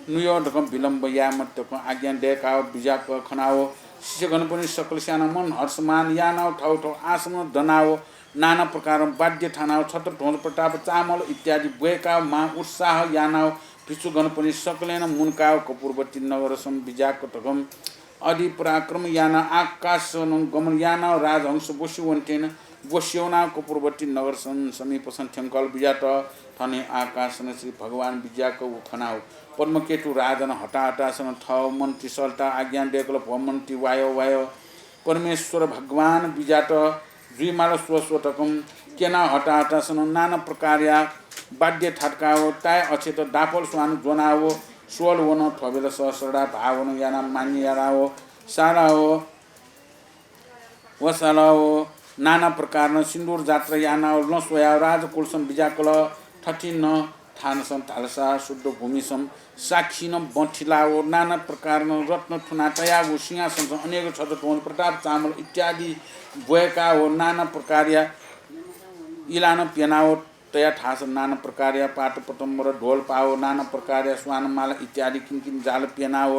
नुयः धकं विलम्ब याये मते धकं आज्ञा दय्‌काव बिज्याक खनाव शिष्यगणपनि सकलस्यानं मन हर्षमान यानाव थव थव आसनं दनाव नाना प्रकारं वाद्य थानाव छत्र ध्वज प्रताप चामल इत्यादि ब्वय्‌काव महा उत्साह यानाव भिक्षुगणपनि सकलेनं मुंकाव कपुरवती नगरसं बिज्याक धकं अधिपराक्रम यानाव आकाशनं गमन यानाव राजहंस ब्वस्यु वनेतें ब्वस्यु वनाव कपुरवती नगरसं समीपसं थ्यंकल बिज्यात। थन हे आकाशनं श्री भगवान बिज्याक व खनाव पद्मकेतु राजानं हताहतासनं थव मन्त्री सल्ताव आज्ञा दय्‌कल, भो मन्त्री, वायो वायो, परमेश्वर भगवान बिज्यात जुइमाल स्वस्व धकं क्यनाव हताहतासनं नाना प्रकारया वाद्य थातकाव ताये अछेत दापल स्वान ज्वनाव स्वल वन। थ्व बेलस श्रद्धा भावनं यानाव मान्य यानाव साराव वसालाव नाना प्रकारनं सिन्दूर जात्रा यानाव लँ स्वयाव राजकुलसं बिज्याकल। थथिंनं थानसं धालसा शुद्ध भूमिसं साक्षीनं बँ थिलाव नाना प्रकारनं रत्न थुना तयागु सिंहासनसं अनेक छत्र ध्वज प्रताप चामल इत्यादि ब्वय्‌काव नाना प्रकारया इलानं प्यनाव तया थासं नाना प्रकारया पाटपटम्बर, ढोल पाव, नाना प्रकारया स्वानमाला इत्यादि किंकिन जाल प्यनाव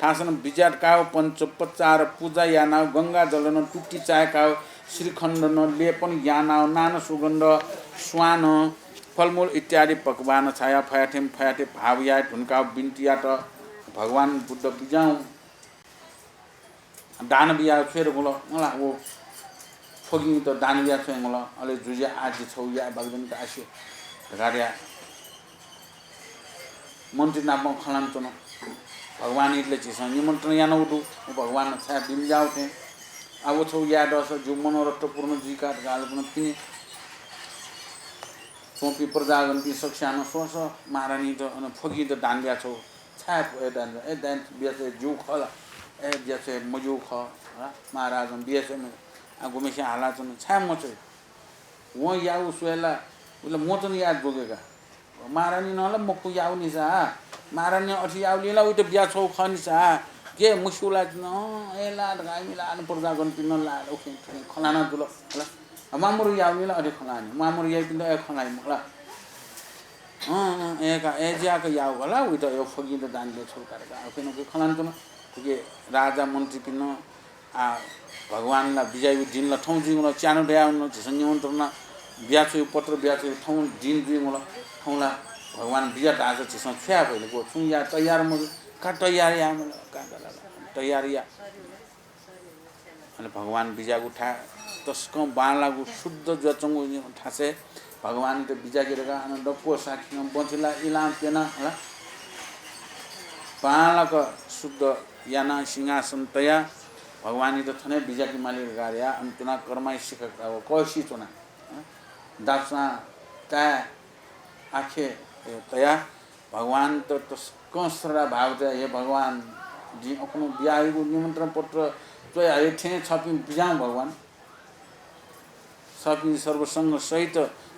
थासं बिज्याकाव पञ्चोपचार पुजा यानाव गंगाजलं तुति चाय्काव श्रीखण्डं लेपन यानाव नाना सुगन्ध स्वानं फलमूल इत्यादि पकवान छाया फयाथें फयाथें भाव याये धुनकाव बिन्ति यात। भगवान बुद्ध बिज्याहुँ दान बिया छ्वये धुंकल मला, व फगिंत दान बिया छ्वये धुंकल। अले जुजुया आज्य छौ या बागदन आसे धकाः मन्त्री नाप खँ ल्हानाच्वन। भगवान इतले झीसं निमन्त्रण यानागु दु, व भगवान छाय् बिमज्याउ थें। आ व छौ याये दःसा जिगु मनोरथ पूर्ण जुइका धकाः अले पुनः पिने च्वंपिं प्रजागणपिं सकस्यां नं स्वः स्वः महारानीत अन फगिंत दान बिया छौ। छाय् ए दान, ए दान बिया छ्वये ज्यू खः ला? ए बिया छ्वये मज्यू खः ला? महाराजं बिया छ्वये मज्यू। आ गुम्हेसिं हालाच्वन, छाय् मछ्वइ? वं याउ स्वये ला? उले मोचन याये जोगे का। महारानीं नं ला मखु याउ निसा। महारानीं अथे याउलिं ला उइत बिया छ्वउ खः निसा। के मुस्यु ला? अँ, ए ला धकाः मिला अन प्रजागणपिं नं ला उखें थुखें खँ ल्हाना जुल ला। आ, मामरु याउलिं ला अथे खँ ल्हानी। मामरु याइपिन्त ए खँ ल्हाइ मखु ला। अँ, अँ, ए का, ए ज्याक याउ खः ला, उइत ए फगिंत दान बिया छ्वउ का धकाः उखें उखें खँ ल्हानाच्वन। थुके राजा मन्त्रीपिं नं आ, भगवान ला बिज्याइगु दिं ला थौं जुइगु ला च्यान्हु दयावं नं झीसं निमन्त्रण बिया छ्वइगु पत्र बिया छ्वइगु थौं दिं जुइगु ला थौं ला भगवान बिज्यात धाःसा झीसं छु याये फइ ले? व छुं या तयार मजू, का तयार या मला, का, का, का, का, तयार या। अले भगवान बिज्याःगु थाय् तसकं बांलाःगु शुद्ध जुयाच्वंगु थासय् भगवानयात बिज्याके धकाः अन दक्व साक्षीनं बँचिला इलां प्यना हला। बांलाक शुद्ध यानाः सिंहासन तयाः भगवानयात थन हे बिज्याके माली धकाः धयाः अन च्वनाः कर्माइ सिखा कःसि च्वना। दापसां ताय् आखे तयाः भगवानयात तसकं श्रद्धा भाव तयाः, हे भगवान, जिं अखुनु बियाहयागु निमन्त्रण पत्र च्वयाहये थें छपिं बिज्याहुँ भगवान। छपिं सर्वसंग सहित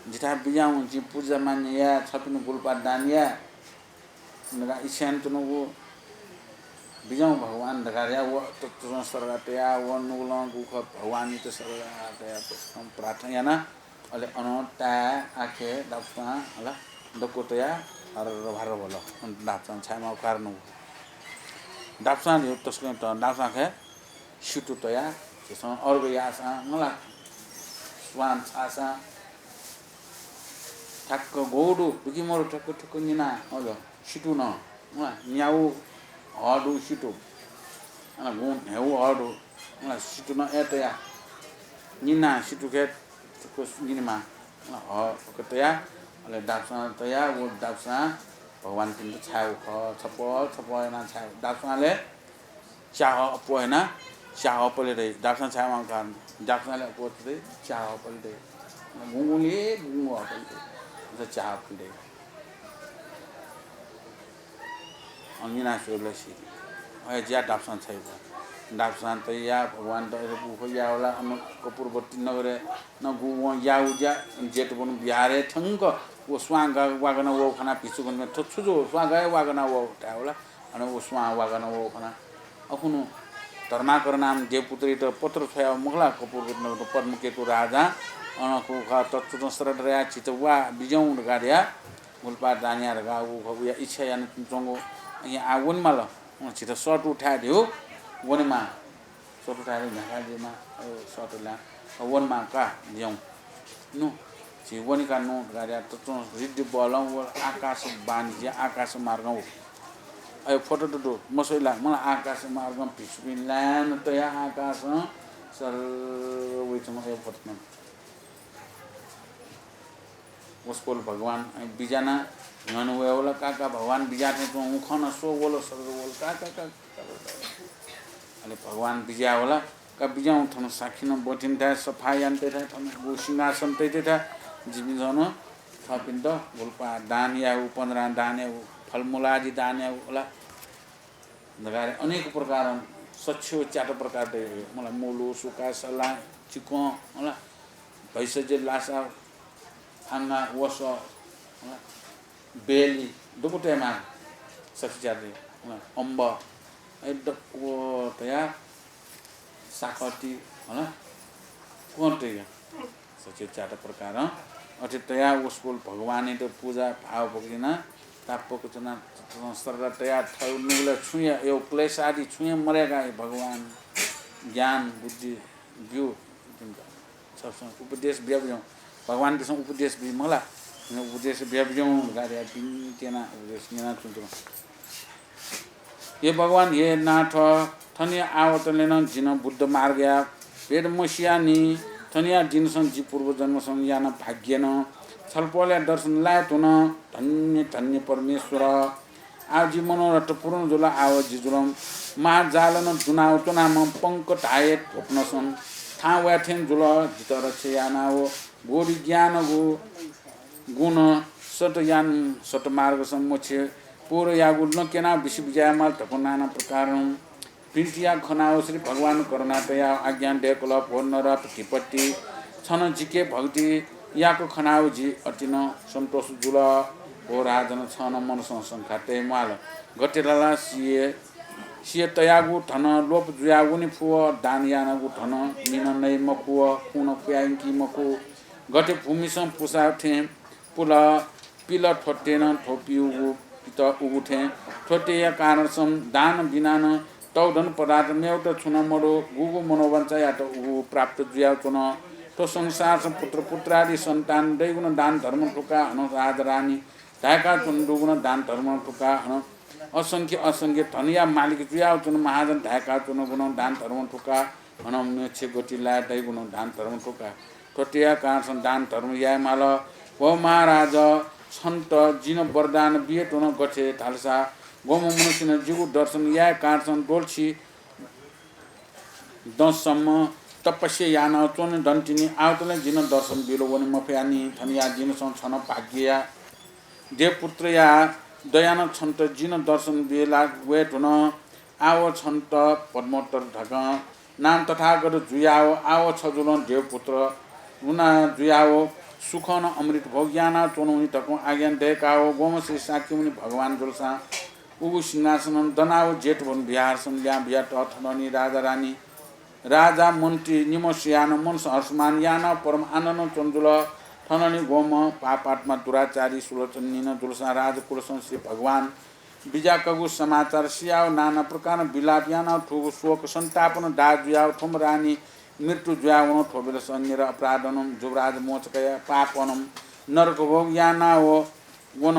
जिथाय् बिज्याहुँ, जिं पूजा मान्य याये, छपिं गुलपात दान याये धकाः इच्छा यानाच्वनागु बिज्याहुँ भगवान धकाः धयाः व तत्वं श्रद्धा तयाः व नुगलं गुखः भगवानयात श्रद्धा तयाः तसकं प्रार्थना यानाः अले अनं ताय् आखे दापसां हला दक्व तयाः हरभर वल। अन दापसां छाय् माःगु कारण व। दापसां धियो तसकं त दापसां खय् सितु तयाः झीसं अर्घ याःसां मला स्वां छाःसां ठ्याक्क गौ दु, दुकी मरु ठ्याक्क ठ्याक्क निनाः अझ सितु नं मला न्याउ हः दु सितु। अन गुं न्ह्याउ हः दु मला सितु नं ए तयाः निनाः सितु खय् ठ्याक्क निनेमाः। अन हः ठ्याक्क तयाः अले दापसां तयाः व दापसां भगवानपिन्त छायेगु खः। छपः छपः यानाः छायेगु। दापसां अले च्याहः अप्वः यानाः च्याहः पले दइ। दापसां छाय् माःगु कारण दापसां अले अप्वः दइ, च्याहः पले दइ। गुंगुंले गुंगू हः पले दइ। अझ च्याहः पले दइ। अन निनाः स्वयेबलय् सी। अय् ज्या दापसां छायेगु। दापसां तयाः भगवानयात अय् गुखः याः वला अन कपूरवती नगरय् नं गु वं याःगु ज्या जेतवन बिहारय् थ्यंक व स्वां गा वागना वःगु खनाः भिक्षुगणपिं थ्व छु जू, स्वां गय् वागना वःगु धाये वला। अन व स्वां वागना वःगु खनाः अखुनु धर्माकर नाम देवपुत्रयात पत्र छ्वयाः मखु ला कपूरवती नगरं पद्मकेतु राजां अन खु खः तत्वं श्रद्धा तयाः झीत वा बिज्याहुँ धकाः धयाः गुलपात दान या धकाः व खः उया इच्छा यानाच्वंगु। अँ, आ वनेमाल। अँ, झीत सःतू थाय् धियो वनेमाः। सःतू थाय् न्ह्याकाः जुइमाः। अ, सःतू ला वनेमाः का बिज्याहुँ। नु, झी वनेका नु धकाः धयाः तत्वं रिद्धि बलं व आकाश बाणी जुयाः आकाश मार्गं व। अय् फोटो दु दु, मस्वइ ला, मला आकाश मार्गं भिक्षुपिं लाइन तयाः आकाशं सर्र वइच्वंगु अय् फोटो नं। वसपोल भगवान बिज्यानाः न्ह्यःने वये वल। काका भगवान बिज्याः थें च्वं, उखं नं स्व वल, सर्र वल। का, का, का, का, का। अले भगवान बिज्याः वल। का बिज्याहुँ थन साक्षी नं बथिन थाय्, सफा यान तइ थाय्, थन गु सिंहासन तइ तइ थाय्, जिपिं झन थःपिन्त गुलपात दान यायेगु, पन्द्रह दान यायेगु, फलमूल आदि दान यायेगु वला। धकाः अनेक प्रकारं सच्छि च्यात प्रकार दइ, मला मुलु, सुका, सला, चिकं, मला भैषज्य, लासा, आंगा, वसः, मला बेली, दक्व तयेमाः सच्छि च्यात दइ, मला अम्ब, अय् दक्व तयाः साकति, मला कुहं तइ। सच्छि च्यात प्रकारं अथे तयाः वसपोल भगवानयात पूजा भाव भक्ति यानाः ताप्पक च्वनाः श्रद्धा तयाः थःगु नुगलय् छुं हे अय् क्लेश आदि छुं हे मदय्‌काः हे भगवान ज्ञान बुद्धि ब्यु। छसं उपदेश बियाबिज्याहुँ, भगवानपिसं उपदेश बी मखु ला, उपदेश बियाबिज्याहुँ धकाः बिन्ति यानाः उपदेश न्यनाच्वंगु दु। हे भगवान, हे नाथ, थनया आवतले नं जिं बुद्ध मार्गया भेद मसियानि। थनया दिनसं जि पूर्वजन्मसं याना भाग्यनं छलपोलया दर्शन लाये धुन। धन्य धन्य परमेश्वर, आः जि मनोरथ पूर्ण जुल। आः जि जुलं महाजालं दुनाव च्वनाम्ह पंक धाये ध्वपनसं थाहां वये थें जुल। जितः रक्षा यानाव बोधि ज्ञानगु गुण सत यान सत मार्गसं मोक्ष पूर यागु लँ क्यनाव विश्वविजय माल धकं नाना प्रकारं बिन्ति याक खनाव श्री भगवान करुणा तयाव आज्ञा दयकल, भो नरपतिपति, छन जिके भक्ति याक खनाव जि अतिनं सन्तोष जुल। भो राजन, छन मनसं शंका तये म्वाल। गथे धाला सिय, सिय तयागु धन लोप जुयाव वने फुव, दान यानागु धन मिन नये मखुव, खुं नं खुयायंकी मखु। गथे भूमिसं पुसा थें पुल, पिल थ्वतेनं थ्व पिउगु पित उगु थें थ्वतेया कारणसं दान बिनानं तौधन पदार्थ मेवत छुं नं मदु। गुगु मनोवांछा यात उगु प्राप्त जुयाव च्वन। थ्व संसारसं पुत्र पुत्रादि सन्तान दइगुनं दान धर्म थुका हनं राजरानी धाय्‌का च्वन दुगुनं दान धर्म थुका हनं असंख्य असंख्य धनया मालिक जुयाव च्वन महाजन धाय्‌का च्वनगुनं दान धर्म थुका हनं मोक्ष गति लाये दइगुनं दान धर्म थुका। थ्वतेया कारणसं दान धर्म याये माल। भो महाराज, छन्त जिं वरदान बिये धुन। गथे धालसा गुम्ह मनुष्यनं जिगु दर्शन याये कारणसं द्वलछि दँसम्म तपस्या यानाव च्वने दन्तिनि। आवतले जिं दर्शन बिल वने मफयानि। थनया दिनसं छन भाग्यया देवपुत्रया दयानं छन्त जिं दर्शन बिला वये धुन। आव छन्त पद्मोत्तर धकं नाम तथागत जुयाव आव छ जुलं देवपुत्र गुना जुयाव सुखनं अमृत भोग यानाव च्वनवनी धकं आज्ञा दयकाव गुम्ह श्री शाक्यमुनि भगवान जुलसां उगु सिंहासनं दनाव जेतवन विहारसं ल्यां बियात। थनंनि राजा रानी, राजा मन्त्री निम्हस्यानं मनसं हर्षमान यानाव परम आनन्दं च्वन जुल। थनंनि गुम्ह पापात्मा दुराचारी सुलोचन निन जुलसां राजकुलसं श्री भगवान बिज्याकःगु समाचार सियाव नाना प्रकारं विलाप यानाव थुगु शोक सन्तापनं दाह जुयाव थ्वम्ह रानी मृत्यु जुयाव वन। थ्व बेलसं निर अपराधनं जुवराज मोचकया पापनं नरक भोग यानाव वन।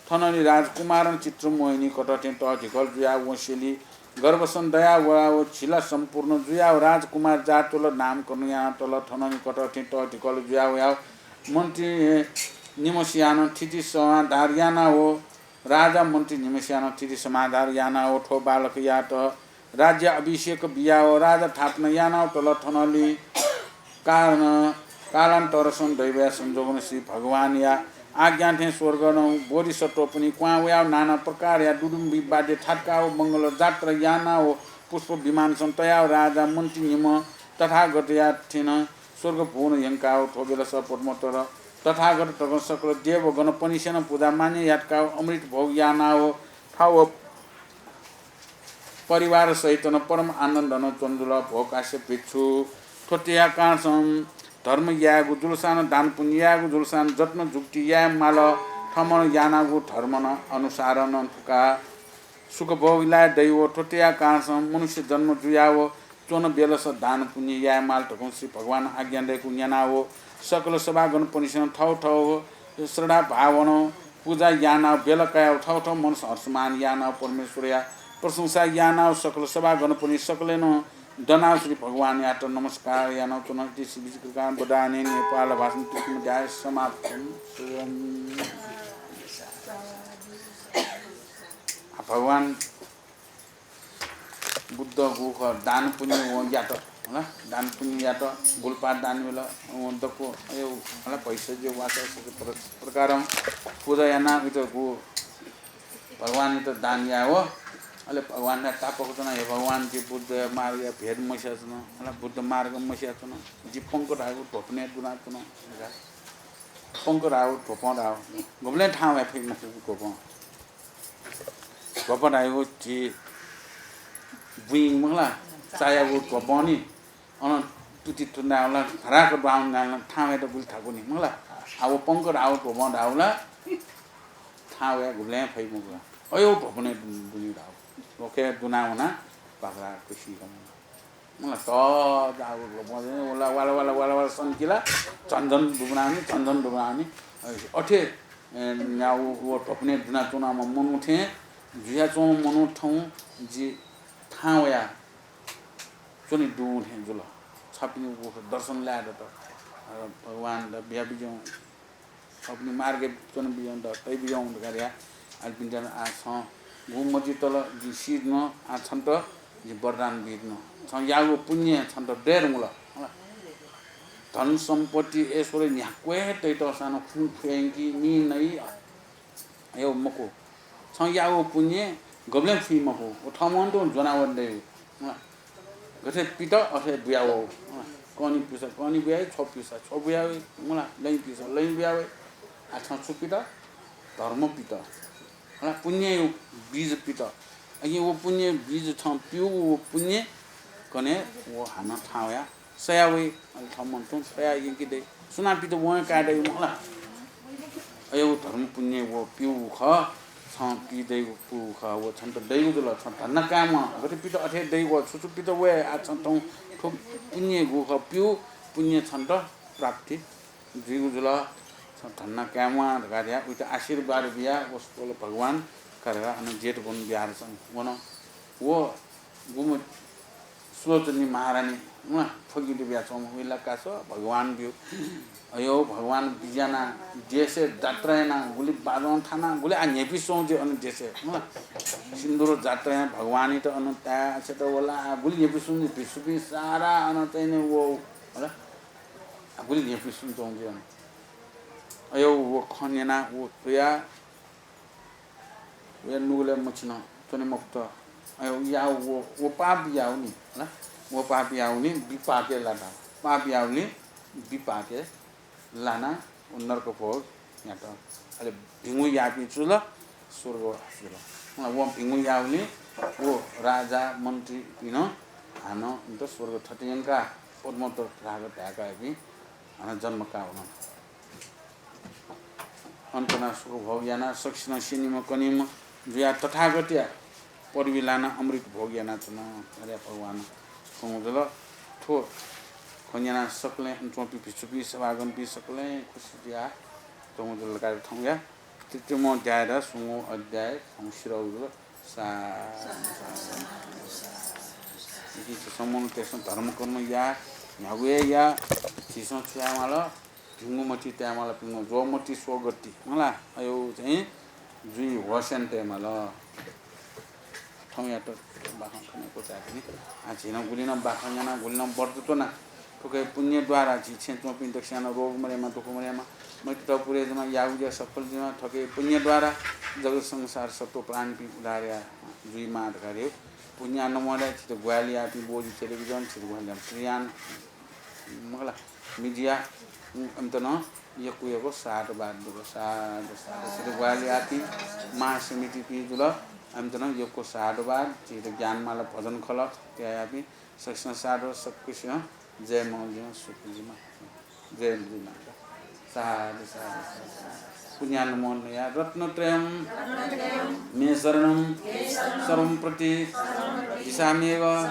थनंनि राजकुमारं चित्रमोहिनी कथं थें तःधिकल जुयाव वंसेंलि गर्भसं दयाव वयाव झिला सम्पूर्ण जुयाव राजकुमार जातल, नामकरण यानातल। थनंनि कथं थें तःधिकल जुयाव वयाव मन्त्री निम्हस्यानं थिति समाधार यानाव राजा मन्त्री निम्हस्यानं थिति समाधार यानाव थ्व बालकयात राज्य अभिषेक बियाव राजा थापना यानाव तल। थनंलि कारण कालान्तरसं दैवया संजोगनं श्री भगवानया आज्ञा थें स्वर्गनं बोधिसत्वपनि क्वहां वयाव नाना प्रकारया दुदुम्बी वाद्य थाकाव मंगल जात्रा यानाव पुष्प विमानसं तयाव राजा मन्त्री निम्ह तथागतया थें स्वर्ग भुवन यंकाव थ्व बेलस पद्मोत्तर तथागत धकं सकल देवगणपनिसेनं पूजा मान्य यातकाव अमृत भोग यानाव थव परिवार सहितनं परम आनन्दनं च्वन जुल। भो काश्यप भिक्षु, थ्वतेया कारणसं धर्म यायेगु जुलसानं दान पुण्य यायेगु जुलसानं जतन जुक्ति याये माल। थमनं यानागु धर्मनं अनुसारनं फुका सुख भोग लाये दइ। व थ्वतेया कारणसं मनुष्य जन्म जुयाव च्वन बेलस दान पुण्य याये माल धकं श्री भगवान आज्ञा दयकू न्यनाव सकल सभागणपनिसेनं थव थव श्रद्धा भावनं पूजा यानाव बेला कयाव थव थव मनसं हर्षमान यानाव परमेश्वरया प्रशंसा यानाव सकल सभागणपनि सकलेनं दनाव श्री भगवानयात नमस्कार यानाव च्वन। इति श्री विचित्रकार वदाने नेपाल भाषण तुक्तिम अध्याय समाप्तम। आ, भगवान बुद्धगु खः दान पुण्य वं यात, होला, दान पुण्य यात, गुलपा दान बिल, वं दक्व, अयो, होला, भैषज्य वाचा सके प्र-, प्रकारं पूजा याना, इतगु भगवानयात दान याव। अले भगवानया तापक च्वना, हे भगवान, जि बुद्ध मार्गया भेद मस्याच्वन, होला, बुद्ध मार्ग मस्याच्वन, जि पंक धाःगु ध्वपनय् दुनाच्वन, पंक धाःगु ध्वपं धाःगु, गुबलें थाहां वये फइ मखु ध्वपं। ध्वप धाइगु झी बुँइ मखु ला, चायागु ध्वपं नि, अन तुति तुन्दाय् ला, धराक द्वाउन गाय् ला, थाहां वयेत गुलि थाकु नि मखु ला। आ व पंक धाःगु ध्वपं धाःगु ला थाहां वयाः गुबलें फइ मखु ला। अय् ध्वपनय् दुने धाःगु। ओके दुना वना पाखरा कुसी। मला त जागु ध्वपं वला वाला वाला वाला वाला सनकि ला झन झन दुबनावनी, झन झन दुबनावनी। अथे न्यागू व ध्वपनय् दुनाच्वनाम्ह मनू थें जुयाच्वंम्ह मनू थौं जि थाहां वया च्वने दुगु थें जुल। छपिनि व दर्शन लाये दत। भगवान द बिया बिज्याहुँ, छपिनि मार्गय् च्वने बिज्याहुँ द, तये बिज्याहुँ धकाः धया। अले पिन्त आ छं गुगु मतिइ तल जिं सीधुन, आ छन्त जिं वरदान बीधुन। छं याःगु पुण्य छन्त दये धुंकल। धन सम्पत्ति ऐश्वर्य न्ह्याक्व हे तइतःसां नं खुँ खुयंकी, मि नइ। अय् मखु, छं याःगु पुण्य गबलें फुइ मखु। व थःम्हं तुं ज्वनावने दइगु। गथे पित अथे बुयावः। कनी पुसा कनी बुयावइ, छ्व पुसा छ्व बुयावइ, मला लँय् पुसा लँय् बुयावइ। आ छं छु पित? धर्म पित। मला पुण्यया बीज पित। अकिं व पुण्य बीज छं प्यूगु व पुण्य कने व हानं थाहां वया सया वइ। अले थःम्हं तुं सया यंके दइ। सुनां पित वं काये दइ मला। अय् धर्म पुण्य व प्यूगु खः। छं पी दइगु पूगु खः। व छन्त दइगु जुल। छं धन्दा कायेम्ह गथे पित अथे दइगु। छु छु पित वये। आ छं थौं थ्व पुण्य गु खः प्यू पुण्य छन्त प्राप्ति जुइगु जुल। छं धन्दा कायेम्ह धकाः धया उइत आशीर्वाद बिया व सकल भगवान का धकाः अन जेतवन बिहार वन। व गुम्ह सुलोचनी महारानी, उहाँ फकिले बियाच्वंम्ह उइला कास भगवान ब्यू। अयो भगवान बिज्याना देशय् जात्रा याना गुलि बाजं थाना गुलि आ न्ह्यइपि स्वं जे अन देशय्, उहाँ सिन्दुर जात्रा याना भगवानइत अन ताये छेत वला आ गुलि न्ह्यइपि स्वं जे भिक्षुपिं सारा अन चाहिँ नि वो, होला। आ गुलि न्ह्यइपि स्वं जे अन। अयो वो खँ न्यना वो तुया वया नुगलय् मछिन च्वने मफुत। अय्, या, व, व पाप याःगुलिं, हला? व पाप याःगुलिं विपाकय् लात। पाप याःगुलिं विपाकय् लाना व नरक भोग यात। अले भिंगु याःपिं छु जुल? स्वर्गवासी जुल। हला, व भिंगु याःगुलिं व राजा मन्त्रीपिं नं हानं इमित स्वर्ग थथे यंकाः पद्मोत्तर तथागत धाय्काः इपिं हानं जन्म काः वन। अन च्वनाः सुख भोग यानाः सकसिनं स्यनीम्ह कनीम्ह जुयाः तथागतया पदवी लानाः अमृत भोग यानाच्वन। अले भगवान थौं जुल। थ्व खँ न्यनाः सकलें अन च्वंपिं भिक्षुपिं सभागणपिं सकलें खुसी जुयाः थौं जुल। थौंया तृतीयम्ह अध्याय द, स्वंगू अध्याय थौं सिरौ जुल। सा इति झीसं मनूतय्सं धर्मकर्म या, न्ह्यागु हे या। झीसं छु यायेमाल? भिंगु मति तयेमाल, भिंगु ज्वः मति स्वः गति। मला, अयो चाहिँ जुइ होसय् तयेमाल। थौंयात बाखं थन क्वचायेतिनि। आ, झीनं गुलि नं बाखं याना, गुलि नं व्रत च्वना। थुके पुण्य द्वारा झी छेँ च्वंपिं दक्वसियां नं रोग मदयेमा, दुःख मदयेमा, मैत्रीत पुरे जुइमा, याःगु ज्या सफल जुइमा। थुके पुण्य द्वारा जगत संसार सत्त्व प्राणीपिं उद्धार या जुइमा धकाः धयो। पुण्यानुमोदन, छित ग्वाहालि याःपिं बोधि टेलिभिजन, छित ग्वाहालि याःपिं प्रियान, मखु ला, मिडिया, उम्, अमित नं यक्व यक्व साधुवाद दु। साधु, साधु, साधु। ग्वाहालि याःपिं महासमितिपिं जुल, अमित नं यक्व साधुवाद। झीत ज्ञानमाला भजन खलः तयाः याःपिं सकसिनं साधु, सकसिनं जय मंजुं, सुखी जुइमा। जय जुइमा। साधु, साधु, साधु। पुण्यानुमोदनया रत्नत्रयं मे शरणं सर्वं प्रतिदिशाम्यघम्।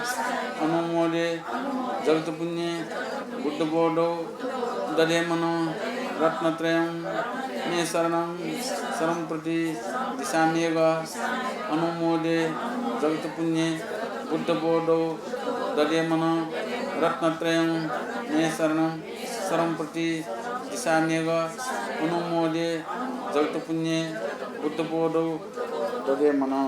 अनुमोदे जगत्पुण्ये बुद्धबोधौ दधे मनः। रत्नत्रयं मे शरणं सर्वं प्रतिदिशाम्यघम्। अनुमोदे जगत्पुण्ये बुद्धबोधौ दधे मनः। रत्नत्रयं मे शरणं सर्वं प्रतिदिशाम्यघम्। अनुमोदे जगत्पुण्ये बुद्धबोधौ दधे मनः।